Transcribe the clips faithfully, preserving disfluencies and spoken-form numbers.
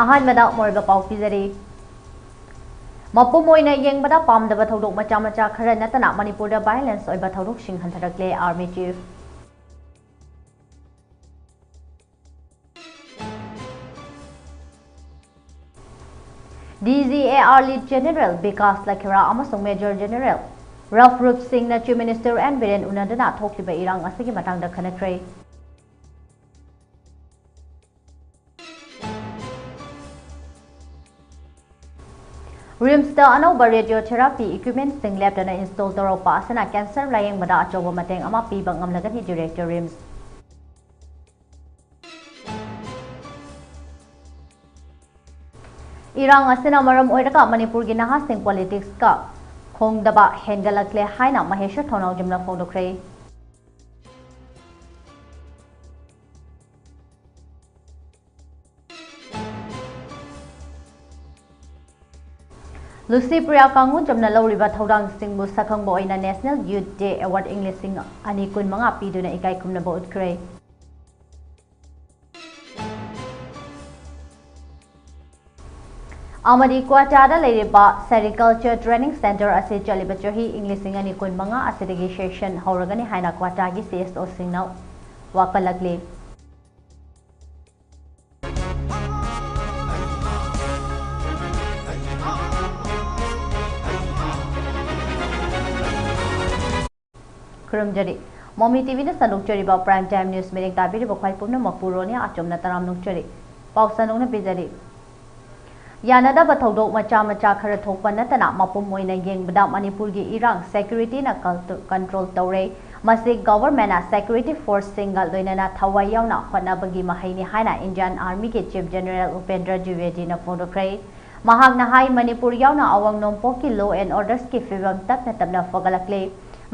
ꯑꯍꯥꯟꯕꯗ ꯃꯔꯨꯑꯣꯏꯕ ꯄꯥꯎ ꯄꯤꯖꯔꯤ꯫ ꯃꯄꯨꯝ ꯑꯣꯏꯅ ꯌꯦꯡꯕꯗ ꯄꯥꯝꯗꯕ ꯊꯧꯗꯣꯛ ꯃꯆꯥ ꯃꯆꯥ ꯈꯔ ꯅꯠꯇꯅ ꯃꯅꯤꯄꯨꯔꯗ violence ꯑꯣꯏꯕ ꯊꯧꯗꯣꯛꯁꯤꯡ ꯍꯟꯊꯔꯛꯂꯦ, Army Chief꯫ DGAR Lieutenant General Vikas ꯂꯈꯦꯔꯥ ꯑꯃꯁꯨꯡ Major General ꯔꯐ ꯔꯨꯞ ꯁꯤꯡꯅ Chief Minister ꯑꯦꯟ ꯕꯤꯔꯦꯟ ꯎꯅꯗꯨꯅ ꯊꯣꯛꯂꯤꯕ ꯏꯔꯥꯡ ꯑꯁꯤꯒꯤ ꯃꯇꯥꯡꯗ ꯈꯟꯅꯈ꯭ꯔꯦ꯫ ꯔꯤꯝꯁꯇ ꯑꯅꯧꯕ radiotherapy equipmentꯁꯤꯡ ꯂꯦꯞꯇꯅ install ꯇꯧꯔꯛꯄ ꯑꯁꯤꯅ cancer ꯂꯥꯌꯦꯡꯕꯗ ꯑꯆꯧꯕ ꯃꯇꯦꯡ ꯑꯃ ꯄꯤꯕ ꯉꯝꯂꯒꯅꯤ, Director, ꯔꯤꯝꯁ꯫ ꯏꯔꯥꯡ ꯑꯁꯤꯅ ꯃꯔꯝ ꯑꯣꯏꯔꯒ ꯃꯅꯤꯄꯨꯔꯒꯤ ꯅꯍꯥꯁꯤꯡ politicsꯀ ꯈꯣꯡꯗꯕ ꯍꯦꯟꯒꯠꯂꯛꯂꯦ ꯍꯥꯏꯅ ꯃꯍꯦꯁ꯭ꯋꯔ ꯊꯣꯡꯅꯥꯎꯖꯝꯅ ꯐꯣꯡꯗꯣꯛꯈ꯭ꯔꯦ꯫ ꯂꯨꯁꯤ ꯄ꯭ꯔꯤꯌꯥ ꯀꯥꯡꯉꯨꯖꯝꯅ ꯂꯧꯔꯤꯕ ꯊꯧꯗꯥꯡꯁꯤꯡꯕꯨ ꯁꯛꯈꯪꯕ ꯑꯣꯏꯅ National Youth Day Award ꯏꯪ ꯂꯤꯁꯤꯡ ꯑꯅꯤ ꯀꯨꯟꯃꯉꯥ ꯄꯤꯗꯨꯅ ꯏꯀꯥꯏ ꯈꯨꯝꯅꯕ ꯎꯠꯈ꯭ꯔꯦ꯫ ꯑꯃꯗꯤ ꯀ꯭ꯋꯥꯇꯥꯗ ꯂꯩꯔꯤꯕ Sericulture Training Centre ꯑꯁꯤ ꯆꯠꯂꯤꯕ ꯆꯍꯤ ꯏꯪ ꯂꯤꯁꯤꯡ ꯑꯅꯤ ꯀꯨꯟꯃꯉꯥ ꯑꯁꯤꯗꯒꯤ session ꯍꯧꯔꯒꯅꯤ ꯍꯥꯏꯅ ꯀ꯭ꯋꯥꯇꯥꯒꯤ CSOꯁꯤꯡꯅ ꯋꯥꯀꯠꯂꯛꯂꯤ꯫ ꯈꯨꯔꯨꯝꯖꯔꯤ꯫ ꯃꯣꯃꯤ TVꯅ ꯁꯟꯗꯣꯛꯆꯔꯤꯕ Prime Time News ꯃꯤꯠꯌꯦꯡ ꯇꯥꯕꯤꯔꯤꯕ ꯈ꯭ꯋꯥꯏ ꯄꯨꯝꯅꯃꯛꯄꯨ ꯔꯣꯅꯤꯌꯥ ꯑꯆꯝꯅ ꯇꯔꯥꯝꯅ ꯑꯣꯛꯆꯔꯤ꯫ ꯄꯥꯎ ꯁꯟꯗꯣꯛꯅ ꯄꯤꯖꯔꯤ꯫ ꯌꯥꯅꯗꯕ ꯊꯧꯗꯣꯛ ꯃꯆꯥ ꯃꯆꯥ ꯈꯔ ꯊꯣꯛꯄ ꯅꯠꯇꯅ ꯃꯄꯨꯝ ꯑꯣꯏꯅ ꯌꯦꯡꯕꯗ ꯃꯅꯤꯄꯨꯔꯒꯤ ꯏꯔꯥꯡ securityꯅ ꯀꯜ-, control ꯇꯧꯔꯦ꯫ ꯃꯁꯤ governmentꯅ security forceꯁꯤꯡꯒ ꯂꯣꯏꯅꯅ ꯊꯋꯥꯏ ꯌꯥꯎꯅ ꯍꯣꯠꯅꯕꯒꯤ ꯃꯍꯩꯅꯤ ꯍꯥꯏꯅ Indian Armyꯒꯤ Chief General ꯎꯄꯦꯟꯗ꯭ꯔ ꯗ꯭ꯋꯤꯋꯦꯗꯤꯅ ꯐꯣꯡꯗꯣꯛꯈ꯭ꯔꯦ꯫ ꯃꯍꯥꯛꯅ ꯍꯥꯏ, ꯃꯅꯤꯄꯨꯔ ꯌꯥꯎꯅ ꯑꯋꯥꯡ ꯅꯣꯡꯄꯣꯛꯀꯤ law and orderꯁꯀꯤ ꯐꯤꯕꯝ ꯇꯞꯅ ꯇꯞꯅ ꯐꯒꯠꯂꯛꯂꯦ꯫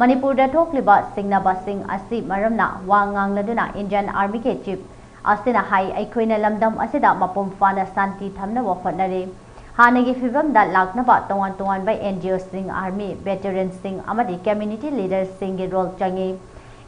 ꯃꯅꯤꯄꯨꯔꯗ ꯊꯣꯛꯂꯤꯕ ꯁꯤꯡꯅꯕꯁꯤꯡ ꯑꯁꯤ ꯃꯔꯝꯅ ꯋꯥ ꯉꯥꯡꯂꯗꯨꯅ Indian Armyꯒꯤ Chief ꯑꯁꯤꯅ ꯍꯥꯏ, ꯑꯩꯈꯣꯏꯅ ꯂꯝꯗꯝ ꯑꯁꯤꯗ ꯃꯄꯨꯡ ꯐꯥꯅ ꯁꯥꯟꯇꯤ ꯊꯝꯅꯕ ꯍꯣꯠꯅꯔꯤ꯫ ꯍꯥꯟꯅꯒꯤ ꯐꯤꯕꯝꯗ ꯂꯥꯛꯅꯕ ꯇꯣꯉꯥꯟ ꯇꯣꯉꯥꯟꯕ NGOꯁꯤꯡ, Army veteranꯁꯤꯡ ꯑꯃꯗꯤ community leaderꯁꯤꯡꯒꯤ role ꯆꯪꯏ꯫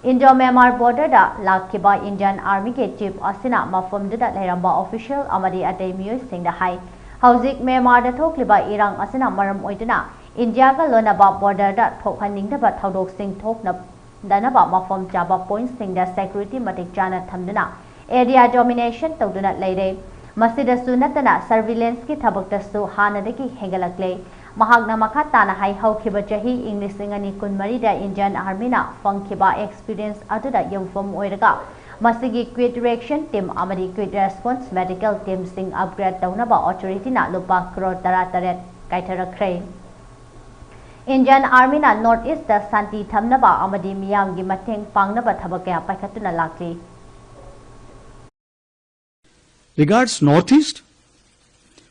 Indo-Myanmar border ꯗ ꯂꯥꯛꯈꯤꯕ Indian Army ꯒꯤ chief ꯑꯁꯤꯅ ꯃꯐꯝꯗꯨꯗ ꯂꯩꯔꯝꯕ official ꯑꯃꯗꯤ ꯑꯇꯩ ꯃꯤꯑꯣꯏꯁꯤꯡꯗ ꯍꯥꯏ, ꯍꯧꯖꯤꯛ ꯃ꯭ꯌꯥꯟꯃꯥꯔꯗ ꯊꯣꯛꯂꯤꯕ ꯏꯔꯥꯡ ꯑꯁꯤꯅ ꯃꯔꯝ ꯑꯣꯏꯗꯨꯅ ꯏꯟꯗꯤꯌꯥꯒ ꯂꯣꯟꯅꯕ border ꯗ ꯊꯣꯛꯍꯟꯅꯤꯡꯗꯕ ꯊꯧꯗꯣꯛꯁꯤꯡ ꯊꯣꯛꯅꯗꯅꯕ ꯃꯐꯝ ꯆꯥꯕ point ꯁꯤꯡꯗ security ꯃꯇꯤꯛ ꯆꯥꯅ ꯊꯝꯗꯨꯅ area domination ꯇꯧꯗꯨꯅ ꯂꯩꯔꯦ꯫ ꯃꯁꯤꯗꯁꯨ ꯅꯠꯇꯅ surveillance ꯀꯤ ꯊꯕꯛꯇꯁꯨ ꯍꯥꯟꯅꯗꯒꯤ ꯍꯦꯟꯒꯠꯂꯛꯂꯦ꯫ ꯃꯍꯥꯛꯅ ꯃꯈꯥ ꯇꯥꯅ ꯍꯥꯏ, ꯍꯧꯈꯤꯕ ꯆꯍꯤ ꯏꯪ ꯂꯤꯁꯤꯡ ꯑꯅꯤ ꯀꯨꯟꯃꯔꯤꯗ Indian Army ꯅ ꯐꯪꯈꯤꯕ experience ꯑꯗꯨꯗ ꯌꯨꯝꯐꯝ ꯑꯣꯏꯔꯒ ꯃꯁꯤꯒꯤ quick reaction team ꯑꯃꯗꯤ quick response medical team ꯁꯤꯡ upgrade ꯇꯧꯅꯕ authority ꯅ ꯂꯨꯄꯥ ꯀ꯭ꯔꯣꯔ ꯇꯔꯥꯇꯔꯦꯠ ꯀꯥꯏꯊꯔꯛꯈ꯭ꯔꯦ꯫ Indian Army ꯅ North East ꯇ ꯁꯥꯟꯇꯤ ꯊꯝꯅꯕ ꯑꯃꯗꯤ ꯃꯤꯌꯥꯝꯒꯤ ꯃꯇꯦꯡ ꯄꯥꯡꯅꯕ ꯊꯕꯛ ꯀꯌꯥ ꯄꯥꯏꯈꯠꯇꯨꯅ ꯂꯥꯛꯂꯤ꯫ Regards Northeast,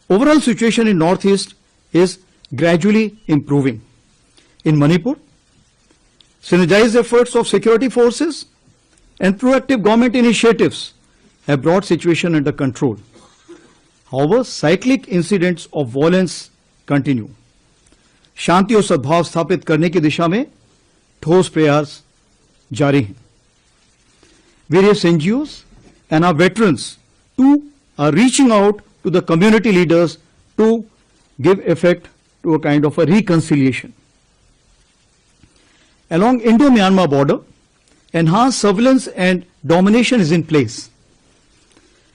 overall situation in Northeast is gradually improving. In Manipur, synergized efforts of security forces and proactive government initiatives have brought situation under control. However, cyclic incidents of violence continue. शांति और सद्भाव स्थापित करने की दिशा में ठोस प्रयास जारी हैं। Various N G Os and our veterans too are reaching out to the community leaders to give effect to a kind of a reconciliation. Along Indo-Myanmar border, enhanced surveillance and domination is in place.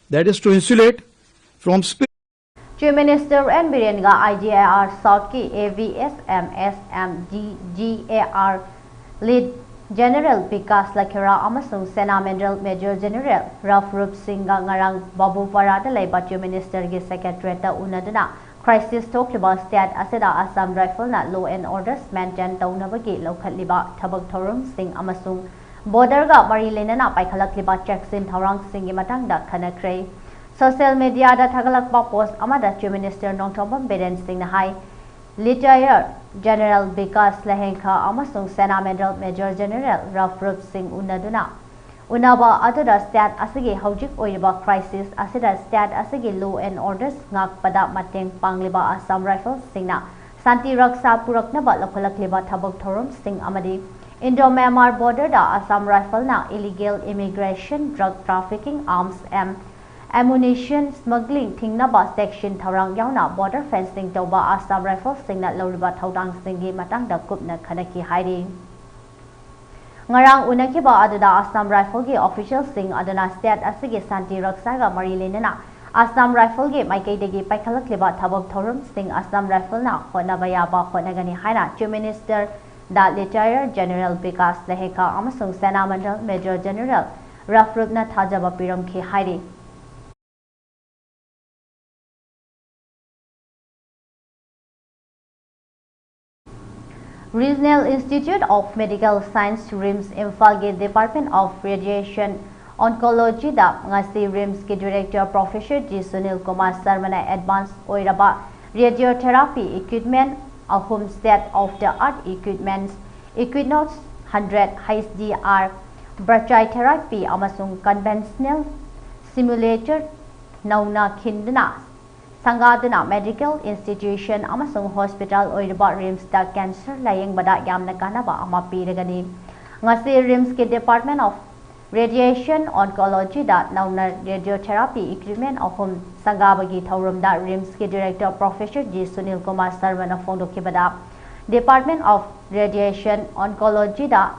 That is to insulate from spill. Chief Minister N Biren ꯒ I G I R South ꯀꯤ A V S M S M D G A R Lead General Bikash Lakhera ꯑꯃꯁꯨꯡ Sena Mandal Major General Ralph Rup Singh ꯒ ꯉꯔꯥꯡ ꯕꯥꯕꯨꯄꯥꯔꯥꯗ ꯂꯩꯕ Chief Minister ꯒꯤ Secretariat ꯇ ꯎꯅꯗꯨꯅ crisis ꯊꯣꯛꯂꯤꯕ state ꯑꯁꯤꯗ Assam Rifle ꯅ law and orders maintain ꯇꯧꯅꯕꯒꯤ ꯂꯧꯈꯠꯂꯤꯕ ꯊꯕꯛ ꯊꯧꯔꯝꯁꯤꯡ ꯑꯃꯁꯨꯡ border ꯒ ꯃꯔꯤ ꯂꯩꯅꯅ ꯄꯥꯏꯈꯠꯂꯛꯂꯤꯕ ꯆꯦꯛꯁꯤꯟ ꯊꯧꯔꯥꯡꯁꯤꯡꯒꯤ ꯃꯇꯥꯡꯗ ꯈꯟꯅꯈ꯭ꯔꯦ꯫ Social media ꯗ ꯊꯥꯒꯠꯂꯛꯄ post ꯑꯃꯗ Chief Minister ꯅꯣꯡꯊꯣꯝꯕꯝ ꯕꯤꯔꯦꯟ ꯁꯤꯡꯅ ꯍꯥꯏ, Retired General Bikash Lakhera ꯑꯃꯁꯨꯡ Sena Mandal Major General Ralph Rup Singh ꯎꯅꯗꯨꯅ ꯎꯅꯕ ꯑꯗꯨꯗ state ꯑꯁꯤꯒꯤ ꯍꯧꯖꯤꯛ ꯑꯣꯏꯔꯤꯕ crisis ꯑꯁꯤꯗ state ꯑꯁꯤꯒꯤ law and orders ꯉꯥꯛꯄꯗ ꯃꯇꯦꯡ ꯄꯥꯡꯂꯤꯕ Assam Rifles ꯁꯤꯡꯅ ꯁꯥꯟꯇꯤ ꯔꯛꯁꯥ ꯄꯨꯔꯛꯅꯕ ꯂꯧꯈꯠꯂꯛꯂꯤꯕ ꯊꯕꯛ ꯊꯧꯔꯝꯁꯤꯡ ꯑꯃꯗꯤ Indo-Myanmar border ꯗ Assam Rifle ꯅ illegal immigration, drug trafficking, arms and ammunition smuggling ꯊꯤꯡꯅꯕ section ꯊꯧꯔꯥꯡ ꯌꯥꯎꯅ border fencing ꯇꯧꯕ Assam Rifle ꯁꯤꯡꯅ ꯂꯧꯔꯤꯕ ꯊꯧꯗꯥꯡꯁꯤꯡꯒꯤ ꯃꯇꯥꯡꯗ ꯀꯨꯞꯅ ꯈꯟꯅꯈꯤ ꯍꯥꯏꯔꯤ꯫ ꯉꯔꯥꯡ ꯎꯅꯈꯤꯕ ꯑꯗꯨꯗ Assam Rifle ꯒꯤ official ꯁꯤꯡ ꯑꯗꯨꯅ state ꯑꯁꯤꯒꯤ ꯁꯥꯟꯇꯤ ꯔꯛꯁꯥꯒ ꯃꯔꯤ ꯂꯩꯅꯅ Assam Rifle ꯒꯤ ꯃꯥꯏꯀꯩꯗꯒꯤ ꯄꯥꯏꯈꯠꯂꯛꯂꯤꯕ ꯊꯕꯛ ꯊꯧꯔꯝꯁꯤꯡ Assam Rifle ꯅ ꯍꯣꯠꯅꯕ ꯌꯥꯕ ꯍꯣꯠꯅꯒꯅꯤ ꯍꯥꯏꯅ Chief Minister ꯗ Retired General Bikash Lahekha ꯑꯃꯁꯨꯡ ꯁꯦꯅꯥ ꯃꯟꯗꯜ Major General ꯔꯐꯔꯨꯞꯅ ꯊꯥꯖꯕ ꯄꯤꯔꯝꯈꯤ ꯍꯥꯏꯔꯤ꯫ Regional Institute of Medical Science, RIMS, ꯏꯝꯐꯥꯜꯒꯤ Department of Radiation Oncology ꯗ ꯉꯁꯤ RIMS ꯀꯤ Director Professor G Sunil Kumar ꯁꯔꯃꯅ advance ꯑꯣꯏꯔꯕ radiotherapy equipment ꯑꯍꯨꯝ, state of the art equipments, Equinox hundred H D R, brachytherapy ꯑꯃꯁꯨꯡ conventional simulator ꯅꯧꯅ ꯈꯤꯟꯗꯨꯅ ꯁꯪꯒꯥꯗꯨꯅ medical institution ꯑꯃꯁꯨꯡ hospital ꯑꯣꯏꯔꯤꯕ RIMS ꯇ cancer ꯂꯥꯌꯦꯡꯕꯗ ꯌꯥꯝꯅ ꯀꯥꯟꯅꯕ ꯑꯃ ꯄꯤꯔꯒꯅꯤ꯫ ꯉꯁꯤ RIMS ꯀꯤ Department of Radiation Oncology ꯗ ꯅꯧꯅ radiotherapy equipment ꯑꯍꯨꯝ ꯁꯪꯒꯥꯕꯒꯤ ꯊꯧꯔꯝꯗ RIMS ꯀꯤ Director Professor G Sunil Kumar ꯁꯔꯃꯅ ꯐꯣꯡꯗꯣꯛꯈꯤꯕꯗ, Department of Radiation Oncology ꯗ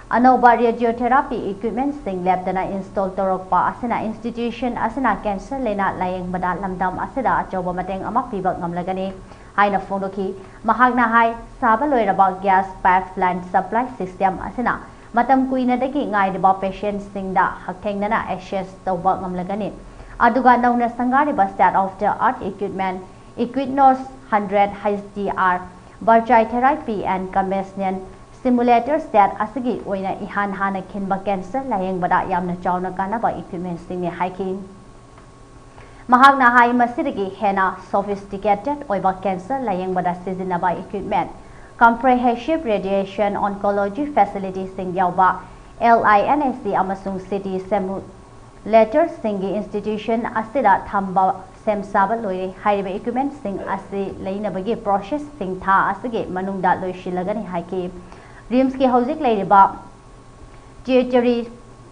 ꯑꯅꯧꯕ radiotherapy equipment ꯁꯤꯡ ꯂꯦꯞꯇꯅ install ꯇꯧꯔꯛꯄ ꯑꯁꯤꯅ institution ꯑꯁꯤꯅ cancer ꯂꯩꯅꯥ ꯂꯥꯌꯦꯡꯕꯗ ꯂꯝꯗꯝ ꯑꯁꯤꯗ ꯑꯆꯧꯕ ꯃꯇꯦꯡ ꯑꯃ ꯄꯤꯕ ꯉꯝꯂꯒꯅꯤ ꯍꯥꯏꯅ ꯐꯣꯡꯗꯣꯛꯈꯤ꯫ ꯃꯍꯥꯛꯅ ꯍꯥꯏ, ꯁꯥꯕ ꯂꯣꯏꯔꯕ gas pipeline supply system ꯑꯁꯤꯅ ꯃꯇꯝ ꯀꯨꯏꯅꯗꯒꯤ ꯉꯥꯏꯔꯤꯕ patient ꯁꯤꯡꯗ ꯍꯛꯊꯦꯡꯅꯅ access ꯇꯧꯕ ꯉꯝꯂꯒꯅꯤ꯫ ꯑꯗꯨꯒ ꯅꯧꯅ ꯁꯪꯒꯥꯔꯤꯕ state of the art equipment Equinox hundred H D R, brachytherapy and conventional simulator state ꯑꯁꯤꯒꯤ ꯑꯣꯏꯅ ꯏꯍꯥꯟ ꯍꯥꯟꯅ ꯈꯤꯟꯕ cancer ꯂꯥꯌꯦꯡꯕꯗ ꯌꯥꯝꯅ ꯆꯥꯎꯅ ꯀꯥꯟꯅꯕ equipment ꯁꯤꯡꯅꯤ ꯍꯥꯏꯈꯤ꯫ ꯃꯍꯥꯛꯅ ꯍꯥꯏ, ꯃꯁꯤꯗꯒꯤ ꯍꯦꯟꯅ sophisticated ꯑꯣꯏꯕ cancer ꯂꯥꯌꯦꯡꯕꯗ ꯁꯤꯖꯤꯟꯅꯕ equipment, comprehensive radiation oncology facility ꯁꯤꯡ ꯌꯥꯎꯕ L I N A C ꯑꯃꯁꯨꯡ C T simulator ꯁꯤꯡꯒꯤ institution ꯑꯁꯤꯗ ꯊꯝꯕ ꯁꯦꯝ ꯁꯥꯕ ꯂꯣꯏꯔꯦ꯫ ꯍꯥꯏꯔꯤꯕ equipment ꯁꯤꯡ ꯑꯁꯤ ꯂꯩꯅꯕꯒꯤ process ꯁꯤꯡ ꯊꯥ ꯑꯁꯤꯒꯤ ꯃꯅꯨꯡꯗ ꯂꯣꯏꯁꯤꯜꯂꯒꯅꯤ ꯍꯥꯏꯈꯤ꯫ ꯔꯤꯝꯁꯀꯤ ꯍꯧꯖꯤꯛ ꯂꯩꯔꯤꯕ ꯇꯤꯔꯤꯇꯔꯤ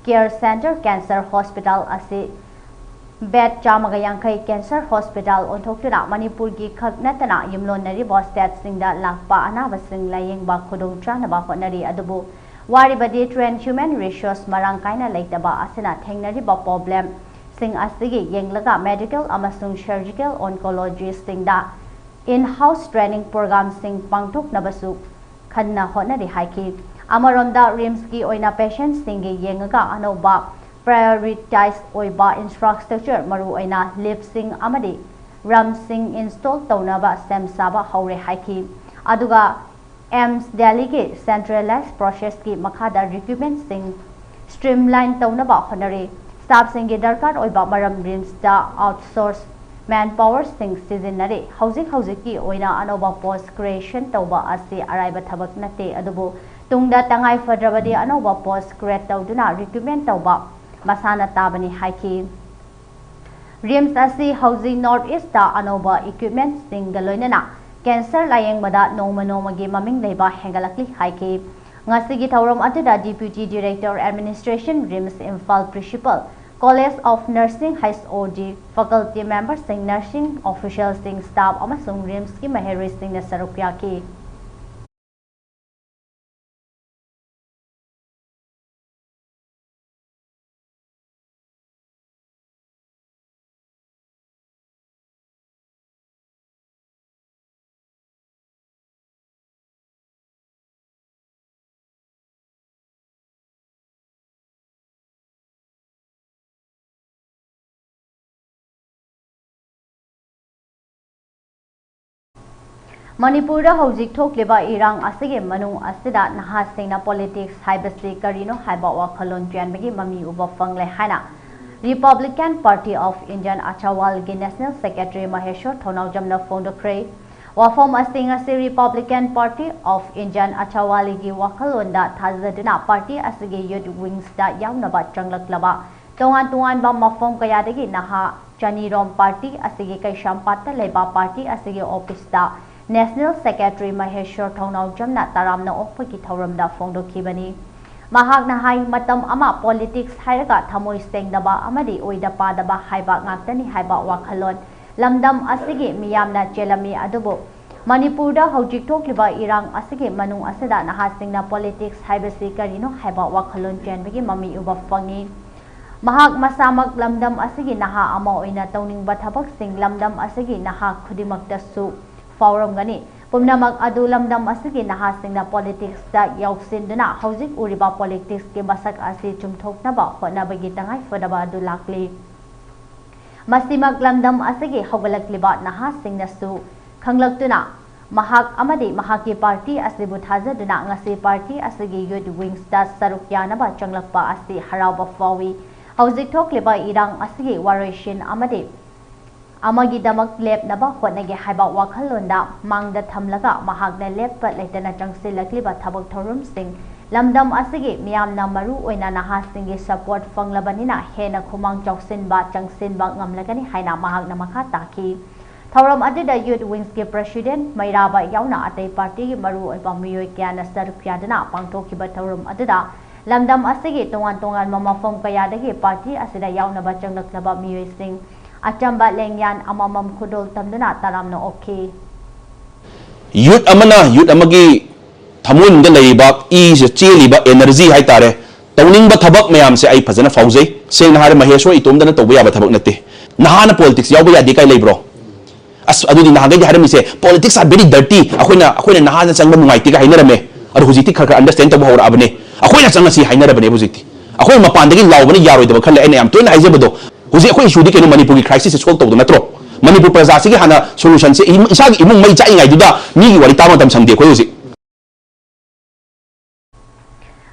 ꯀꯦꯌꯔ ꯁꯦꯟꯇꯔ ꯀꯦꯟꯁꯔ ꯍꯣꯁꯄꯤꯇꯥꯜ ꯑꯁꯤ ꯕꯦꯗ ꯆꯥꯝꯃꯒ ꯌꯥꯡꯈꯩ ꯀꯦꯟꯁꯔ ꯍꯣꯁꯄꯤꯇꯥꯜ ꯑꯣꯟꯊꯣꯛꯇꯨꯅ ꯃꯅꯤꯄꯨꯔꯒꯤ ꯈꯛ ꯅꯠꯇꯅ ꯌꯨꯝꯂꯣꯟꯅꯔꯤꯕ ꯁ꯭ꯇꯦꯠꯁꯤꯡꯗ ꯂꯥꯛꯄ ꯑꯅꯥꯕꯁꯤꯡ ꯂꯥꯌꯦꯡꯕ ꯈꯨꯗꯣꯡꯆꯥꯅꯕ ꯍꯣꯠꯅꯔꯤ꯫ ꯑꯗꯨꯕꯨ ꯋꯥꯔꯤꯕꯗꯤ trained human resource ꯃꯔꯥꯡ ꯀꯥꯏꯅ ꯂꯩꯇꯕ ꯑꯁꯤꯅ ꯊꯦꯡꯅꯔꯤꯕ problemꯁꯤꯡ ꯑꯁꯤꯒꯤ ꯌꯦꯡꯂꯒ medical ꯑꯃꯁꯨꯡ surgical oncologistꯁꯤꯡꯗ in-house training programꯁꯤꯡ ꯄꯥꯡꯊꯣꯛꯅꯕꯁꯨ ꯈꯟꯅ ꯍꯣꯠꯅꯔꯤ ꯍꯥꯏꯈꯤ꯫ ꯑꯃꯔꯣꯝꯗ ꯔꯤꯝꯁꯀꯤ ꯑꯣꯏꯅ patientꯁꯤꯡꯒꯤ ꯌꯦꯡꯉꯒ ꯑꯅꯧꯕ prioritized ꯑꯣꯏꯕ infrastructure, ꯃꯔꯨꯑꯣꯏꯅ liftꯁꯤꯡ ꯑꯃꯗꯤ ramsꯁꯤꯡ install ꯇꯧꯅꯕ ꯁꯦꯝ ꯁꯥꯕ ꯍꯧꯔꯦ ꯍꯥꯏꯈꯤ꯫ ꯑꯗꯨꯒ ꯑꯦꯝꯁ ꯗꯦꯜꯂꯤꯒꯤ centralized processꯀꯤ ꯃꯈꯥꯗ recruitmentꯁꯤꯡ streamline ꯇꯧꯅꯕ ꯍꯣꯠꯅꯔꯤ꯫ Staffꯁꯤꯡꯒꯤ ꯗꯔꯀꯥꯔ ꯑꯣꯏꯕ ꯃꯔꯝ ꯔꯤꯝꯁꯇ outsource manpowerꯁꯤꯡ ꯁꯤꯖꯤꯟꯅꯔꯤ꯫ ꯍꯧꯖꯤꯛ ꯍꯧꯖꯤꯛꯀꯤ ꯑꯣꯏꯅ ꯑꯅꯧꯕ post creation ꯇꯧꯕ ꯑꯁꯤ ꯑꯔꯥꯏꯕ ꯊꯕꯛ ꯅꯠꯇꯦ, ꯑꯗꯨꯕꯨ ꯇꯨꯡꯗ ꯇꯉꯥꯏ ꯐꯗ꯭ꯔꯕꯗꯤ ꯑꯅꯧꯕ post create ꯇꯧꯗꯨꯅ recruitment ꯇꯧꯕ ꯃꯁꯥꯅ ꯇꯥꯕꯅꯤ ꯍꯥꯏꯈꯤ꯫ ꯔꯤꯝꯁ ꯑꯁꯤ ꯍꯧꯖꯤꯛ North Eastꯇ ꯑꯅꯧꯕ equipmentꯁꯤꯡꯒ ꯂꯣꯏꯅꯅ cancer ꯂꯥꯌꯦꯡꯕꯗ ꯅꯣꯡꯃ ꯅꯣꯡꯃꯒꯤ ꯃꯃꯤꯡ ꯂꯩꯕ ꯍꯦꯟꯒꯠꯂꯛꯂꯤ ꯍꯥꯏꯈꯤ꯫ ꯉꯁꯤꯒꯤ ꯊꯧꯔꯝ ꯑꯗꯨꯗ Deputy Director Administration, RIMS Imphal, Principal, College of Nursing, H O D, faculty memberꯁꯤꯡ, nursing officialꯁꯤꯡ, staff ꯑꯃꯁꯨꯡ ꯔꯤꯝꯁꯀꯤ ꯃꯍꯩꯔꯣꯏꯁꯤꯡꯅ ꯁꯔꯨꯛ ꯌꯥꯈꯤ꯫ ꯃꯅꯤꯄꯨꯔꯗ ꯍꯧꯖꯤꯛ ꯊꯣꯛꯂꯤꯕ ꯏꯔꯥꯡ ꯑꯁꯤꯒꯤ ꯃꯅꯨꯡ ꯑꯁꯤꯗ ꯅꯍꯥꯁꯤꯡꯅ politics ꯍꯥꯏꯕꯁꯤ ꯀꯔꯤꯅꯣ ꯍꯥꯏꯕ ꯋꯥꯈꯜꯂꯣꯟ ꯆꯦꯟꯕꯒꯤ ꯃꯃꯤ ꯎꯕ ꯐꯪꯂꯦ ꯍꯥꯏꯅ Republican Party of Indian ꯑꯆꯥꯋꯥꯜꯒꯤ National Secretary ꯃꯍꯦꯁ꯭ꯋꯔ ꯊꯧꯅꯥꯎꯖꯝꯅ ꯐꯣꯡꯗꯣꯛꯈ꯭ꯔꯦ꯫ ꯋꯥꯐꯝ ꯑꯁꯤ ꯉꯁꯤ Republican Party of Indian ꯑꯆꯥꯋꯥꯜꯒꯤ ꯋꯥꯈꯜꯂꯣꯟꯗ ꯊꯥꯖꯗꯨꯅ party ꯑꯁꯤꯒꯤ youth wingsꯇ ꯌꯥꯎꯅꯕ ꯆꯪꯂꯛꯂꯕ ꯇꯣꯉꯥꯟ ꯇꯣꯉꯥꯟꯕ ꯃꯐꯝ ꯀꯌꯥꯗꯒꯤ ꯅꯍꯥ ꯆꯅꯤꯔꯣꯝ party ꯑꯁꯤꯒꯤ ꯀꯩꯁꯥꯝꯄꯥꯠꯇ ꯂꯩꯕ party ꯑꯁꯤꯒꯤ officeꯇ National Secretary ꯃꯍꯦꯁ꯭ꯋꯔ ꯊꯧꯅꯥꯎꯖꯝꯅ ꯇꯔꯥꯝꯅ ꯑꯣꯛꯄꯒꯤ ꯊꯧꯔꯝꯗ ꯐꯣꯡꯗꯣꯛꯈꯤꯕꯅꯤ꯫ ꯃꯍꯥꯛꯅ ꯍꯥꯏ, ꯃꯇꯝ ꯑꯃ ꯄꯣꯂꯤꯇꯤꯛꯁ ꯍꯥꯏꯔꯒ ꯊꯃꯣꯏ ꯁꯦꯡꯗꯕ ꯑꯃꯗꯤ ꯑꯣꯏꯗ ꯄꯥꯗꯕ ꯍꯥꯏꯕ ꯉꯥꯛꯇꯅꯤ ꯍꯥꯏꯕ ꯋꯥꯈꯜꯂꯣꯟ ꯂꯝꯗꯝ ꯑꯁꯤꯒꯤ ꯃꯤꯌꯥꯝꯅ ꯆꯦꯜꯂꯝꯃꯤ꯫ ꯑꯗꯨꯕꯨ ꯃꯅꯤꯄꯨꯔꯗ ꯍꯧꯖꯤꯛ ꯊꯣꯛꯂꯤꯕ ꯏꯔꯥꯡ ꯑꯁꯤꯒꯤ ꯃꯅꯨꯡ ꯑꯁꯤꯗ ꯅꯍꯥꯁꯤꯡꯅ ꯄꯣꯂꯤꯇꯤꯛꯁ ꯍꯥꯏꯕꯁꯤ ꯀꯔꯤꯅꯣ ꯍꯥꯏꯕ ꯋꯥꯈꯜꯂꯣꯟ ꯆꯦꯟꯕꯒꯤ ꯃꯃꯤ ꯎꯕ ꯐꯪꯉꯤ꯫ ꯃꯍꯥꯛ ꯃꯁꯥꯃꯛ ꯂꯝꯗꯝ ꯑꯁꯤꯒꯤ ꯅꯍꯥ ꯑꯃ ꯑꯣꯏꯅ ꯇꯧꯅꯤꯡꯕ ꯊꯕꯛꯁꯤꯡ ꯂꯝꯗꯝ ꯑꯁꯤꯒꯤ ꯅꯍꯥ ꯈꯨꯗꯤꯡꯃꯛꯇꯁꯨ ꯐꯥꯎꯔꯝꯒꯅꯤ꯫ ꯄꯨꯝꯅꯃꯛ ꯑꯗꯨ ꯂꯝꯗꯝ ꯑꯁꯤꯒꯤ ꯅꯍꯥꯁꯤꯡꯅ ꯄꯣꯂꯤꯇꯤꯛꯁꯇ ꯌꯥꯎꯁꯤꯟꯗꯨꯅ ꯍꯧꯖꯤꯛ ꯎꯔꯤꯕ ꯄꯣꯂꯤꯇꯤꯛꯁꯀꯤ ꯃꯁꯛ ꯑꯁꯤ ꯆꯨꯝꯊꯣꯛꯅꯕ ꯍꯣꯠꯅꯕꯒꯤ ꯇꯉꯥꯏꯐꯗꯕ ꯑꯗꯨ ꯂꯥꯛꯂꯤ꯫ ꯃꯁꯤꯃꯛ ꯂꯝꯗꯝ ꯑꯁꯤꯒꯤ ꯍꯧꯒꯠꯂꯛꯂꯤꯕ ꯅꯍꯥꯁꯤꯡꯅꯁꯨ ꯈꯪꯂꯛꯇꯨꯅ ꯃꯍꯥꯛ ꯑꯃꯗꯤ ꯃꯍꯥꯛꯀꯤ ꯄꯥꯔꯇꯤ ꯑꯁꯤꯕꯨ ꯊꯥꯖꯗꯨꯅ ꯉꯁꯤ ꯄꯥꯔꯇꯤ ꯑꯁꯤꯒꯤ ꯌꯨꯠ ꯋꯤꯡꯁꯇ ꯁꯔꯨꯛ ꯌꯥꯅꯕ ꯆꯪꯂꯛꯄ ꯑꯁꯤ ꯍꯔꯥꯎꯕ ꯐꯥꯎꯏ꯫ ꯍꯧꯖꯤꯛ ꯊꯣꯛꯂꯤꯕ ꯏꯔꯥꯡ ꯑꯁꯤꯒꯤ ꯋꯥꯔꯣꯏꯁꯤꯟ ꯑꯃꯗꯤ ꯑꯃꯒꯤꯗꯃꯛ ꯂꯦꯞꯅꯕ ꯍꯣꯠꯅꯒꯦ ꯍꯥꯏꯕ ꯋꯥꯈꯜꯂꯣꯟꯗ ꯃꯥꯡꯗ ꯊꯝꯂꯒ ꯃꯍꯥꯛꯅ ꯂꯦꯞꯄ ꯂꯩꯇꯅ ꯆꯪꯁꯤꯜꯂꯛꯂꯤꯕ ꯊꯕꯛ ꯊꯧꯔꯝꯁꯤꯡ ꯂꯝꯗꯝ ꯑꯁꯤꯒꯤ ꯃꯤꯌꯥꯝꯅ ꯃꯔꯨ ꯑꯣꯏꯅ ꯅꯍꯥꯁꯤꯡꯒꯤ ꯁꯄꯣꯔꯠ ꯐꯪꯂꯕꯅꯤꯅ ꯍꯦꯟꯅ ꯈꯨꯃꯥꯡ ꯆꯥꯎꯁꯤꯟꯕ ꯆꯪꯁꯤꯟꯕ ꯉꯝꯂꯒꯅꯤ ꯍꯥꯏꯅ ꯃꯍꯥꯛꯅ ꯃꯈꯥ ꯇꯥꯈꯤ꯫ ꯊꯧꯔꯝ ꯑꯗꯨꯗ ꯌꯨꯠ ꯋꯤꯡꯁꯀꯤ ꯄ꯭ꯔꯦꯁꯤꯗꯦꯟꯠ ꯃꯩꯔꯥꯕ ꯌꯥꯎꯅ ꯑꯇꯩ ꯄꯥꯔꯇꯤꯒꯤ ꯃꯔꯨꯑꯣꯏꯕ ꯃꯤꯑꯣꯏ ꯀꯌꯥꯅ ꯁꯔꯨꯛ ꯌꯥꯗꯨꯅ ꯄꯥꯡꯊꯣꯛꯈꯤꯕ ꯊꯧꯔꯝ ꯑꯗꯨꯗ ꯂꯝꯗꯝ ꯑꯁꯤꯒꯤ ꯇꯣꯉꯥꯟ ꯇꯣꯉꯥꯟꯕ ꯃꯐꯝ ꯀꯌꯥꯗꯒꯤ ꯄꯥꯔꯇꯤ ꯑꯁꯤꯗ ꯌꯥꯎꯅꯕ ꯆꯪꯂꯛꯂꯕ ꯃꯤꯑꯣꯏꯁꯤꯡ ꯑꯆꯝꯕ ꯂꯦꯡꯌꯥꯟ ꯑꯃꯃꯝ ꯈꯨꯗꯣꯜ ꯇꯝꯗꯨꯅ ꯇꯔꯥꯝꯅ ꯑꯣꯛꯈꯤ꯫ ꯌꯨꯠ ꯑꯃꯅ ꯌꯨꯠ ꯑꯃꯒꯤ ꯊꯃꯣꯏꯅꯨꯡꯗ ꯂꯩꯔꯤꯕ ꯏꯁꯦ ꯆꯦꯜꯂꯤꯕ energy ꯍꯥꯏꯇꯥꯔꯦ, ꯇꯧꯅꯤꯡꯕ ꯊꯕꯛ ꯃꯌꯥꯝꯁꯦ ꯑꯩ ꯐꯖꯅ ꯐꯥꯎꯖꯩ꯫ ꯁꯦꯡꯅ ꯍꯥꯏꯔ ꯃꯍꯦꯁꯣꯔ ꯏꯇꯣꯝꯗꯅ ꯇꯧꯕ ꯌꯥꯕ ꯊꯕꯛ ꯅꯠꯇꯦ꯫ ꯅꯍꯥꯅ ꯄꯣꯂꯤꯇꯤꯛꯁ ꯌꯥꯎꯕ ꯌꯥꯗꯦ ꯀꯥꯏ ꯂꯩꯕ꯭ꯔꯣ? ꯑꯁ ꯑꯗꯨꯗꯤ ꯅꯍꯥꯟꯈꯩꯗꯤ ꯍꯥꯏꯔꯝꯃꯤꯁꯦ politics are very dirty, ꯑꯩꯈꯣꯏꯅ ꯑꯩꯈꯣꯏꯅ ꯅꯍꯥꯅ ꯆꯪꯕ ꯅꯨꯡꯉꯥꯏꯇꯦꯒ ꯍꯥꯏꯅꯔꯝꯃꯦ꯫ ꯑꯗꯣ ꯍꯧꯖꯤꯛꯇꯤ ꯈꯔ ꯈꯔ understand ꯇꯧꯕ ꯍꯧꯔꯛꯑꯕꯅꯦ꯫ ꯑꯩꯈꯣꯏꯅ ꯆꯪꯉꯁꯤ ꯍꯥꯏꯅꯔꯕꯅꯦ ꯍꯧꯖꯤꯛꯇꯤ꯫ ꯑꯩꯈꯣꯏ ꯃꯄꯥꯟꯗꯒꯤ ꯂꯥꯎꯕꯅ ꯌꯥꯔꯣꯏꯗꯕ ꯈꯜꯂꯦ꯫ ꯑꯩꯅ ꯌꯥꯝ ꯇꯣꯏꯅ ꯍꯥꯏꯖꯕꯗꯣ, ꯍꯧꯖꯤꯛ ꯑꯩꯈꯣꯏ issue ꯗꯤ ꯀꯩꯅꯣ? ꯃꯅꯤꯄꯨꯔꯒꯤ crisis ꯁꯦ solve ꯇꯧꯗꯣ ꯅꯠꯇ꯭ꯔꯣ? ꯃꯅꯤꯄꯨꯔ ꯄ꯭ꯔꯖꯥꯁꯤꯒꯤ ꯍꯥꯟꯅ solution ꯁꯦ ꯏꯃꯨꯡ- ꯏꯁꯥꯒꯤ ꯏꯃꯨꯡ ꯃꯩ ꯆꯥꯛꯏꯉꯩꯗꯨꯗ ꯃꯤꯒꯤ ꯋꯥꯔꯤ ꯇꯥꯕ ꯃꯇꯝ ꯁꯪꯗꯦ ꯑꯩꯈꯣꯏ ꯍꯧꯖꯤꯛ꯫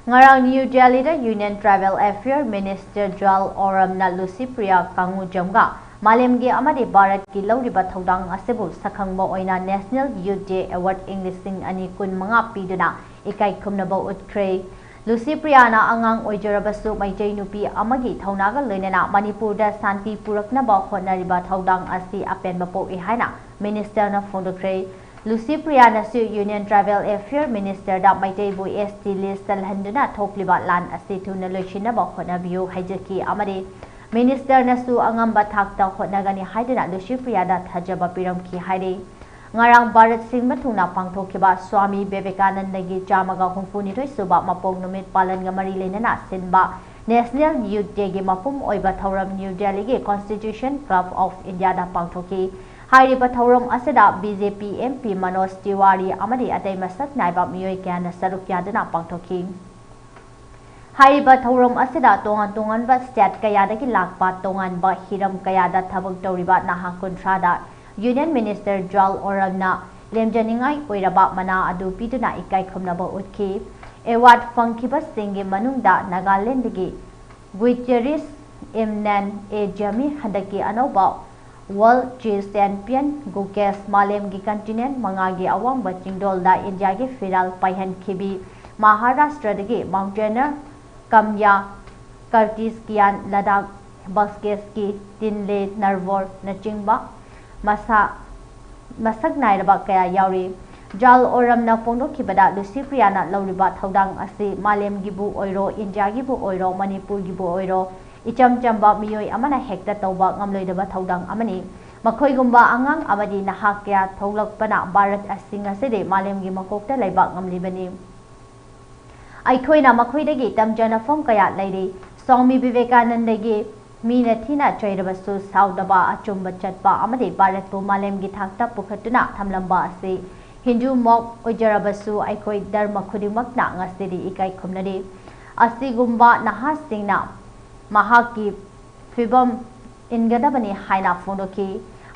ꯉꯔꯥꯡ ꯅ꯭ꯌꯨ ꯗꯦꯜꯂꯤꯗ Union Tribal Affair Minister ꯖꯨꯋꯥꯜ ꯑꯣꯔꯝꯅ ꯂꯨꯁꯤꯄ꯭ꯔꯤꯌꯥ ꯀꯥꯡꯉꯨꯖꯝꯒ ꯃꯥꯂꯦꯝꯒꯤ ꯑꯃꯗꯤ ꯚꯥꯔꯠꯀꯤ ꯂꯧꯔꯤꯕ ꯊꯧꯗꯥꯡ ꯑꯁꯤꯕꯨ ꯁꯛꯈꯪꯕ ꯑꯣꯏꯅ National Youth Day Award ꯏꯪ ꯂꯤꯁꯤꯡ ꯑꯅꯤ ꯀꯨꯟ ꯃꯉꯥ ꯄꯤꯗꯨꯅ ꯏꯀꯥꯏ ꯈꯨꯝꯅꯕ ꯎꯠꯈ꯭ꯔꯦ꯫ ꯂꯨꯁꯤꯄ꯭ꯔꯤꯌꯥꯅ ꯑꯉꯥꯡ ꯑꯣꯏꯖꯔꯕꯁꯨ ꯃꯩꯇꯩ ꯅꯨꯄꯤ ꯑꯃꯒꯤ ꯊꯧꯅꯥꯒ ꯂꯣꯏꯅꯅ ꯃꯅꯤꯄꯨꯔꯗ ꯁꯥꯟꯇꯤ ꯄꯨꯔꯛꯅꯕ ꯍꯣꯠꯅꯔꯤꯕ ꯊꯧꯗꯥꯡ ꯑꯁꯤ ꯑꯄꯦꯟꯕ ꯄꯣꯛꯏ ꯍꯥꯏꯅ Minister ꯅ ꯐꯣꯡꯗꯣꯛꯈ꯭ꯔꯦ꯫ ꯂꯨꯁꯤꯄ꯭ꯔꯤꯌꯥꯅꯁꯨ Union Tribal Affair Ministerꯗ ꯃꯩꯇꯩꯕꯨ S T list ꯆꯜꯍꯟꯗꯨꯅ ꯊꯣꯛꯂꯤꯕ ꯂꯥꯟ ꯑꯁꯤ ꯊꯨꯅ ꯂꯣꯏꯁꯤꯟꯅꯕ ꯍꯣꯠꯅꯕꯤꯌꯨ ꯍꯥꯏꯖꯈꯤ ꯑꯃꯗꯤ Ministerꯅꯁꯨ ꯑꯉꯝꯕ ꯊꯥꯛꯇ ꯍꯣꯠꯅꯒꯅꯤ ꯍꯥꯏꯗꯨꯅ ꯂꯨꯁꯤꯄ꯭ꯔꯤꯌꯥꯗ ꯊꯥꯖꯕ ꯄꯤꯔꯝꯈꯤ ꯍꯥꯏꯔꯤ꯫ ꯉꯔꯥꯡ ꯚꯥꯔꯠ ꯁꯤꯟꯕ ꯊꯨꯡꯅ ꯄꯥꯡꯊꯣꯛꯈꯤꯕ ꯁ꯭ꯋꯥꯃꯤ ꯕꯤꯕꯦꯀꯥꯅꯟꯗꯒꯤ ꯆꯥꯝꯃꯒ ꯍꯨꯝꯐꯨꯅꯤꯊꯣꯏ ꯁꯨꯕ ꯃꯄꯣꯛ ꯅꯨꯃꯤꯠ ꯄꯥꯂꯟꯒ ꯃꯔꯤ ꯂꯩꯅꯅ ꯁꯤꯟꯕ National Youth Dayꯒꯤ ꯃꯄꯨꯝ ꯑꯣꯏꯕ ꯊꯧꯔꯝ ꯅ꯭ꯌꯨ ꯗꯦꯜꯂꯤꯒꯤ Constitution Club of Indiaꯗ ꯄꯥꯡꯊꯣꯛꯈꯤ꯫ ꯍꯥꯏꯔꯤꯕ ꯊꯧꯔꯝ ꯑꯁꯤꯗ B J P M P Manoj ꯇꯤꯋꯥꯔꯤ ꯑꯃꯗꯤ ꯑꯇꯩ ꯃꯁꯛ ꯅꯥꯏꯕ ꯃꯤꯑꯣꯏ ꯀꯌꯥꯅ ꯁꯔꯨꯛ ꯌꯥꯗꯨꯅ ꯄꯥꯡꯊꯣꯛꯈꯤ꯫ ꯍꯥꯏꯔꯤꯕ ꯊꯧꯔꯝ ꯑꯁꯤꯗ ꯇꯣꯉꯥꯟ ꯇꯣꯉꯥꯟꯕ state ꯀꯌꯥꯗꯒꯤ ꯂꯥꯛꯄ ꯇꯣꯉꯥꯟꯕ ꯍꯤꯔꯝ ꯀꯌꯥꯗ ꯊꯕꯛ ꯇꯧꯔꯤꯕ ꯅꯍꯥ ꯀꯨꯟꯊ꯭ꯔꯥꯗ Union Minister ꯖꯨꯋꯥꯜ ꯑꯣꯔꯝꯅ ꯂꯦꯝꯖꯅꯤꯡꯉꯥꯏ ꯑꯣꯏꯔꯕ ꯃꯅꯥ ꯑꯗꯨ ꯄꯤꯗꯨꯅ ꯏꯀꯥꯏ ꯈꯨꯝꯅꯕ ꯎꯠꯈꯤ꯫ Award ꯐꯪꯈꯤꯕꯁꯤꯡꯒꯤ ꯃꯅꯨꯡꯗ ꯅꯥꯒꯥꯂꯦꯟꯗꯒꯤ ꯒꯨꯏꯇꯦꯔꯤꯁ ꯏꯝꯅꯦꯟ ꯑꯦ ꯖꯃꯤ ꯍꯟꯗꯛꯀꯤ ꯑꯅꯧꯕ World Chess Champion ꯒꯨꯀꯦꯁ ꯃꯥꯂꯦꯝꯒꯤ continent ꯃꯉꯥꯒꯤ ꯑꯋꯥꯡꯕ ꯆꯤꯡꯗꯣꯜꯗ ꯏꯟꯗꯤꯌꯥꯒꯤ ꯐꯤꯔꯥꯜ ꯄꯥꯏꯍꯟꯈꯤꯕꯤ ꯃꯍꯥꯔꯥꯁꯇ꯭ꯔꯗꯒꯤ mountaineer ꯀꯝꯌꯥ ꯀꯔꯇꯤꯁꯀꯤꯌꯥꯟ ꯂꯗꯥꯛ ꯕꯁꯀꯦꯁꯀꯤ ꯇꯤꯟꯂꯦ ꯅꯔꯕꯣꯔꯅꯆꯤꯡꯕ ꯃꯁꯥ ꯃꯁꯛ ꯅꯥꯏꯔꯕ ꯀꯌꯥ ꯌꯥꯎꯔꯤ꯫ ꯖꯥꯜ ꯑꯣꯔꯝꯅ ꯐꯣꯡꯗꯣꯛꯈꯤꯕꯗ ꯂꯨꯁꯤꯄ꯭ꯔꯤꯌꯥꯅ ꯂꯧꯔꯤꯕ ꯊꯧꯗꯥꯡ ꯑꯁꯤ ꯃꯥꯂꯦꯝꯒꯤꯕꯨ ꯑꯣꯏꯔꯣ, ꯏꯟꯗꯤꯌꯥꯒꯤꯕꯨ ꯑꯣꯏꯔꯣ, ꯃꯅꯤꯄꯨꯔꯒꯤꯕꯨ ꯑꯣꯏꯔꯣ, ꯏꯆꯝ ꯆꯝꯕ ꯃꯤꯑꯣꯏ ꯑꯃꯅ ꯍꯦꯛꯇ ꯇꯧꯕ ꯉꯝꯂꯣꯏꯗꯕ ꯊꯧꯗꯥꯡ ꯑꯃꯅꯤ꯫ ꯃꯈꯣꯏꯒꯨꯝꯕ ꯑꯉꯥꯡ ꯑꯃꯗꯤ ꯅꯍꯥ ꯀꯌꯥ ꯊꯣꯛꯂꯛꯄꯅ ꯚꯥꯔꯠ ꯑꯁꯤ ꯉꯁꯤꯗꯤ ꯃꯥꯂꯦꯝꯒꯤ ꯃꯀꯣꯛꯇ ꯂꯩꯕ ꯉꯝꯂꯤꯕꯅꯤ꯫ ꯑꯩꯈꯣꯏꯅ ꯃꯈꯣꯏꯗꯒꯤ ꯇꯝꯖꯅꯐꯝ ꯀꯌꯥ ꯂꯩꯔꯤ꯫ ꯁ꯭ꯋꯥꯃꯤ ꯕꯤꯕꯦꯀꯥꯅꯟꯗꯒꯤ ꯃꯤꯅ ꯊꯤꯅ ꯆꯩꯔꯕꯁꯨ ꯁꯥꯎꯗꯕ, ꯑꯆꯨꯝꯕ ꯆꯠꯄ ꯑꯃꯗꯤ ꯚꯥꯔꯠꯄꯨ ꯃꯥꯂꯦꯝꯒꯤ ꯊꯥꯛꯇ ꯄꯨꯈꯠꯇꯨꯅ ꯊꯝꯂꯝꯕ ꯑꯁꯤ ꯍꯤꯟꯗꯨꯃꯛ ꯑꯣꯏꯖꯔꯕꯁꯨ ꯑꯩꯈꯣꯏ ꯙꯔꯃ ꯈꯨꯗꯤꯡꯃꯛꯅ ꯉꯁꯤꯗꯤ ꯏꯀꯥꯏ ꯈꯨꯝꯅꯔꯤ꯫ ꯑꯁꯤꯒꯨꯝꯕ ꯅꯍꯥꯁꯤꯡꯅ ꯃꯍꯥꯛꯀꯤ ꯐꯤꯕꯝ ꯏꯟꯒꯗꯕꯅꯤ ꯍꯥꯏꯅ ꯐꯣꯡꯗꯣꯛꯈꯤ꯫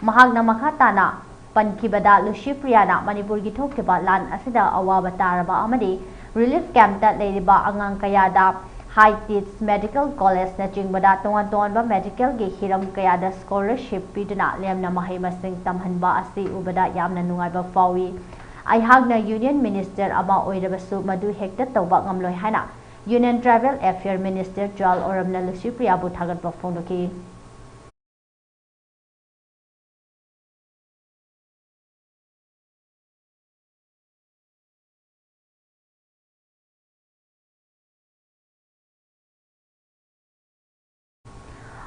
ꯃꯍꯥꯛꯅ ꯃꯈꯥ ꯇꯥꯅ ꯄꯟꯈꯤꯕꯗ, ꯂꯨꯁꯤꯄ꯭ꯔꯤꯌꯥꯅ ꯃꯅꯤꯄꯨꯔꯒꯤ ꯊꯣꯛꯈꯤꯕ ꯂꯥꯟ ꯑꯁꯤꯗ ꯑꯋꯥꯕ ꯇꯥꯔꯕ ꯑꯃꯗꯤ relief campꯇ ꯂꯩꯔꯤꯕ ꯑꯉꯥꯡ ꯀꯌꯥꯗ ꯍꯥꯏ ꯇꯤꯠꯁ ꯃꯦꯗꯤꯀꯦꯜ ꯀꯣꯂꯦꯖꯅꯆꯤꯡꯕꯗ ꯇꯣꯉꯥꯟ ꯇꯣꯉꯥꯟꯕ ꯃꯦꯗꯤꯀꯦꯜꯒꯤ ꯍꯤꯔꯝ ꯀꯌꯥꯗ scholarship ꯄꯤꯗꯨꯅ ꯂꯦꯝꯅ ꯃꯍꯩ ꯃꯁꯤꯡ ꯇꯝꯍꯟꯕ ꯑꯁꯤ ꯎꯕꯗ ꯌꯥꯝꯅ ꯅꯨꯡꯉꯥꯏꯕ ꯐꯥꯎꯏ꯫ ꯑꯩꯍꯥꯛꯅ Union Minister ꯑꯃ ꯑꯣꯏꯔꯕꯁꯨ ꯃꯗꯨ ꯍꯦꯛꯇ ꯇꯧꯕ ꯉꯝꯂꯣꯏ ꯍꯥꯏꯅ Union Tribal Affair Minister ꯖꯨꯋꯥꯜ ꯑꯣꯔꯝꯅ ꯂꯨꯁꯤꯄ꯭ꯔꯤꯌꯥꯕꯨ ꯊꯥꯒꯠꯄ ꯐꯣꯡꯗꯣꯛꯈꯤ꯫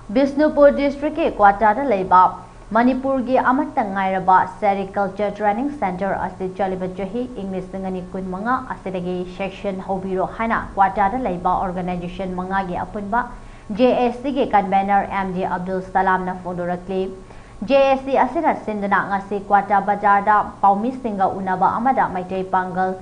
ꯕꯤꯁꯅꯨꯄꯨꯔ ꯗꯤꯁꯇ꯭ꯔꯤꯛꯀꯤ ꯀ꯭ꯋꯥꯇꯥꯗ ꯂꯩꯕ ꯃꯅꯤꯄꯨꯔꯒꯤ ꯑꯃꯠꯇ ꯉꯥꯏꯔꯕ ꯁꯦꯔꯤꯀꯜꯆꯔ ꯇ꯭ꯔꯦꯅꯤꯡ ꯁꯦꯟꯇꯔ ꯑꯁꯤ ꯆꯠꯂꯤꯕ ꯆꯍꯤ ꯏꯪ ꯂꯤꯁꯤꯡ ꯑꯅꯤ ꯀꯨꯟꯃꯉꯥ ꯑꯁꯤꯗꯒꯤ ꯁꯦꯛꯁꯟ ꯍꯧꯕꯤꯔꯣ ꯍꯥꯏꯅ ꯀ꯭ꯋꯥꯇꯥꯗ ꯂꯩꯕ ꯑꯣꯔꯒꯅꯥꯏꯖꯦꯁꯟ ꯃꯉꯥꯒꯤ ꯑꯄꯨꯟꯕ ꯖꯦ ꯑꯦꯁ ꯁꯤꯒꯤ ꯀꯟꯚꯦꯅꯔ ꯑꯦꯝ ꯖꯦ ꯑꯕꯗꯨꯜ ꯁꯂꯥꯝꯅ ꯐꯣꯡꯗꯣꯔꯛꯂꯤ꯫ ꯖꯦ ꯑꯦꯁ ꯁꯤ ꯑꯁꯤꯅ ꯁꯤꯟꯗꯨꯅ ꯉꯁꯤ ꯀ꯭ꯋꯥꯇꯥ ꯕꯖꯥꯔꯗ ꯄꯥꯎꯃꯤꯁꯤꯡꯒ ꯎꯅꯕ ꯑꯃꯗ Meitei Pangal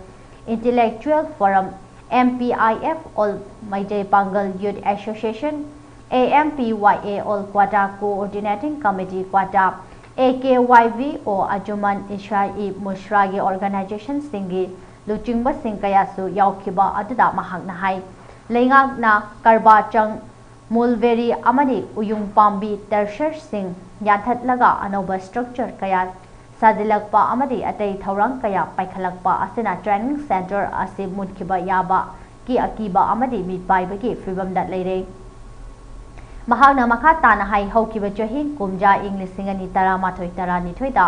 intellectual forum, M P I F, all Meitei Pangal youth association, A M P Y A all Kwakta coordinating committee Kwakta, A K Y V O ꯑꯖꯨꯃꯟ ꯏꯁꯥ ꯏ ꯃꯨꯁ꯭ꯔꯥꯒꯤ ꯑꯣꯔꯒꯅꯥꯏꯖꯦꯁꯟꯁꯤꯡꯒꯤ ꯂꯨꯆꯤꯡꯕꯁꯤꯡ ꯀꯌꯥꯁꯨ ꯌꯥꯎꯈꯤꯕ ꯑꯗꯨꯗ ꯃꯍꯥꯛꯅ ꯍꯥꯏ, ꯂꯩꯉꯥꯛꯅ ꯀꯔꯕꯥꯆꯪ, ꯃꯨꯜꯕꯦꯔꯤ ꯑꯃꯗꯤ ꯎꯌꯨꯡ ꯄꯥꯝꯕꯤ ꯇꯔꯁꯔꯁꯤꯡ ꯌꯥꯟꯊꯠꯂꯒ ꯑꯅꯧꯕ ꯁ꯭ꯇ꯭ꯔꯛꯆꯔ ꯀꯌꯥ ꯁꯥꯖꯤꯜꯂꯛꯄ ꯑꯃꯗꯤ ꯑꯇꯩ ꯊꯧꯔꯥꯡ ꯀꯌꯥ ꯄꯥꯏꯈꯠꯂꯛꯄ ꯑꯁꯤꯅ ꯇ꯭ꯔꯦꯅꯤꯡ ꯁꯦꯟꯇꯔ ꯑꯁꯤ ꯃꯨꯠꯈꯤꯕ ꯌꯥꯕꯒꯤ ꯑꯀꯤꯕ ꯑꯃꯗꯤ ꯃꯤꯄꯥꯏꯕꯒꯤ ꯐꯤꯕꯝꯗ ꯂꯩꯔꯦ꯫ ꯃꯍꯥꯛꯅ ꯃꯈꯥ ꯇꯥꯅ ꯍꯥꯏ, ꯍꯧꯈꯤꯕ ꯆꯍꯤ ꯀꯨꯝꯖꯥ ꯏꯪ ꯂꯤꯁꯤꯡ ꯑꯅꯤ ꯇꯔꯥꯃꯥꯊꯣꯏ ꯇꯔꯥꯅꯤꯊꯣꯏꯗ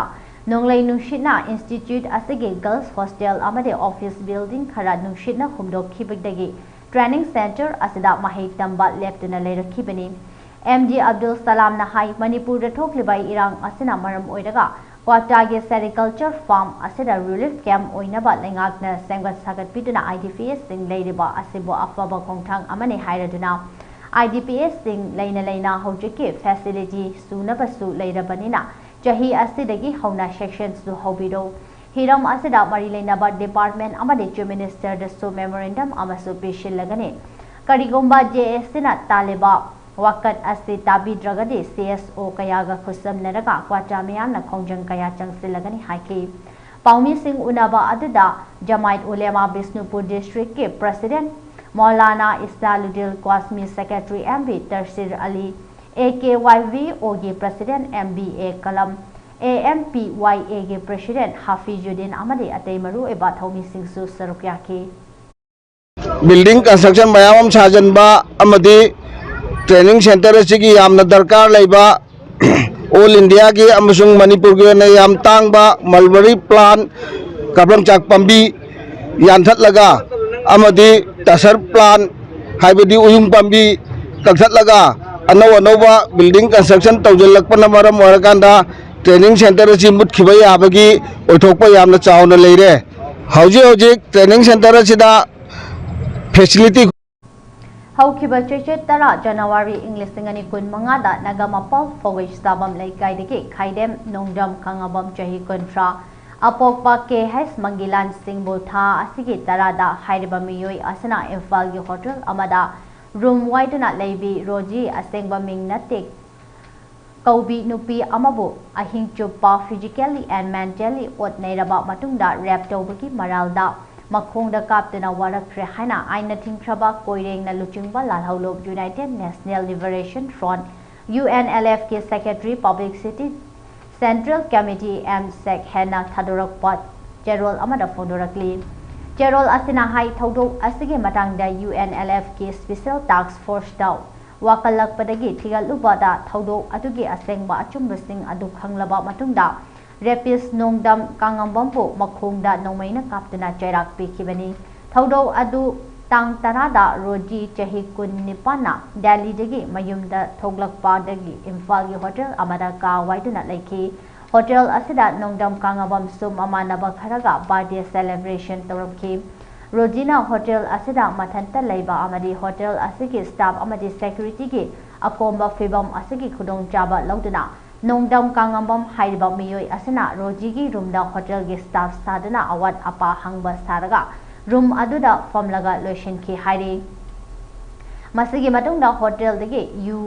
ꯅꯣꯡꯂꯩ ꯅꯨꯡꯁꯤꯠꯅ ꯏꯟꯁꯇꯤꯇ꯭ꯌꯨꯠ ꯑꯁꯤꯒꯤ ꯒꯔꯜꯁ ꯍꯣꯁꯇꯦꯜ ꯑꯃꯗꯤ ꯑꯣꯐꯤꯁ ꯕꯤꯜꯗꯤꯡ ꯈꯔ ꯅꯨꯡꯁꯤꯠꯅ ꯍꯨꯝꯗꯣꯛꯈꯤꯕꯗꯒꯤ ꯇ꯭ꯔꯦꯅꯤꯡ ꯁꯦꯟꯇꯔ ꯑꯁꯤꯗ ꯃꯍꯩ ꯇꯝꯕ ꯂꯦꯞꯇꯨꯅ ꯂꯩꯔꯛꯈꯤꯕꯅꯤ꯫ ꯑꯦꯝ ꯖꯤ ꯑꯕꯗꯨꯜ ꯁꯂꯥꯝꯅ ꯍꯥꯏ, ꯃꯅꯤꯄꯨꯔꯗ ꯊꯣꯛꯂꯤꯕ ꯏꯔꯥꯡ ꯑꯁꯤꯅ ꯃꯔꯝ ꯑꯣꯏꯔꯒ ꯀ꯭ꯋꯥꯇꯥꯒꯤ ꯁꯦꯔꯤꯀꯜꯆꯔ ꯐꯥꯔꯝ ꯑꯁꯤꯗ ꯔꯤꯂꯤꯐ ꯀꯦꯝꯞ ꯑꯣꯏꯅꯕ ꯂꯩꯉꯥꯛꯅ ꯁꯦꯝꯒꯠ ꯁꯥꯒꯠꯄꯤꯗꯨꯅ ꯑꯥꯏ ꯗꯤ ꯄꯤ ꯑꯦꯁꯁꯤꯡ ꯂꯩꯔꯤꯕ ꯑꯁꯤꯕꯨ ꯑꯐꯕ ꯈꯣꯡꯊꯥꯡ ꯑꯃꯅꯤ ꯍꯥꯏꯔꯗꯨꯅ, ꯑꯥꯏ ꯗꯤ ꯄꯤ ꯑꯦꯁꯁꯤꯡ ꯂꯩꯅ ꯂꯩꯅ ꯍꯧꯖꯤꯛꯀꯤ ꯐꯦꯁꯤꯂꯤꯇꯤ ꯁꯨꯅꯕꯁꯨ ꯂꯩꯔꯕꯅꯤꯅ, ꯆꯍꯤ ꯑꯁꯤꯗꯒꯤ ꯍꯧꯅ ꯁꯦꯛꯁꯟꯁꯨ ꯍꯧꯕꯤꯔꯣ꯫ ꯍꯤꯔꯝ ꯑꯁꯤꯗ ꯃꯔꯤ ꯂꯩꯅꯕ ꯗꯤꯄꯥꯔꯠꯃꯦꯟꯠ ꯑꯃꯗꯤ ꯆꯤꯐ ꯃꯤꯅꯤꯁꯇꯔꯗꯁꯨ ꯃꯦꯃꯣꯔꯦꯟꯗꯝ ꯑꯃꯁꯨ ꯄꯤꯁꯤꯜꯂꯒꯅꯤ꯫ ꯀꯔꯤꯒꯨꯝꯕ ꯖꯦ ꯑꯦꯁ ꯁꯤꯅ ꯇꯥꯜꯂꯤꯕ ꯋꯥꯀꯠ ꯑꯁꯤ ꯇꯥꯕꯤꯗ꯭ꯔꯒꯗꯤ ꯁꯤ ꯑꯦꯁ ꯑꯣ ꯀꯌꯥꯒ ꯈꯨꯠꯁꯝꯅꯔꯒ ꯀ꯭ꯋꯥꯇꯥ ꯃꯤꯌꯥꯝꯅ ꯈꯣꯡꯖꯪ ꯀꯌꯥ ꯆꯪꯁꯤꯜꯂꯒꯅꯤ ꯍꯥꯏꯈꯤ꯫ ꯄꯥꯎꯃꯤꯁꯤꯡ ꯎꯅꯕ ꯑꯗꯨꯗ ꯖꯃꯥꯏꯠ ꯎꯂꯦꯃꯥ ꯕꯤꯁꯅꯨꯄꯨꯔ ꯗꯤꯁꯇ꯭ꯔꯤꯛꯀꯤ president Maulana Islaluddin Qasmi, secretary M B Tarsir Ali, A K Y V ꯑꯣꯒꯤ president M B A Kalam, A M P Y ꯑꯦꯒꯤ ꯄ꯭ꯔꯁꯤꯗꯦꯟꯠ ꯍꯥꯐꯤꯖꯨꯗꯤꯟ ꯑꯃꯗꯤ ꯑꯇꯩ ꯃꯔꯨꯑꯣꯏꯕ ꯊꯧꯃꯤꯁꯤꯡꯁꯨ ꯁꯔꯨꯛ ꯌꯥꯈꯤ꯫ ꯕꯤꯜꯗꯤꯡ ꯀꯟꯁꯇ꯭ꯔꯛꯁꯟ ꯃꯌꯥꯝ ꯑꯃ ꯁꯥꯖꯟꯕ ꯑꯃꯗꯤ ꯇ꯭ꯔꯦꯅꯤꯡ ꯁꯦꯟꯇꯔ ꯑꯁꯤꯒꯤ ꯌꯥꯝꯅ ꯗꯔꯀꯥꯔ ꯂꯩꯕ ꯑꯣꯜ ꯏꯟꯗꯤꯌꯥꯒꯤ ꯑꯃꯁꯨꯡ ꯃꯅꯤꯄꯨꯔꯒꯤ ꯑꯣꯏꯅ ꯌꯥꯝ ꯇꯥꯡꯕ ꯃꯜꯕꯔꯤ ꯄ꯭ꯂꯥꯟ, ꯀꯕ꯭ꯔꯪꯆꯥꯛ ꯄꯥꯝꯕꯤ ꯌꯥꯟꯊꯠꯂꯒ ꯑꯃꯗꯤ ꯇꯁꯔ ꯄ꯭ꯂꯥꯟ ꯍꯥꯏꯕꯗꯤ ꯎꯌꯨꯡ ꯄꯥꯝꯕꯤ ꯀꯛꯊꯠꯂꯒ ꯑꯅꯧ ꯑꯅꯧꯕ building construction ꯇꯧꯁꯤꯜꯂꯛꯄꯅ ꯃꯔꯝ ꯑꯣꯏꯔꯀꯥꯟꯗ training center ꯑꯁꯤ ꯃꯨꯠꯈꯤꯕ ꯌꯥꯕꯒꯤ ꯑꯣꯏꯊꯣꯛꯄ ꯌꯥꯝꯅ ꯆꯥꯎꯅ ꯂꯩꯔꯦ꯫ ꯍꯧꯖꯤꯛ ꯍꯧꯖꯤꯛ training center ꯑꯁꯤꯗ facility ꯍꯧꯈꯤꯕ ꯆꯩꯆꯠ ꯇꯔꯥ, ꯖꯅꯋꯥꯔꯤ, ꯏꯪ ꯂꯤꯁꯤꯡ ꯑꯅꯤ ꯀꯨꯟ ꯃꯉꯥꯗ ꯅꯒꯥꯃꯄꯥꯜ ꯐꯧꯒꯩ ꯆꯥꯕꯝ ꯂꯩꯀꯥꯏꯗꯒꯤ ꯈꯥꯏꯗꯦꯝ ꯅꯣꯡꯗꯝ ꯀꯥꯉꯥꯕꯝ ꯆꯍꯤ ꯀꯨꯟꯊ꯭ꯔꯥ ꯑꯄꯣꯛꯄ ꯀꯦ ꯍꯩꯁ ꯃꯪꯒꯤꯂꯥꯟ ꯁꯤꯡꯕꯨ ꯊꯥ ꯑꯁꯤꯒꯤ ꯇꯔꯥꯗ ꯍꯥꯏꯔꯤꯕ ꯃꯤꯑꯣꯏ ꯑꯁꯤꯅ ꯏꯝꯐꯥꯜꯒꯤ ꯍꯣꯇꯦꯜ ꯑꯃꯗ ꯔꯨꯝ ꯋꯥꯏꯗꯨꯅ ꯂꯩꯕꯤ ꯔꯣꯖꯤ, ꯑꯁꯦꯡꯕ ꯃꯤꯡ ꯅꯠꯇꯦ, ꯀꯧꯕꯤ ꯅꯨꯄꯤ ꯑꯃꯕꯨ ꯑꯍꯤꯡ ꯆꯨꯞꯄ physically and mentally ꯑꯣꯠ ꯅꯩꯔꯕ ꯃꯇꯨꯡꯗ rape ꯇꯧꯕꯒꯤ ꯃꯔꯥꯜꯗ ꯃꯈꯣꯡꯗ ꯀꯥꯞꯇꯨꯅ ꯋꯥꯔꯛꯈ꯭ꯔꯦ ꯍꯥꯏꯅ ꯑꯥꯏꯟꯅ ꯊꯤꯡꯈ꯭ꯔꯕ ꯀꯣꯏꯔꯦꯡꯅ ꯂꯨꯆꯤꯡꯕ ꯂꯥꯜꯍꯧꯂꯨꯞ United National Liberation Front, UNLF ꯀꯤ secretary publicity Central Committee M ꯁꯦꯛ ꯍꯦꯟꯅ ꯊꯥꯗꯣꯔꯛꯄ ꯆꯦꯔꯣꯜ ꯑꯃꯗ ꯐꯣꯡꯗꯣꯔꯛꯂꯤ꯫ ꯆꯦꯔꯣꯜ ꯑꯁꯤꯅ ꯍꯥꯏ, ꯊꯧꯗꯣꯛ ꯑꯁꯤꯒꯤ ꯃꯇꯥꯡꯗ UNLF ꯀꯤ Special Task Force ꯇ ꯋꯥꯀꯠꯂꯛꯄꯗꯒꯤ ꯊꯤꯒꯠꯂꯨꯕꯗ ꯊꯧꯗꯣꯛ ꯑꯗꯨꯒꯤ ꯑꯁꯦꯡꯕ ꯑꯆꯨꯝꯕꯁꯤꯡ ꯑꯗꯨ ꯈꯪꯂꯕ ꯃꯇꯨꯡꯗ rapist ꯅꯣꯡꯗꯝ ꯀꯥꯉꯝꯕꯝꯕꯨ ꯃꯈꯣꯡꯗ ꯅꯣꯡꯃꯩꯅ ꯀꯥꯞꯇꯨꯅ ꯆꯩꯔꯥꯛ ꯄꯤꯈꯤꯕꯅꯤ꯫ ꯊꯧꯗꯣꯛ ꯑꯗꯨ ꯇꯥꯡ ꯇꯔꯥꯗ ꯔꯣꯖꯤ, ꯆꯍꯤ ꯀꯨꯟ ꯅꯤꯄꯥꯟꯅ ꯗꯦꯜꯂꯤꯗꯒꯤ ꯃꯌꯨꯝꯗ ꯊꯣꯛꯂꯛꯄꯗꯒꯤ ꯏꯝꯐꯥꯜꯒꯤ ꯍꯣꯇꯦꯜ ꯑꯃꯗ ꯀꯥ ꯋꯥꯏꯗꯨꯅ ꯂꯩꯈꯤ꯫ ꯍꯣꯇꯦꯜ ꯑꯁꯤꯗ ꯅꯣꯡꯗꯝ ꯀꯥꯉꯥꯕꯝꯁꯨ ꯃꯃꯥꯟꯅꯕ ꯈꯔꯒ birthday celebration ꯇꯧꯔꯝꯈꯤ꯫ ꯔꯣꯖꯤꯅ ꯍꯣꯇꯦꯜ ꯑꯁꯤꯗ ꯃꯊꯟꯇ ꯂꯩꯕ ꯑꯃꯗꯤ ꯍꯣꯇꯦꯜ ꯑꯁꯤꯒꯤ staff ꯑꯃꯗꯤ security ꯒꯤ ꯑꯀꯣꯝꯕ ꯐꯤꯕꯝ ꯑꯁꯤꯒꯤ ꯈꯨꯗꯣꯡꯆꯥꯕ ꯂꯧꯗꯨꯅ ꯅꯣꯡꯗꯝ ꯀꯥꯉꯝꯕꯝ ꯍꯥꯏꯔꯤꯕ ꯃꯤꯑꯣꯏ ꯑꯁꯤꯅ ꯔꯣꯖꯤꯒꯤ ꯔꯨꯝꯗ ꯍꯣꯇꯦꯜꯒꯤ staff ꯁꯥꯗꯨꯅ ꯑꯋꯥꯠ ꯑꯄꯥ ꯍꯪꯕ ꯁꯥꯔꯒ ꯔꯨꯝ ꯑꯗꯨꯗ ꯐꯝꯂꯒ ꯂꯣꯏꯁꯤꯟꯈꯤ ꯍꯥꯏꯔꯤ꯫ ꯃꯁꯤꯒꯤ ꯃꯇꯨꯡꯗ ꯍꯣꯇꯦꯜꯗꯒꯤ ꯌꯨ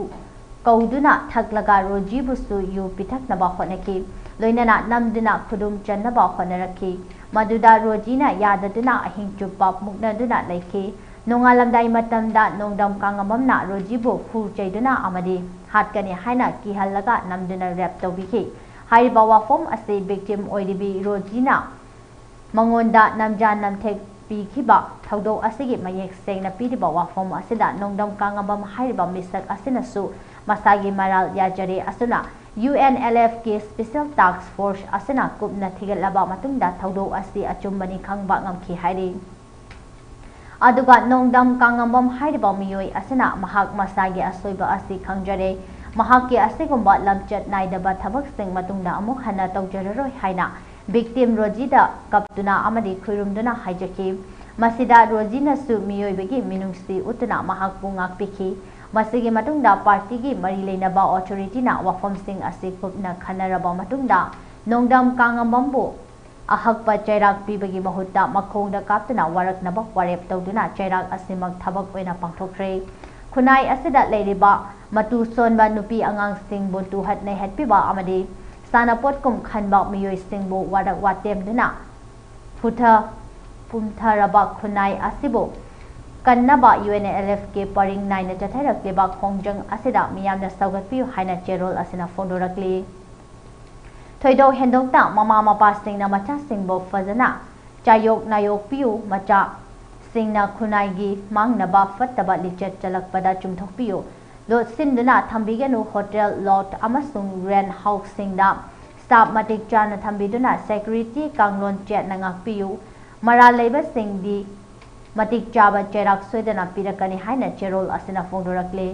ꯀꯧꯗꯨꯅ ꯊꯛꯂꯒ ꯔꯣꯖꯤꯕꯨꯁꯨ ꯌꯨ ꯄꯤꯊꯛꯅꯕ ꯍꯣꯠꯅꯈꯤ꯫ ꯂꯣꯏꯅꯅ ꯅꯝꯗꯨꯅ ꯈꯨꯗꯨꯝ ꯆꯟꯅꯕ ꯍꯣꯠꯅꯔꯛꯈꯤ꯫ ꯃꯗꯨꯗ ꯔꯣꯖꯤꯅ ꯌꯥꯗꯗꯨꯅ ꯑꯍꯤꯡ ꯆꯨꯞꯄ ꯃꯨꯛꯅꯗꯨꯅ ꯂꯩꯈꯤ꯫ ꯅꯣꯡꯉꯥꯜꯂꯝꯗꯥꯏ ꯃꯇꯝꯗ ꯅꯣꯡꯗꯝ ꯀꯥꯉꯝꯕꯝꯅ ꯔꯣꯖꯤꯕꯨ ꯈꯨ ꯆꯩꯗꯨꯅ ꯑꯃꯗꯤ ꯍꯥꯠꯀꯅꯤ ꯍꯥꯏꯅ ꯀꯤꯍꯜꯂꯒ ꯅꯝꯗꯨꯅ rape ꯇꯧꯕꯤꯈꯤ꯫ ꯍꯥꯏꯔꯤꯕ ꯋꯥꯐꯝ ꯑꯁꯤ victim ꯑꯣꯏꯔꯤꯕꯤ ꯔꯣꯖꯤꯅ ꯃꯉꯣꯟꯗ ꯅꯝꯖꯥ ꯅꯝꯊꯦꯛ ꯄꯤꯈꯤꯕ ꯊꯧꯗꯣꯛ ꯑꯁꯤꯒꯤ ꯃꯌꯦꯛ ꯁꯦꯡꯅ ꯄꯤꯔꯤꯕ ꯋꯥꯐꯝ ꯑꯁꯤꯗ ꯅꯣꯡꯗꯝ ꯀꯥꯉꯝꯕꯝ ꯍꯥꯏꯔꯤꯕ ꯃꯤꯁꯛ ꯑꯁꯤꯅꯁꯨ ꯃꯁꯥꯒꯤ ꯃꯔꯥꯜ ꯌꯥꯖꯔꯦ ꯑꯁꯨꯝꯅ UNLF ꯀꯤ Special Task Force ꯑꯁꯤꯅ ꯀꯨꯞꯅ ꯊꯤꯒꯠꯂꯕ ꯃꯇꯨꯡꯗ ꯊꯧꯗꯣꯛ ꯑꯁꯤ ꯑꯆꯨꯝꯕꯅꯤ ꯈꯪꯕ ꯉꯝꯈꯤ ꯍꯥꯏꯔꯤ꯫ ꯑꯗꯨꯒ ꯅꯣꯡꯗꯝ ꯀꯥꯡꯉꯝꯕꯝ ꯍꯥꯏꯔꯤꯕ ꯃꯤꯑꯣꯏ ꯑꯁꯤꯅ ꯃꯍꯥꯛ ꯃꯁꯥꯒꯤ ꯑꯁꯣꯏꯕ ꯑꯁꯤ ꯈꯪꯖꯔꯦ, ꯃꯍꯥꯛꯀꯤ ꯑꯁꯤꯒꯨꯝꯕ ꯂꯝꯆꯠ ꯅꯥꯏꯗꯕ ꯊꯕꯛꯁꯤꯡ ꯃꯇꯨꯡꯗ ꯑꯃꯨꯛ ꯍꯟꯅ ꯇꯧꯖꯔꯔꯣꯏ ꯍꯥꯏꯅ victim ꯔꯣꯖꯤꯗ ꯀꯞꯇꯨꯅ ꯑꯃꯗꯤ ꯈꯨꯔꯨꯝꯗꯨꯅ ꯍꯥꯏꯖꯈꯤ꯫ ꯃꯁꯤꯗ ꯔꯣꯖꯤꯅꯁꯨ ꯃꯤꯑꯣꯏꯕꯒꯤ ꯃꯤꯅꯨꯡꯁꯤ ꯎꯠꯇꯨꯅ ꯃꯍꯥꯛꯄꯨ ꯉꯥꯛꯄꯤꯈꯤ꯫ ꯃꯁꯤꯒꯤ ꯃꯇꯨꯡꯗ party ꯒꯤ ꯃꯔꯤ ꯂꯩꯅꯕ authority ꯅ ꯋꯥꯐꯝꯁꯤꯡ ꯑꯁꯤ ꯀꯨꯞꯅ ꯈꯟꯅꯔꯕ ꯃꯇꯨꯡꯗ ꯅꯣꯡꯗꯝ ꯀꯥꯡꯉꯝꯕꯝꯕꯨ ꯑꯍꯛꯄ ꯆꯩꯔꯥꯛ ꯄꯤꯕꯒꯤ ꯃꯍꯨꯠꯇ ꯃꯈꯣꯡꯗ ꯀꯥꯞꯇꯨꯅ ꯋꯥꯔꯛꯅꯕ ꯋꯥꯔꯦꯞ ꯇꯧꯗꯨꯅ ꯆꯩꯔꯥꯛ ꯑꯁꯤꯃꯛ ꯊꯕꯛ ꯑꯣꯏꯅ ꯄꯥꯡꯊꯣꯛꯈ꯭ꯔꯦ꯫ ꯈꯨꯟꯅꯥꯏ ꯑꯁꯤꯗ ꯂꯩꯔꯤꯕ ꯃꯇꯨ ꯁꯣꯟꯕ ꯅꯨꯄꯤ ꯑꯉꯥꯡꯁꯤꯡꯕꯨ ꯇꯨꯍꯠ ꯅꯩꯍꯠꯄꯤꯕ ꯑꯃꯗꯤ ꯁꯥꯟꯅꯄꯣꯠꯀꯨꯝ ꯈꯟꯕ ꯃꯤꯑꯣꯏꯁꯤꯡꯕꯨ ꯋꯥꯔꯛ ꯋꯥꯇꯦꯝꯗꯨꯅ ꯐꯨꯊ ꯄꯨꯝꯊꯔꯕ ꯈꯨꯟꯅꯥꯏ ꯑꯁꯤꯕꯨ ꯀꯟꯅꯕ UNLF ꯀꯤ ꯄꯔꯤꯡ ꯅꯥꯏꯅ ꯆꯠꯊꯔꯛꯂꯤꯕ ꯈꯣꯡꯖꯪ ꯑꯁꯤꯗ ꯃꯤꯌꯥꯝꯅ ꯁꯧꯒꯠꯄꯤꯌꯨ ꯍꯥꯏꯅ ꯆꯦꯔꯣꯜ ꯑꯁꯤꯅ ꯐꯣꯡꯗꯣꯔꯛꯂꯤ꯫ ꯊꯣꯏꯗꯣꯛ ꯍꯦꯟꯗꯣꯛꯇ ꯃꯃꯥ ꯃꯄꯥꯁꯤꯡꯅ ꯃꯆꯥꯁꯤꯡꯕꯨ ꯐꯖꯅ ꯆꯥꯌꯣꯛ ꯅꯥꯌꯣꯛꯄꯤꯌꯨ, ꯃꯆꯥꯁꯤꯡꯅ ꯈꯨꯟꯅꯥꯏꯒꯤ ꯃꯥꯡꯅꯕ ꯐꯠꯇꯕ ꯂꯤꯆꯠ ꯆꯠꯂꯛꯄꯗ ꯆꯨꯝꯊꯣꯛꯄꯤꯌꯨ, ꯂꯣꯠꯁꯤꯟꯗꯨꯅ ꯊꯝꯕꯤꯒꯅꯨ, hotel, lodge ꯑꯃꯁꯨꯡ rent house ꯁꯤꯡꯗ staff ꯃꯇꯤꯛ ꯆꯥꯅ ꯊꯝꯕꯤꯗꯨꯅ security ꯀꯥꯡꯂꯣꯟ ꯆꯦꯠꯅ ꯉꯥꯛꯄꯤꯌꯨ, ꯃꯔꯥꯜ ꯂꯩꯕꯁꯤꯡꯗꯤ ꯃꯇꯤꯛ ꯆꯥꯕ ꯆꯩꯔꯥꯛ ꯁꯣꯏꯗꯅ ꯄꯤꯔꯛꯀꯅꯤ ꯍꯥꯏꯅ ꯆꯦꯔꯣꯜ ꯑꯁꯤꯅ ꯐꯣꯡꯗꯣꯔꯛꯂꯤ꯫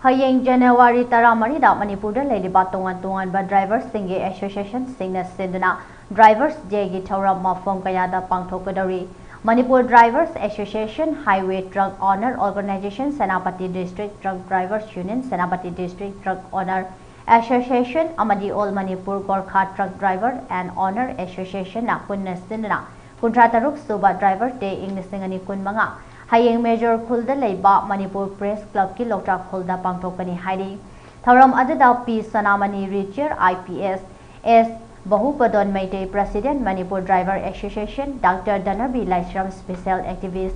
ꯍꯌꯦꯡ January ꯇꯔꯥꯃꯔꯤꯗ ꯃꯅꯤꯄꯨꯔꯗ ꯂꯩꯔꯤꯕ ꯇꯣꯉꯥꯟ ꯇꯣꯉꯥꯟꯕ driver ꯁꯤꯡꯒꯤ association ꯁꯤꯡꯅ ꯁꯤꯟꯗꯨꯅ Drivers Day ꯒꯤ ꯊꯧꯔꯝ ꯃꯐꯝ ꯀꯌꯥꯗ ꯄꯥꯡꯊꯣꯛꯀꯗꯧꯔꯤ꯫ Manipur Drivers Association, Highway Truck Owner Organization, Senapati District Truck Drivers Union, Senapati District Truck Owner Association ꯑꯃꯗꯤ All Manipur Gorkha Truck Driver and Owner Association ꯅ ꯄꯨꯟꯅ ꯁꯤꯟꯗꯨꯅ ꯀꯨꯟꯊ꯭ꯔꯥ ꯇꯔꯨꯛ ꯁꯨꯕ Driver Day ꯏꯪ ꯂꯤꯁꯤꯡ ꯑꯅꯤ ꯀꯨꯟ ꯃꯉꯥ ꯍꯌꯦꯡ Major ꯈꯨꯜꯗ ꯂꯩꯕ ꯃꯅꯤꯄꯨꯔ Press Club ꯀꯤ ꯂꯧꯇ꯭ꯔꯥꯛ ꯍꯣꯜꯗ ꯄꯥꯡꯊꯣꯛꯀꯅꯤ ꯍꯥꯏꯔꯤ꯫ ꯊꯧꯔꯝ ꯑꯗꯨꯗ P ꯁꯅꯥꯃꯅꯤ, Retired IPS, S ꯕꯍꯨꯄꯗꯣꯟ Meitei, President Manipur Driver Association, Doctor ꯙꯅꯕꯤ ꯂꯥꯏꯁ꯭ꯔꯝ, Special Activist,